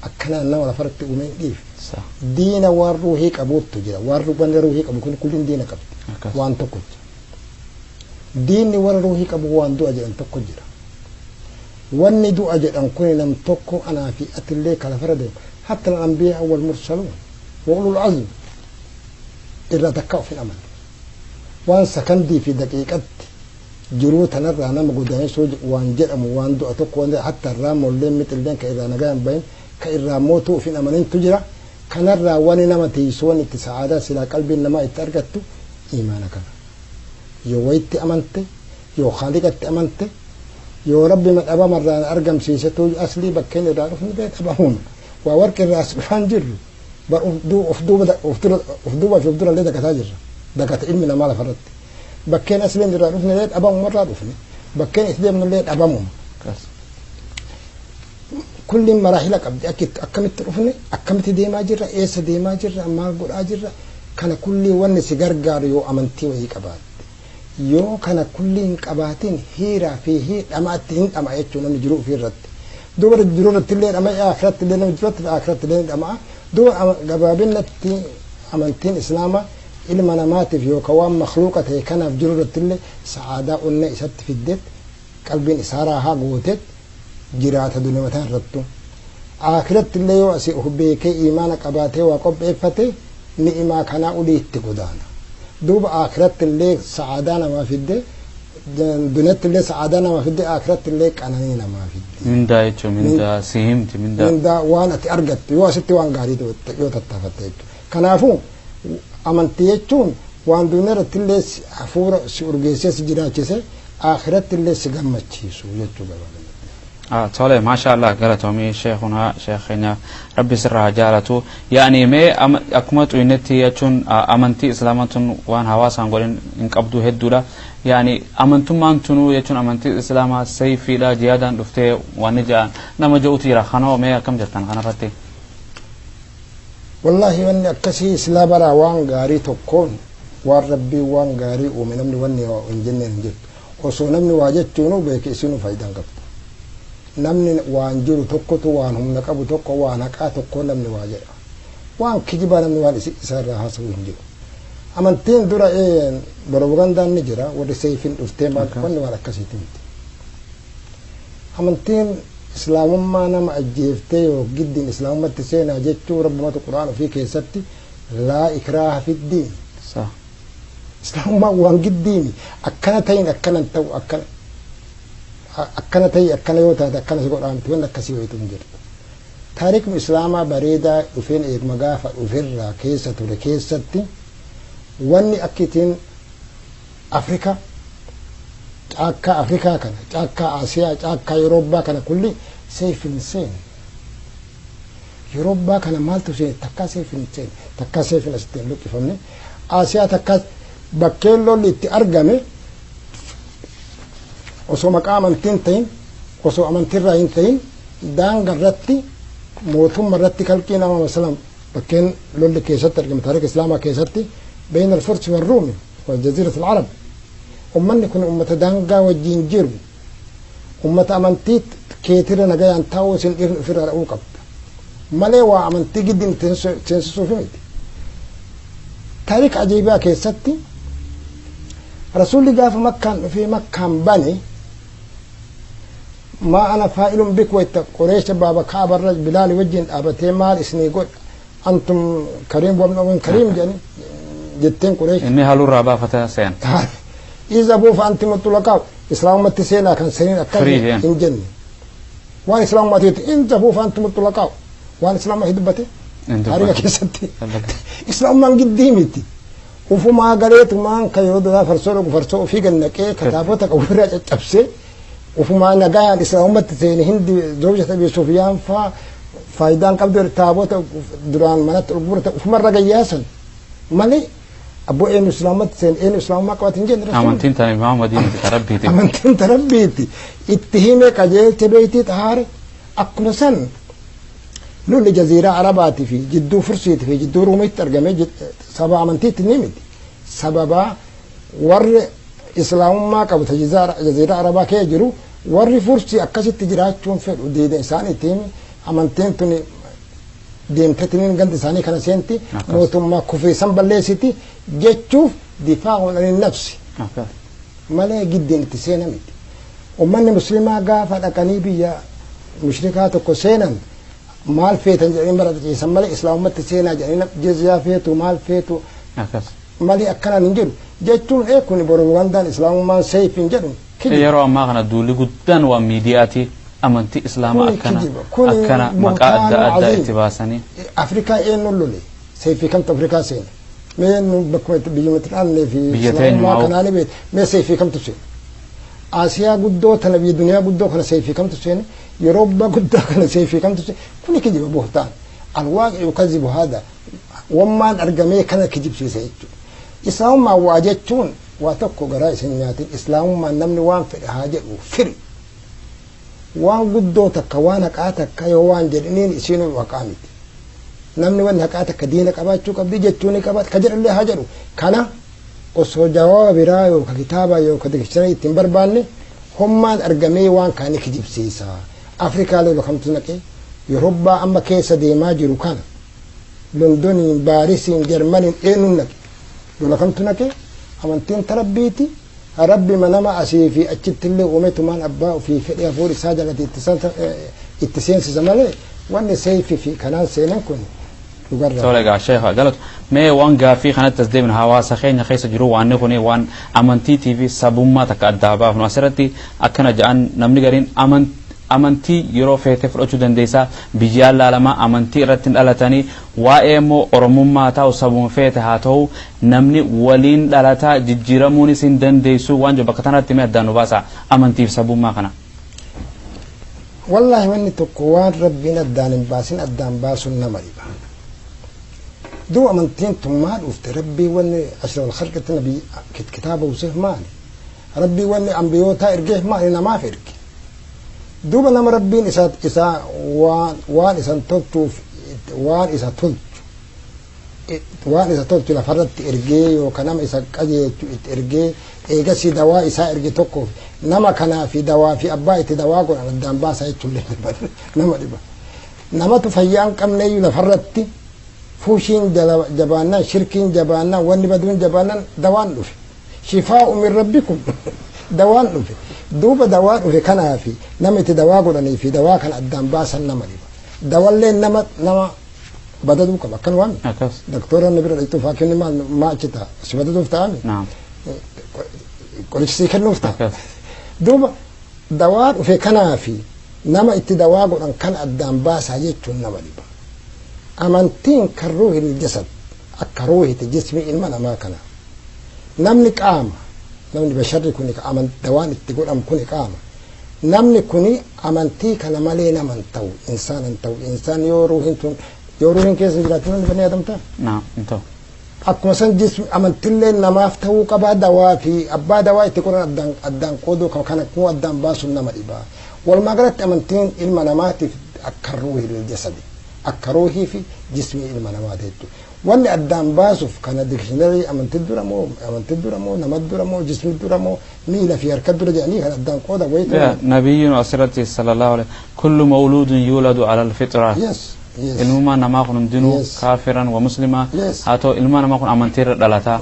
akkanaan nama lafarratti uume hin dhiifne. Diina waan ruuhii qabuuttu jira. Waan wanni ruuhii qabu kun kullin diina qabdi. Waan tokko jira. Diinni warra ruuhii qabu waan du'a jedhan tokko jira. Wanni du'a jedhan kun nam tokko anaa fi atillee ka lafarra deemu, hatta al-anbiyaa wal mursaluun wa ulul azm irraa takka of hin amanne. Waan sakandii fi daqiiqatti jiruu tanarraa nama godaanisuu waan jedhamu waan du'a tokko waan hatta irraa molleen mixilleen ka irraa nagaa hin bahin ka irraa mootuu of hin amanintu jira. Kanarraa wani nama tiisu, wanni itti sa'aadaa silaa qalbiin namaa itti argattu imaana kana. Yoo wayitti amante, yoo haaliqatti amante, yoo rabbi dhabamarraan argamsiisetu aslii bakkeen irraa dhufni bee dhabamuun waa warqi irraa as dhufaan jirru bar of duuba fi of durallee dagataa jirra. Dagata ilmi namaa lafarratti bakkeen asliin irraa dhufne illee dhabamumarraa dhufne, bakkeen itti deemnu illee dhabamuma. Kulliin maraahila qabdi. Akkamitti dhufne, akkamitti deemaa jirra, eessa deemaa jirra, maal godhaa jirra, kana kullii wanni si gargaaru yoo amantii wayii qabaatte. Yoo kana kullii hin qabaatin hiiraa fi dhamaatti hin dhama jechuun namni jiruu ofii irratti duuba jiruu irratti illee dhama, akhiratti illee namni jirutti akhiratti illee dhama'a. Duuba gabaabinatti amantiin islaamaa ilma namaatiif yookaan waan makhluuqa ta'e kanaaf jiru irratti illee sa'aadaa onnee isatti fiddeet qalbiin isaa raahaa gooteet jiraata duniyaa mataa irrattu. Akhiratti illee yoo asii of beekee imaana qabaatee waa qopheeffate ni'imaa kanaa olii itti godaana. Duuba akhiratti illee sa'aadaa namaa fidde, duniyaatti illee sa'aadaa namaa fidde, akhiratti illee qananii namaa fidde. Mindaa jechuun mindaa si himti mindaa. Mindaa waan ati argattu yoo asitti waan gaarii yoo tattaafatte jechuudha. Kanaafuu amantii jechuun waan duniyaa irratti illee hafuura si urgeessee si jiraachise, akhiratti illee si gammachiisu jechuu gabaabinatti. Tole, maasha Allah, galatoomii sheekunaa, sheekh keenya, rabbi sirraa haa jaalatu. Yaani mee akkuma xuynetti jechuun amantii islaamaa tun waan hawaasaan godhin hin qabdu hedduudha. Yaani amantummaan tunuu jechuun amantii islaamaa sayfiidha jihaadaan dhuftee waan ni jedhan nama je'utu jira. Kanoo mee akkam jettan kanarratti? Wallaahi wanni akkasii islaa baraa waan gaarii tokkoon waan rabbii waan gaarii uume namni wanni hin jenneen hin jirtu. Osoo namni waa jechuunu beeke isinuu faayidaa hin qabdu. Namni waan jiru tokkotu waan humna qabu tokko waan haqaa tokko namni waa jedha. Waan kijibaa namni waan isarraa haasa'u hin jiru. Amantiin dura propagandaan ni jira, warri seefiin dhuftee maal wanni waan akkasiiti miti. Amantiin islaamummaa nama ajjeeftee yoo giddiin islaamummaatti seenaa jechuu rabbumatu quraan ofii keessatti laa ikraaha fiddiin. Islaamummaan waan giddiini akkana ta'in akkana ta'u, akkana akkana ta'i, akkana yoo taate akkana si godhaa miti, wanni akkasii wayitu hin jirtu. Taarikni islaamaa bareedaa dhufeen eeguma gaafa dhuferraa keessa ture keessatti wanni akkitiin Afrikaa, caakkaa Afrikaa kana, caakkaa Asiyaa, caakkaa Yurooppaa kana kulli seefin seene. Yurooppaa kana maaltu seene? Takkaa seefin seene, takkaa seefin asitti hin luqqifamne. Asiyaa takkaa bakkeen lolli itti argame osoo maqaa amantiin ta'in, osoo amantiirraa hin ta'in, daanga irratti mootummaa irratti kalqii nama masalan bakkeen lolli keessatti argame taarika islaamaa keessatti بين الفرس والروم وجزيرة العرب. Ummanni kun ummata daangaa wajjin jiru, ummata amantii keetira nagayaan taa'uu isin dhiifni ofirraa dha'uu qabda. Malee waa amantii giddiin seensisuuf miti. Taarika ajaa'ibaa keessatti rasuulli gaafa makkaan dhufee makkaan bane maa ana faa'ilun bik wayta Qureesha baaba Ka'abarra Bilaali wajjin dhaabatee maal isinii godha antum kariim wabna kariim jedhani jetteen Qureesh. Inni haalurraa baafata seen. Iza buufa anti mutlaqaa islaamumatti seenaa kan seeniin akka hin jenne. Waan islaamummaatiitti inza buufa anti mutlaqaa waan islaamummaa dubbate taarika keessatti islaamummaan giddii miti. Ufumaa galeetumaan kan yeroo duraa farsoo dhugu farsoo ofii gannaqee kitaabota qabu irraa caccabsee ufumaa nagaan islaamummaatti seeni hindi zawja Abi Sufyaan faa faayidaan qabdu taabota duraan manatti gurgurata ufumarra gayyaasan malee abboo eenyu islaamummaatti seeni eenyu islaamummaa qabate hin jenne. Amantiin tana Muhammadiin ta Rabbiiti. Amantiin ta Rabbiiti. Itti hime qajeelche beeytii xahaare akkuma san lolli jaziiraa Arabaatii fi jidduu Fursiitii fi jidduu Ruumiitti argame sababa amantiitti ni miti. Sababa warri islaamummaa qabu jaziiraa Arabaa kee jiru warri Fursii akkasitti jiraachuun fedhu diida isaaniitti himi amantiin tuni deemtetiniin gandi isaanii kana seenti mootummaa kufrii san balleessiti jechuuf difaa'uun ani nafsi malee giddiin itti seena miti. Ummanni musliimaa gaafa dhaqanii biyya mushrikaa tokko seenan maal feetan jedhanii bara ciisan malee islaamummaatti seenaa jedhanii jizyaa feetu maal feetu malee akkanaan hin jedhu jechuun kun borogandaan islaamummaan seef hin jedhu. Yeroo ammaa kana duulli guddaan waan miidiyaati amantii islaamaa akkana akkana maqaa adda addaa itti baasanii. Afrikaa eenyuun lole seefii kamtu Afrikaa seene mee nu bakkuma biyyumatti dhaallee fi islaamummaa kanaa ni beekte mee seefii kamtu seene. Asiyaa guddoo tana biyya duniyaa guddoo kana seefii kamtu seene Yeroobbaa guddaa kana seefii kamtu seene kuni kijiba buhtaan alwaaqi yukazibu haadha wammaan argamee kana kijibsiisa jechuudha. Islaamummaa waa jechuun waa tokko garaa isin nyaatin islaamummaan namni waan fedhe haa jedhu firi. Waan guddoo takka waan haqaa takka yoo waan jedhiniin isiin haqaa miti. Namni waan haqaa takka diina qabaachuu qabdi jechuu ni qabaata ka jedhallee haa jedhu kana osoo jawaaba biraa yookaan kitaaba yookaan dikshinari ittiin barbaanne hommaan argamee waan kaanii kijibsiisa. Afrikaa lola kamtu naqee Yeroobbaa amma keessa deemaa jiru kana Londoniin, Baarisiin, Jarmaniin eenyuun naqe lola kamtu naqee amantiin tarabbiiti. Rabbi nama asii fi achitti illee uumetumaan abbaa ofii fedhee hafuura isaa jalatti itti seensisa malee wanni seefii fi kanaan seenan kun dhugarraa. Tole egaa sheekha galatu mee waan gaaffii kanatti as deemnu hawaasa keenya keessa jiru waan kun waan amantiitii fi sabummaa takka addaa baafnu asirratti akkana jedhan namni gariin amantii yeroo feete fudhachuu dandeessaa biyyaan laalamaa amantii irratti dhalatanii waa'ee immoo oromummaa ta'u sabuma feete haa ta'u namni waliin dhalataa jijjiiramuunis hin dandeessu waan jiru bakka tanatti mee addaan nu baasa amantii fi sabummaa kana. Wallaahi wanni tokko waan rabbiin addaan hin baasin addaan baasuun nama dhiba. Duu amantiin tun maa dhufte rabbii wanni ashraf al-khalqitti nabii kitaaba useef maali? Rabbii wanni ambiyootaa ergeef maali namaaf erge? Duuba nama rabbiin isa waan isan tolchuuf waan isa tolchu waan isa tolchu lafarratti ergee yookaan nama isa qajeelchu itti ergee eegasii dawaa isaa erge tokkoof nama kanaa fi dawaa fi abbaa itti dawaa godhan addaan baasaa jechuullee nama dhiba. Namatu fayyaa hin qabneeyyuu lafarratti fuushiin jabaannaan shirkiin jabaannaan wanni baduun jabaannaan dawaan dhufe. Shifaa'u min rabbikum dawaan dhufe. Duuba dawaa dhufe kanaa fi nama itti dawaa godhanii fi dawaa kana addaan baasan nama dhiba. Dawallee nama badaduu qaba akkan waan doktora na bira dhaqxuuf hakiimni maal maa achi ta'a si badaduuf ta'ame qoricha sii kennuuf ta'a. Duuba dawaa dhufe kanaa fi nama itti dawaa godhan kana addaan baasaa jechuun nama dhiba. Amantiin kan ruuhil jasad akka ruuhiti jismi ilma namaa kana namni qaama namni basharri kuni dawaan itti godhamu kuni qaama namni kuni amantii kana malee nama hin ta'u insaan hin ta'u insaan yoo ruuhin tun yoo ruuhin keessa jiraatu namni bani aadam ta'a. Naam hin ta'u. Akkuma san jismi amantillee namaaf ta'uu qabaa dawaa fi abbaa dawaa itti godhan addaan qooduu qaba kana kun addaan baasuun nama dhibaa. Walumaa galatti amantiin ilma namaatiif akka ruuhil jasadi akka ruuhii fi jismii ilma namaati jechuudha. Wanni addaan baasuuf kana dikshinari amantii dura moo amantii dura moo nama dura moo jismi dura moo miila fi harka dura jedhanii kan addaan qooda wayitu. Nabiyyiin asirratti sallallahu alaihi kullu mawluudun yuuladu ala alfitra. Yes. Ilmummaa namaa kun hundinuu kaafiran wa muslima haa ta'u ilma namaa kun amantiirra dhalata.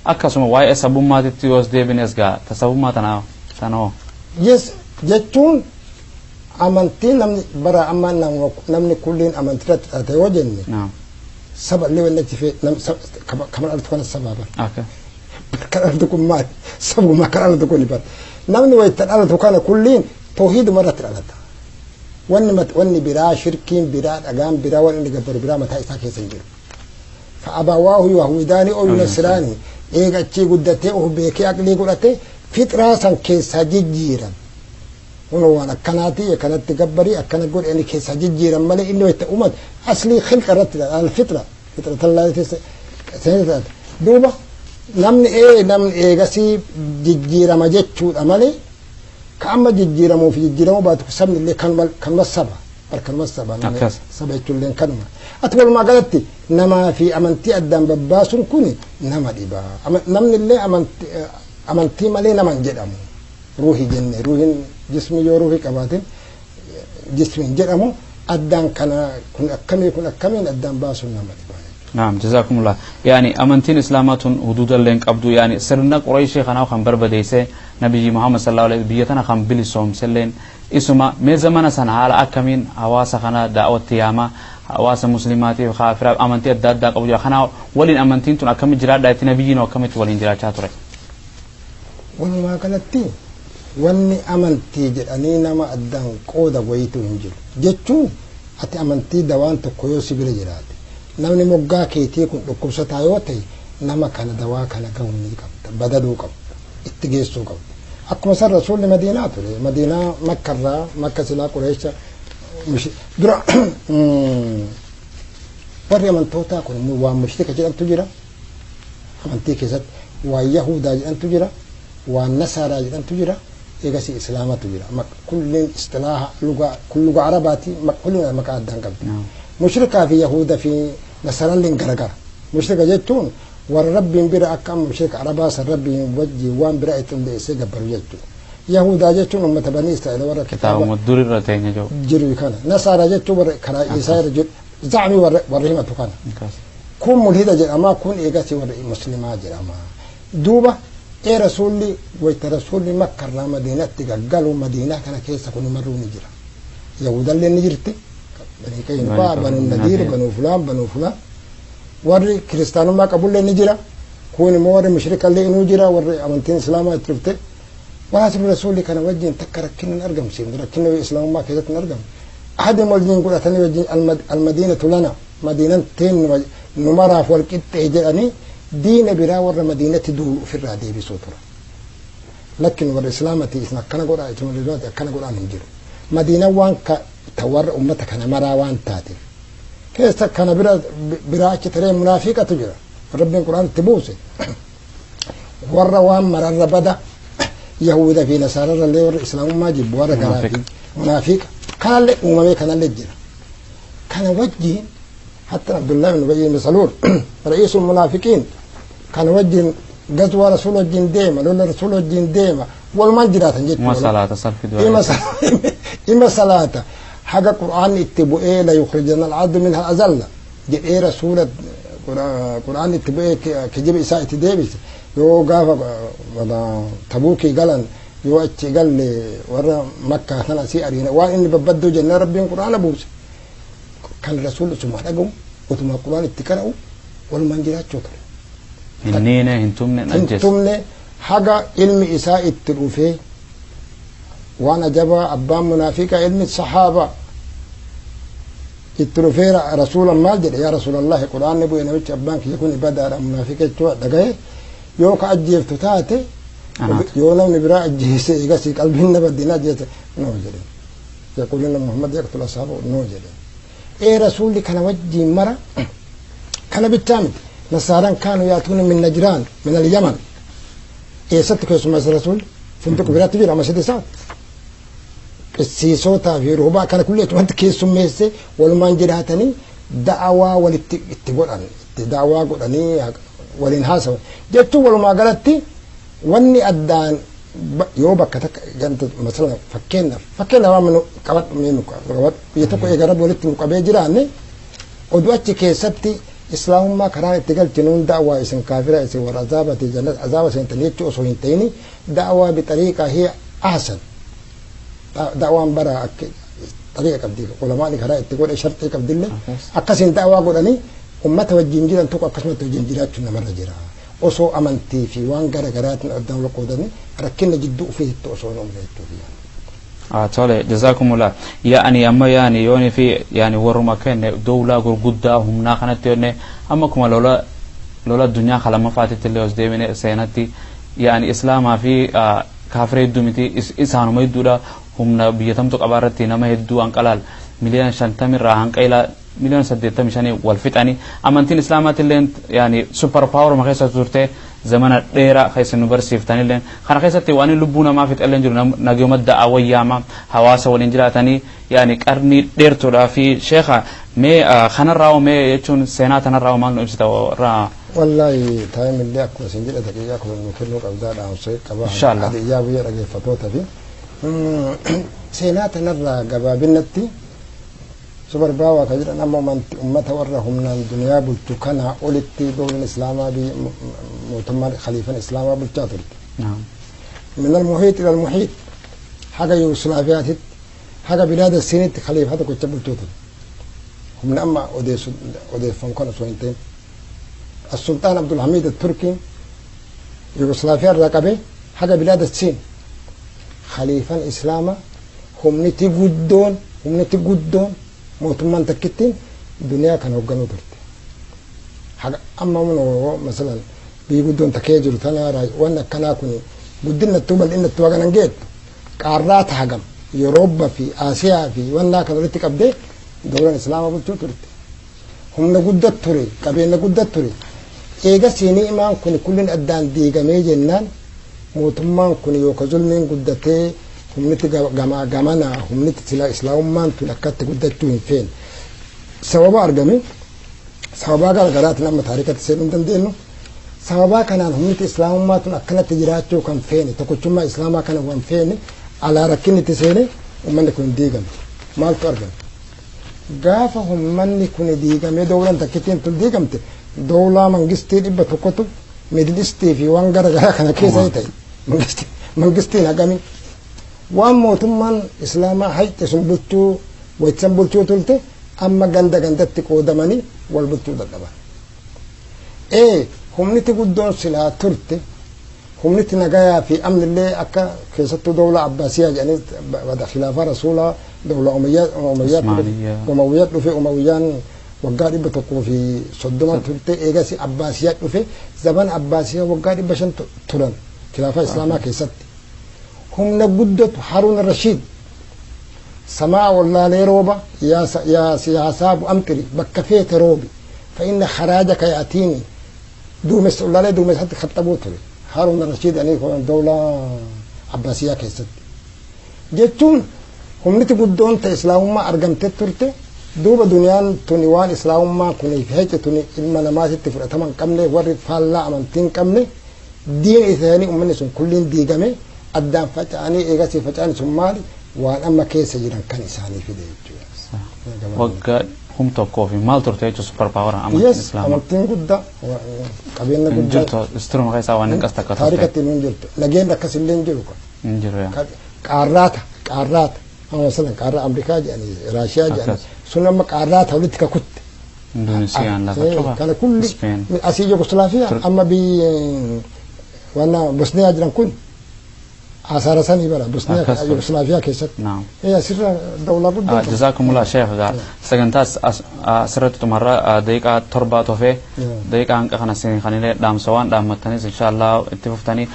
Akkasuma waa'ee sabummaatitti yoos deebines gaa tasabummaa tanaa. Yes, jechuun amantii namni bara amma namni kulliin amantii irratti dhalate yoo jenne saba illee wanni achi fee kaman dhalatu kana sabaa bara. Kan dhalatu kun maali? Sabummaa kan dhalatu kun bara. Namni wayita dhalatu kana kulliin tawhiiduma irratti dhalata. Wanni biraa shirkiin biraa dhagaan biraa waan inni gabbaru biraa mataa isaa keessa hin jiru. Fa'abawaahu yahudaani oo yunasiraani eega achii guddatee of beekee aqlii godhatee fixraa san keessaa jijjiiran. Kun waan akkanaati akkanatti gabbarii akkana godhe inni keessaa jijjiiran malee inni wayita uummata aslii khilqa irratti alfitra fixratallaa keessa duuba namni namni eegasii jijjiirama jechuudha malee ka amma jijjiiramuu fi jijjiiramuu baatu sabni illee kanuma saba barkanuma saba saba jechuun kanuma ati walumaa galatti namaa fi amantii addaan babbaasuun kun nama dhiba namni illee amantii malee nama hin jedhamu ruuhi jenne ruuhin jismi yoo ruuhi qabaatin jismi hin jedhamu addaan kana kun akkamii kun akkamiin addaan baasuun nama dhiba. نعم جزاكم الله. يعني أمنتين إسلامات حدود اللين قبضوا يعني سرنا قريش خنا خن بربديسة نبي محمد صلى الله عليه وسلم بيتنا خن بلسوم سلين اسمه ما زمان سنة على أكمين حواس خنا دعوة تياما حواس مسلمات خافرة أمنتين داد داد قبضوا خنا ولين أمنتين تون أكمل جراد دعيت نبيين وأكمل ولين جراد شاتري. والله قالتي واني أمنتي جراني نما أدان قودة ويتو هنجل جتشو أتي أمنتي دوان تكويوسي بلا جراد. Namni moggaa keetii kun dhukkubsataa yoo ta'e nama kana dawaa kana gahuu ni qabda badaduu qabda itti geessuu qabda akkuma san rasuulli madiinaa ture madiinaa makkarraa makka silaa qureesha dura warri amantootaa kun waan mushrika jedhamtu jira amantii keessatti waan yahudaa jedhamtu jira waan nasaaraa jedhamtu jira eegasii islaamatu jira kulliin istilaaha lugaa kun lugaa arabaati kulliin maqaa addaan qabdi mushrikaa fi yahuda fi nasaralleen garagara mushrika jechuun warra rabbiin bira akka amma mushrika arabaa san rabbiin wajjin waan bira itti hundeessee gabbaru jechuudha. Yahudaa jechuun uummata banii Israa'el warra kitaaba durirra teenya jiru kana. Nasaaraa jechuun warra karaa Isaa irra jiru zacmii warra himatu kana. Kun mulhida jedhama kun eegasii warra muslimaa jedhama. Duuba ee rasuulli wayita rasuulli makkarraa madiinatti gaggalu madiinaa kana keessa kun marruu ni jira. Yahudallee ni jirti. Banii Qaynuqaa, Banuu Nadiir, Banuu Fulaan, Banuu Fulaan. Warri kiristaanummaa qabullee ni jira. Kun immoo warri mushrikallee inuu jira. Warri amantiin islaamaa itti dhufte. Walaasni rasuulli kana wajjin takka rakkinni hin argamsiifne. Rakkinni islaamummaa keessatti hin argamne. Ahadin wajjin godhatanii wajjin almadiinatu lana madiinan teen nu maraaf wal qixxee jedhanii diina biraa warra madiinatti duulu ofirraa deebisuu tura. Lakkin warra islaamati isin akkana godhaa isin warra islaamati akkana godhaan hin jiru. Madiinan waan warra ummata kana maraa waan taateef keessa kana biraa achi taree munaafiqatu jira rabbiin quraan itti buuse warra waan mararra bada yahuda fi nasaararra illee warra islaamummaa jibbu warra garaa fi munaafiqa kanallee uumamee kanallee jira kana wajjiin hatta Abdullah ibn Ubayy ibn Saluul ra'iisul munaafiqiin kana wajjiin gazwaa rasuul wajjiin deema lola rasuul wajjiin deema walumaan jiraatan jechuudha. Ima salaata haga qur'aanni itti bu'ee la yukhrijanna al-abdu minha al-azalla jedhee rasuula qur'aanni itti bu'ee kijiba isaa itti deebise yoo gaafa tabuukii galan yoo achi galle warra makkaa kana asii ariina waan inni babbadduu jennaan rabbiin qur'aana buuse kan rasuulli utuma dhagahu utuma qur'aan itti qara'u walumaan jiraachuu ture. Hin niine hin tumne hin ajjeese. Hin tumne haga ilmi isaa itti dhufee waan ajabaa abbaan munaafiqa ilmi sahaaba itti dhufee rasuulan maal jedhe yaa rasuulallahi qur'aanni bu'e namichi abbaan kiyya kun badaadha munaafiqa jechuu dhagaye yoo ka ajjeeftu taate yoo namni biraa ajjeese eegasii qalbiin na baddina ajjeese noo jedhe yaquulina Muhammad yaqtulu ashaaba noo jedhe ee rasuulli kana wajjiin mara kana bichaa miti nasaaraan kaanu yaatuuna min najraan min al-yaman eessatti keessumaa rasuulli funduqa biraatti jira masjida isaati qisiisootaa fi ruhubaa kana kullee achumatti keessummeesse walumaan jiraatanii da'awaa walitti itti godhan itti da'awaa godhanii waliin haasawan jechuun walumaa galatti wanni addaan yoo bakka takka ganta masalan fakkeenyaaf waan nu qabadhu mee nu qabadhu biyya tokko eega rabbi walitti nu qabee jiraanne Oduu achi keessatti islaamummaa karaan itti galchinuun da'waa isin kaafira isin warra azaabati jannat azaaba seentanii jechuu osoo hin ta'ini da'waa bixariiqaa hiya ahsan da'waan bara akka xariiqa qabdi ulamaani karaa itti godhe sharxii qabdillee akkasiin da'waa godhanii ummata wajjin jiran tokko akkasumatti wajjin jiraachuun namarra jira. Osoo amantii fi waan gara garaatiin addaan wal qoodanii rakkina jidduu ofiitti osoo hin uumne jechuudha. Tole, jazakumullah. Yaani amma yaani yooni fi yaani warruma kenne dowlaa gurguddaa humnaa kanatti yoonne amma kuma lola lola addunyaa kalamaffaatitti illee os deemine seenatti yaani islaamaa fi kaafira hedduu miti isaanuma hedduudha humna biyyatamtu qabaa irratti nama hedduu hanqalaal miliyoona 50 irraa hanqa ilaa miliyoona 85 wal fixanii amantiin islaamaatti illee yaani super power ma keessa turte zamana dheeraa keessa nu barsiiftanillee kana keessatti waan lubbuu namaa fixallee jiru nageuma da'a wayyaama hawaasa waliin jiraatanii yaani qarnii dheertuudhaa fi sheekha mee kanarraa mee jechuun seenaa tanarraa maal nu ibsita irraa. Wallaahi taa'im illee akkuma isin jedhe daqiiqaa kun nu kennuu qabdaa dhaamsee qabaa. Inshallah. Hadiyyaa biyya dhaggeeffattoota fi seenaa tanarraa gabaabinatti super power kan jedhan amma ummata warra humnaan duniyaa bulchu kanaa olitti dowlan islaamaa biyya mootummaan khaliifan islaamaa bulchaa turte. من المحيط إلى المحيط حاجة يوغوسلافيا حاجة بلاد الصين خليفة كنت بلتوتر هم أما أوديس كانوا سوينتين السلطان عبد الحميد التركي يوغوسلافيا الرقبة حاجة بلاد الصين خليفة الإسلام هم نتي قدون هم نتي قدون موتمان تكتين دنيا كانوا قنوا ترتي حاجة أما من هو مثلا بيقدون تكيجر تنا راي وانا كنا كوني قدنا التوبة لأن التوبة كان جيت قارات حجم يوروبا في آسيا في وانا كانوا لتك أبدي دولة الإسلام أبو ترتي هم نقود تري قبل نقود تري إيجا سيني إيمان كوني كلن أدان ديجا ميجنان موتمان كوني يوكزول من قدتي هم نتي جما جمانا هم نتي سلا إسلام مان تلقت قدتو فين سبب أرجمي سبب غرات لما تاريخ تسيرون تندينه sababaa kanaan humniti islaamummaa tun akkanatti jiraachuu kan feene tokkochummaa islaamaa kana waan feene alaa rakkinni itti seene ummanni kun diigame maaltu argame gaafa ummanni kun diigamee dowlaan takkittiin tun diigamte dowlaa mangistii 100tu miidil istii fi waan gara garaa kana keessa ta'e mangistiin hagami waan mootummaan islaamaa hayxe sun bulchuu wayitsan bulchuu tulte amma ganda gandatti qoodamanii wal bulchuu dadhaban. Humniti guddoon silaa turte humniti nagayaa fi amnillee akka keessattuu dowla abbaasiyaa jedhanii bada khilaafaa rasuulaa dowla umayyaa dhufe umayyaan waggaa 130 turte eegas abbaasiyaa dhufe zaman abbaasiyaa waggaa 500 turan khilaafaa islaamaa keessatti humna guddatu Haruun Rashiid samaa wallaalee rooba yaa saabu amtiri bakka feete roobi fa inna kharaajaka yaatiini دومس ولا لا دومس حتى خطبوته هارون الرشيد يعني دولة عباسية كيست جتون هم نتي قدون تا إسلام ما أرجمت ترته دوبا دنيان تونيوان إسلام ما كوني في هيك توني إما نماذج تفرق تمام كملة ورد فلا أمانتين كملة دين إثاني أمني سن كلين ديجامي أدام فتاني إيجاسي فتاني سمالي وأنا أما كيس جيران كان إنساني في ده وقع هم tokkoo fi maal turte jechuun super power amantiin islaamaa. Amantiin guddaa qabeenya guddaa. Jirtu istiruma keessaa waan hin qas takka turte. Taarikatti hin jirtu nageen akkasillee hin jiru. Hin jiru yaa. Qaarraata qaarraata amma masalan qaarraa Ameerikaa jedhanii Raashiyaa jedhanii sun amma qaarraata walitti kakutte. Indoneesiyaan lafa cufa. Kana kulli asii Yugoslaafiyaa amma biyyi waan Bosniyaa jiran kun آثار سني برا بوسنيا يوغوسلافيا كيست. نعم. هي سر دولة قد. جزاكم الله شيخ سجنتاس سرت مرة دقيقة تربة توفي دقيقة عنك خنا سنين خلينا دام سوان دام متنيس إن شاء الله اتفقتني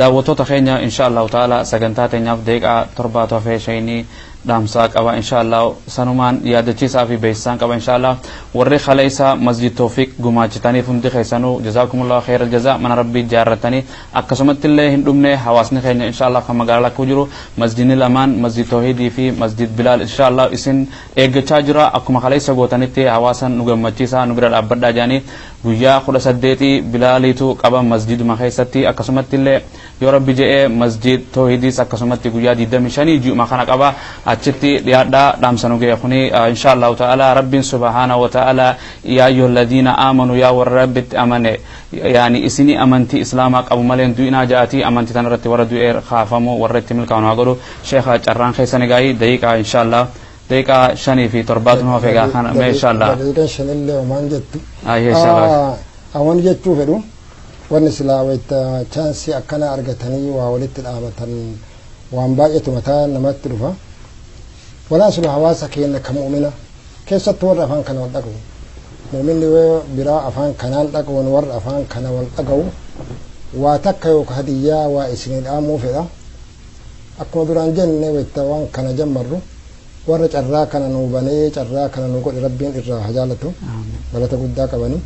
دعوتو تخينيا إن شاء الله تعالى سجنتات نياف دقيقة تربة توفي شيني دامساك أو إن شاء الله سنومان يادتشي في بيسان أو إن شاء الله وري خليسا مسجد توفيق جماعتني فندق خيسانو جزاكم الله خير الجزاء من ربي جارتني أقسمت الله هندمنا حواسني خيرنا إن شاء الله كما قال لك وجرو مسجد الأمان مسجد توحيدي في مسجد بلال إن شاء الله إسن إيجا تاجرا أكما خليسا قوتني تي حواسا نجمتشيسا نبرا الأبدا جاني Guyyaa 18 Bilaaliitu qaba masjiduma keessatti. Akkasumatti illee yoo Rabbi je'ee masjid Toohidiis akkasumatti guyyaa 25 ji'uma kana qaba, achitti dhiyaadhaa. Dhaamsa nu ga'e kuni insha Allahu ta'ala. Rabbiin subhaanahu wa ta'ala, yaa ayyuha alladhiina aamanu, yaa warra Rabbitti amane, yaani isinii amantii Islaamaa qabu malee hin du'inaa ja'atii, amantii tana irratti warra du'ee kaafamu warra itti milkaa'u haa godhu. Sheekha, carraan keessan egaayii daqiiqaa insha Allah daqiiqaa 5 fi 7tu nu hafe egaa kana mee insha Allah. Daqiiqaan shanillee homaan jettu. Ayyee, insha Allah. Awwan jechuu fedhu, wanni silaa wayita chaansii akkana argatanii waa walitti dhaabatan waan baay'eetu mataa namatti dhufa. Walaa sula hawaasa keenya ka mu'mina keessattuu warra afaan kana wal dhaga'u. Mu'minni yoo biraa afaan kanaan dhaga'uun warra afaan kana wal dhaga'u waa takka yookaan hadiyyaa waa isinii dhaamuu fedha. Akkuma duraan jenne, wayita waan kana jammarru warra carraa kana nuu banee carraa kana nuu godhe Rabbiin irraa haa jaalatu, galata guddaa qabani.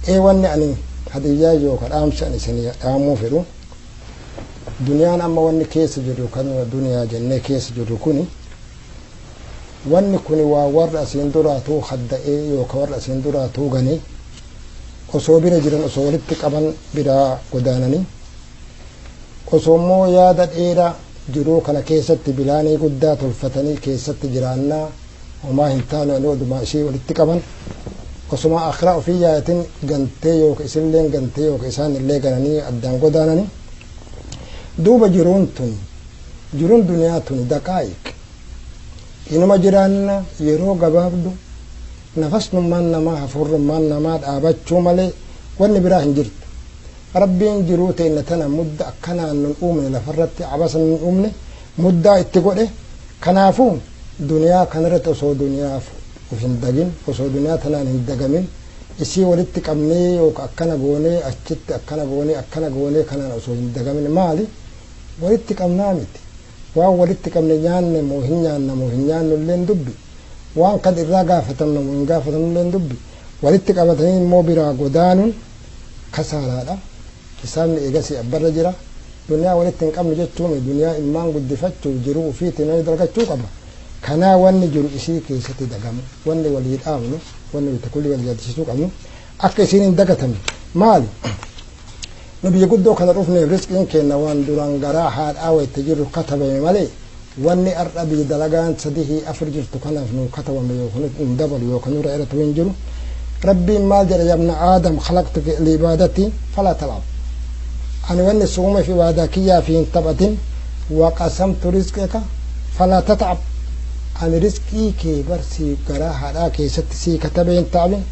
Ee, wanni ani hadiyyaa yookaan dhaamsa ani isinii dhaamuu fedhu, duniyaan amma wanni keessa jirru kan duniyaa jennee keessa jirru kuni, wanni kuni waa warra asiin duraatuu hadda'ee yookaan warra asiin duraatuu ganee osoo bira jiran osoo walitti qaban biraa godaananii, osoo immoo yaada dheeraa jiruu kana keessatti bilaanii guddaa tolfatanii keessatti jiraannaa homaa hin taane ani odumaa ishee walitti qaban osuma akhiraa ofii yaayatin gantee yookaan isilleen gantee yookaan isaan illee gananii addaan godaananii. Duuba jiruun tun, jiruun duniyaa tun daqaa'iq inuma jiraanna, yeroo gabaabdu, nafasnummaan namaa hafuurrummaan namaa dhaabachuu malee wanni biraa hin jirtu. Rabbiin jiruu ta'inna tana mudda akkanaan nun uumne, lafarratti abasa nun uumne, muddaa itti godhe. Kanaafuu duniyaa kanarratti osoo duniyaaf uf hin dagin, osoo duniyaa tanaan hin dagamin, isii walitti qabnee yookaan akkana goonee achitti akkana goonee akkana goonee kanaan osoo hin dagamin, maali walitti qabnaa miti, waan walitti qabne nyaanne moo hin nyaanna moo hin nyaannu illeen dubbi, waan kan irraa gaafatamna moo hin gaafatamnu illeen dubbi, walitti qabatanii immoo biraa godaanuun kasaaraadha. Hisaabni eegasii abbarra jira. Duniyaa walitti hin qabnu jechuun duniyaa ilmaan guddifachuuf jiruu ofiitiin namni dalagachuu qaba. Kanaa wanni jiru isii keessatti dagamu, wanni walii dhaabnu, wanni walitti kulli wal yaadachisuu qabnu akka isiin hin dagatamne maali? Nu biyya guddoo kana dhufneef riskiin keenya waan duraan garaa haadhaa wayitti jirru katabame malee, wanni har'a biyya dalagaan sadihii afur jirtu kanaaf nu katabame yookaan nu dabalu yookaan nurra irratti hin jiru. Rabbiin maal jedha? يا ابن آدم خلقتك لعبادتي فلا تلعب. Ani wanni suume fi ibaadaa kiyyaa fi hin taphatin. وقسمت رزقك فلا تتعب. Ani riskii kee barsii garaa haadhaa keessatti sii katabee hin ta'abin.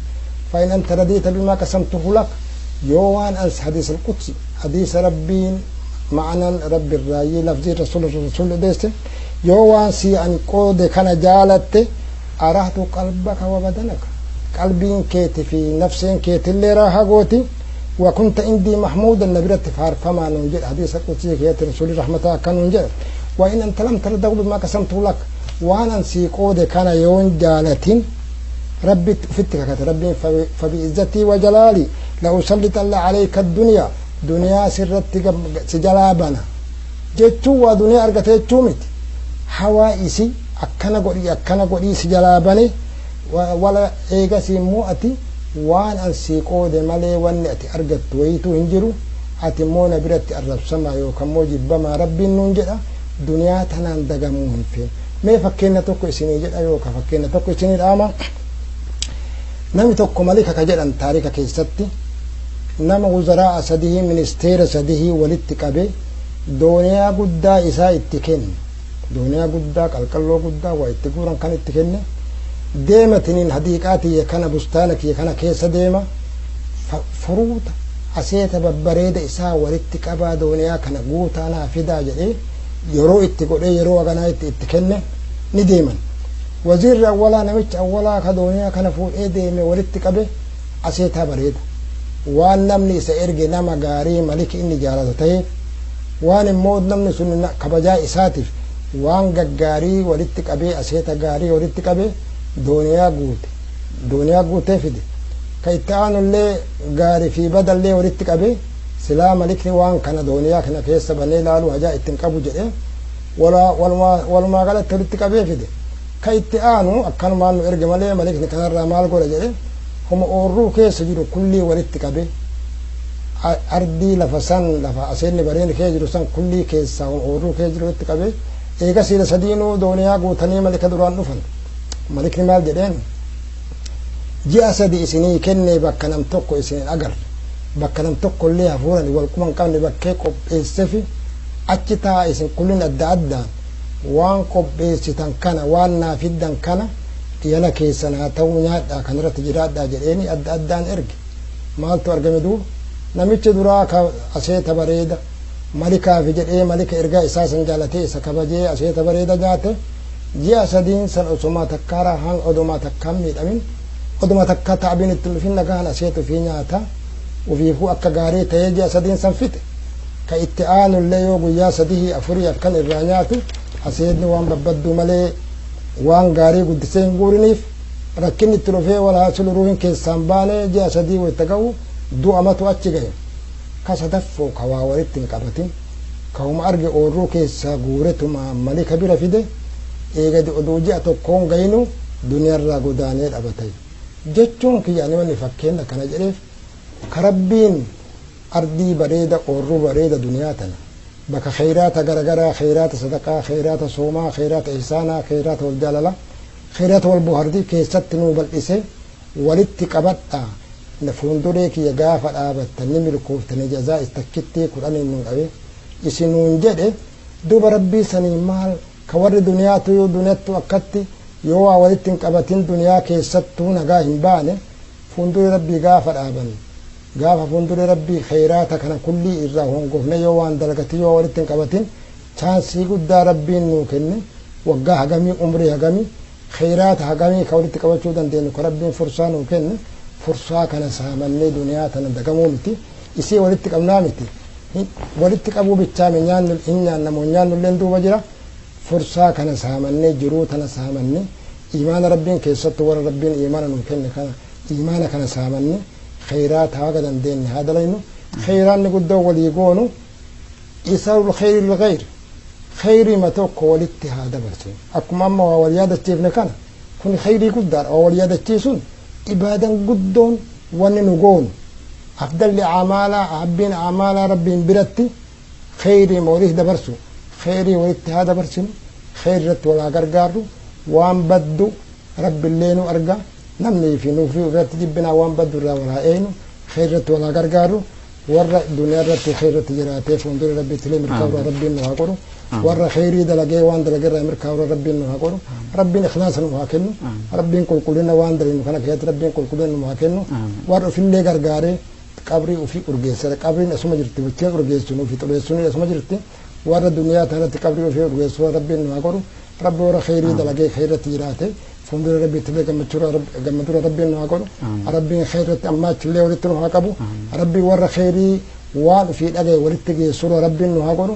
فإن أنت رضيت بما قسمته لك, yoo waan ans حديث القدسي, حديث ربين معنى رب الرأي لفظ رسول رسول ديست, yoo waan sii an qoode kana jaalatte, أرحت قلبك وبدنك, qalbiin keeti fi nafseen keetillee raahaa gooti, وكنت عندي محمودا, نبرت فارفما ننجل حديث القدسي كيات رسول رحمة كان ننجل. وإن أنت لم ترضى بما قسمت لك, waan an sii qoode kana yoon jaalatin, ربي فتك ربي فبعزتي وجلالي لأسلطن عليك الدنيا, دنيا sirratti si jalaa bana jechuu. Waa duniyaa argate jechuu miti, hawaa isi akkana godhii akkana godhii si jalaa bane. Wala eegasii immoo ati waan an sii qoode malee wanni ati argattu wayituu hin jiru, ati immoo na biratti arrabsamaa yookaan immoo jibbamaa Rabbiin nuun jedha. Duniyaa tanaan dagamuu hin feene. Mee fakkeenya tokko isinii jedha yookaan fakkeenya tokko isinii dhaama. Namni tokko malika ka jedhan taarika keessatti nama wuzaraa sadihii, ministeera sadihii walitti qabe, dooniyaa guddaa isaa itti kenne, dooniyaa guddaa qalqalloo guddaa waa itti guuran kan itti kenne. Deematiniin hadiiqaa tiyya kana, bustaana kiyya kana keessa deema, furuuta aseeta babbareeda isaa walitti qabaa, dooniyaa kana guutaa naa fidaa jedhee yeroo itti godhee yeroo haganaa itti kenne. Ni deeman. Waziirri awwalaa, namicha awwalaa ka dooniyaa kana fuudhee deeme walitti qabe aseetaa bareeda, waan namni isa erge nama gaarii maliki inni jaalatu ta'eef, waan immoo namni sun kabajaa isaatiif waan gaggaarii walitti qabee, aseeta gaarii walitti qabee dooniyaa guute, dooniyaa guutee fide. Ka itti aanullee gaarii fi badallee walitti qabee, silaa malikni waan kana dooniyaa kana keessa banee laaluu hajaa ittiin qabu jedhee walumaa galatti walitti qabee fide. Ka itti aanu akkanumaan nu erge malee malikni kanarraa maal godha jedhee Homa oorruu keessa jiru kullii walitti qabe, ardii lafa san, lafa aseenni bareen keessa jiru san kullii keessaa homa oorruu keessa jiru walitti qabe. Eega siila sadiinuu dooniyaa guutanii malika duraan dhufan. Malikni maal jedheen? Ji'a 3 isinii kennee bakka nam tokko isin hin agarre, bakka nam tokko illee hafuuran wal quba hin qabne bakkee qopheessefi achi taa, isin kullin adda addaan waan qopheessitan kana, waan naa fiddan kana dhiyana keessan haa ta'uu, nyaadhaa, kanarratti jiraadhaa jedheeni adda addaan erge. Maaltu argame duuba? Namichi duraa ka aseeta bareeda malikaafi jedhee malika ergaa isaa san jaalatee isa kabajee aseeta bareeda nyaate, ji'a 3n san osoma takkaa hang odoma takkaan miidhamin, odoma takka ta'abiin itti dhufin, nagaan aseeta ofii nyaata, ofiifuu akka gaarii ta'ee ji'a 3n san fixe. Ka itti aanullee yoo guyyaa 3 4 akkan irraa nyaatu, aseetni waan babbadduu malee waan gaarii guddisee hin guuriniif, rakkinni itti dhufee walaa suluruuhin keessaan baane. Ji'a 3 wayita ga'u du'amatu achi gahe. Ka sadaffoo ka waa walitti hin qabatin, ka huma arge oorruu keessaa guuretuma malika bira fide, eega oduu ji'a tokkoon gayinu duniyaarraa godaanee dhabate. Jechuun kiyya ani wanni fakkeenya kana jedheef, ka Rabbiin ardii bareeda, oorruu bareeda, duniyaa tana bakka kheyraata garagaraa, kheyraata sadaqaa, kheyraata soomaa, kheyraata ihsaanaa, kheyraata wal jaalala, kheyraata wal bohaartii keessatti nuu bal'ise, walitti qabadhaa na fuulduree kiyya gaafa dhaabattan ni milkooftanii jazaa istakkittii 10n nuu dhabe isinuun jedhe. Duuba Rabbii sanii maal ka warri duniyaatu yoo duniyattu akkatti yoo waa walitti hin qabatin duniyaa keessattuu nagaa hin baane, fuulduree Rabbii gaafa dhaaban, gaafa fuulduree Rabbii kheyraata kana kullii irraa hongofne, yoo waan dalagati yoo walitti hin qabatin, chaansii guddaa Rabbiin nuu kenne, waggaa hagamii, umrii hagamii, kheyraata hagamii ka walitti qabachuu dandeenyu ka Rabbiin fursaa nuu kenne, fursaa kana saamannee duniyaa tana dagamuu miti, isii walitti qabnaa miti. Walitti qabuu bichaame nyaannu hin nyaannamu, nyaannulleen duuba jira. Fursaa kana saamannee, jiruu tana saamannee, imaana Rabbiin keessattuu warra Rabbiin imaana nuu kenne kana, imaana kana saamanne kheyraata haga dandeenye haa dalaynu. Kheyraanni guddoo walii goonu isarul kheyri lgheyr, kheyrima tokko walitti haa dabarsinu. Akkuma amma waa wal yaadachiifne kana, kun kheyrii guddaadha. Waa wal yaadachiisuun ibaadan guddoon wanni nu goonu, afdalli amaalaa, ahabbiin amaalaa Rabbiin biratti kheyriima walitti dabarsu. Kheyrii walitti haa dabarsinu, kheyri irratti wal haa gargaarru. Waan baddu Rabbillee nu arga, namni fi nuufi irratti jibbinaa, waan baddu irraa wal haa eeynu, kheyri irratti wal haa gargaarru. Warra duniyaa irratti kheyri irratti jiraatee fuuldura Rabbiitti illee mirkaa'uudha Rabbiin nu haa godhu. Warra kheyrii dalagee waan dalagee irraa mirkaa'uudha Rabbiin nu haa godhu. Rabbiin ikhlaasa nu haa kennu. Rabbiin qulqullina waan dalagnu kana keessatti Rabbiin qulqullina nu haa kennu. Warra ofillee gargaaree qabrii ofii urgeessa, qabriin asuma jirti, bulcheen urgeessu fi xureessuun asuma jirti, warra duniyaa tanatti qabrii ofii urgeessu Rabbiin nu haa godhu. Rabbi warra kheyrii dalagee kheyratti jiraate fuuldura Rabbiitti illee gammachuudha Rabbiin nu haa godhu. Rabbiin kheyratti ammaachillee walitti nu haa qabu. Rabbiin warra kheyrii waan ofii dhagaye walitti geessuudha Rabbiin nu haa godhu.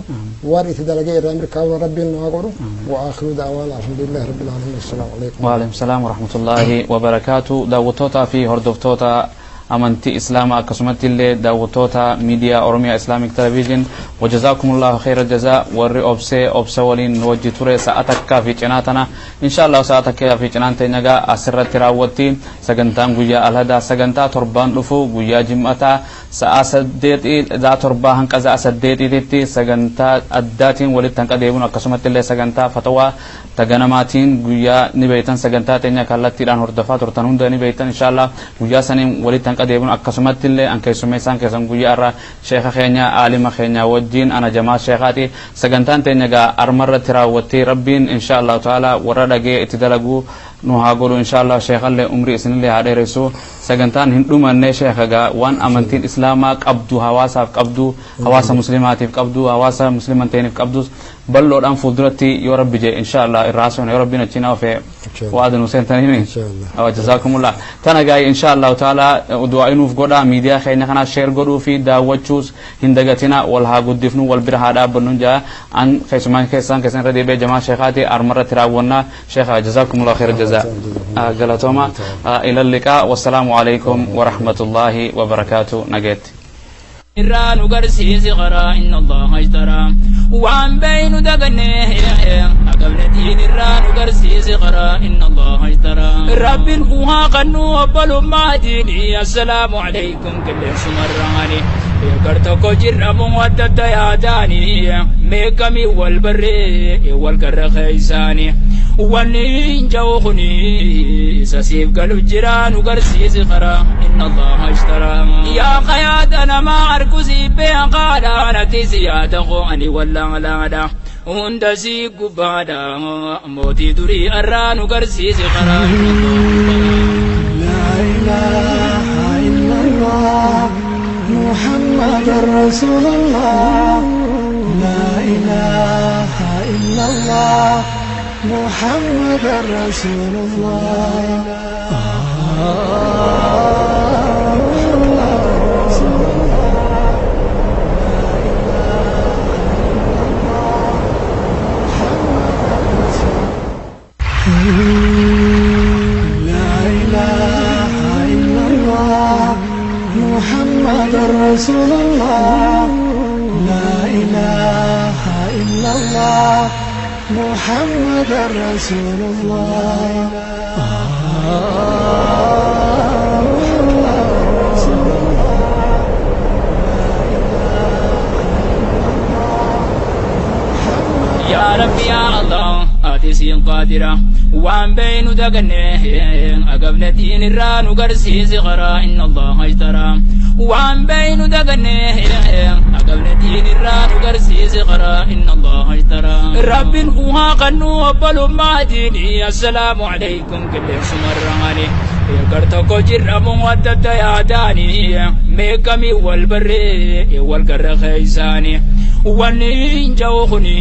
Warra itti dalagee irraa mirkaa'uudha Rabbiin nu haa godhu. Wa akhiru da'waana alhamdulillahi rabbil alamin. Assalaamu alaykum. Waalaikum salaam warahmatullaahi wabarakaatu. Daawwattoota fi hordoftoota amantii Islaamaa, akkasumatti illee daawwattoota miidiyaa Oromiyaa Islamic Television, wajazakumullahu khayra jazaa. Warri obsee obsa waliin nu wajji ture sa'a takkaa fi cinaa tana, insha Allah sa'a takkaa fi cinaan teenya gaa asirratti raawwatti sagantaan guyyaa alhadaa. Sagantaa torbaan dhufu guyyaa jim'ataa sa'a 8, sa'a 7 hanqa sa'a 8titti sagantaa addaatiin walitti hanqa deebiin, akkasumatti illee sagantaa fatawaa taganamaatiin guyyaa ni beeytan, sagantaa teenya kallattiidhaan hordofaa turtan hunda ni beeytan. Insha Allah guyyaa saniin walitti hanqa deebiin, akkasumatti illee an keessummeessaan keessan guyyaa irraa sheeka keenya, aalima keenya wajjiin ana Jamaa Sheekaati. Sagantaan teenya gaa armarratti raawwatti. Rabbiin insha Allah ta'ala warra dhagee itti dalaguu nu haa godhu. Insha Allah sheekallee umrii isinillee haa dheeressu. Sagantaan hin dhumanne. Sheeka gaa waan amantiin Islaamaa qabdu, hawaasaaf qabdu, hawaasa Muslimaatiif qabdu, hawaasa Musliman ta'iniif qabdus bal'oodhaan fuulduratti yoo Rabbi jee insha Allah irraa haasofna, yoo Rabbiin achiin ofe waada nu seentaniimi. Jazakumullah. Tana gaa'e insha Allah ta'ala du'aa inuuf godha. Miidiyaa keenya kana share godhuu fi daawwachuus hin dagatina. Wal haa guddifnu, wal bira haa dhaabbannu jaa. An keessumaan keessan keessan irra deebi'ee Jamaa Sheekaati. Armarratti raawwannaa. Sheeka, jazakumullah khayra jazaa, galatooma. Ila liqaa, wassalaamu alaykum warahmatullaahi wabarakaatu. Nageetti. Irraa nu garsiisi karaa inna Allaha ishtaraa. Waan beeynu daganne agabne diin irraa nu garsiisi qaraa inna allaha ishtaraa rabbiin uhaa qannu obbolummaa diini assalaamu alaykum qilleensumarraani gar tokko jirramu adda adda yaadaani meeqamii wal barree wal garra keeysaani wanni hin ja'u kuni isa siif galu jira nu garsiisi qaraa inna allaha ishtaraa yaa qayaada namaa arkusii beekaadha nati si yaada koo ani wallaalaadha hunda si gubbaadha mootii durii arraa nu garsiisi qaraa inna allaha ishtaraa. لا إله إلا الله محمد رسول الله لا إله إلا الله محمد رسول الله. لا إله إلا الله محمد رسول الله لا إله إلا الله محمد رسول الله. يا ربي يا الله آتي قادرة وان بين دقنه أقبل دين الران وقرسي صغرا إن الله اشترى وان بين دقنه أقبل دين الران وقرسي صغرا إن الله اشترى رب أوها قنو وبلما ديني السلام عليكم كل سمراني gar tokko jirramu adda adda yaadaani meeqamii wal barree wal garra keeysaani wanni hin ja'u kuni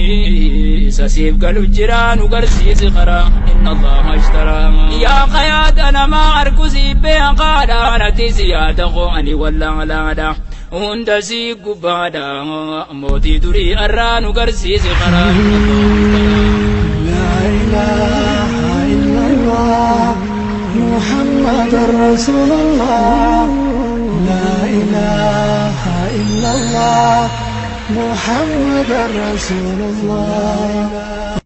isa siif galu jira nu garsiisi qaraa inna allaha ishtaraa yaa qayaada namaa arkusii beekaadha nati si yaada koo ani wallaalaadha hunda si gubbaadha mootii durii arraa nu garsiisi qaraa inna allaha ishtaraa. لا إله إلا الله محمد رسول الله لا إله إلا الله محمد رسول الله.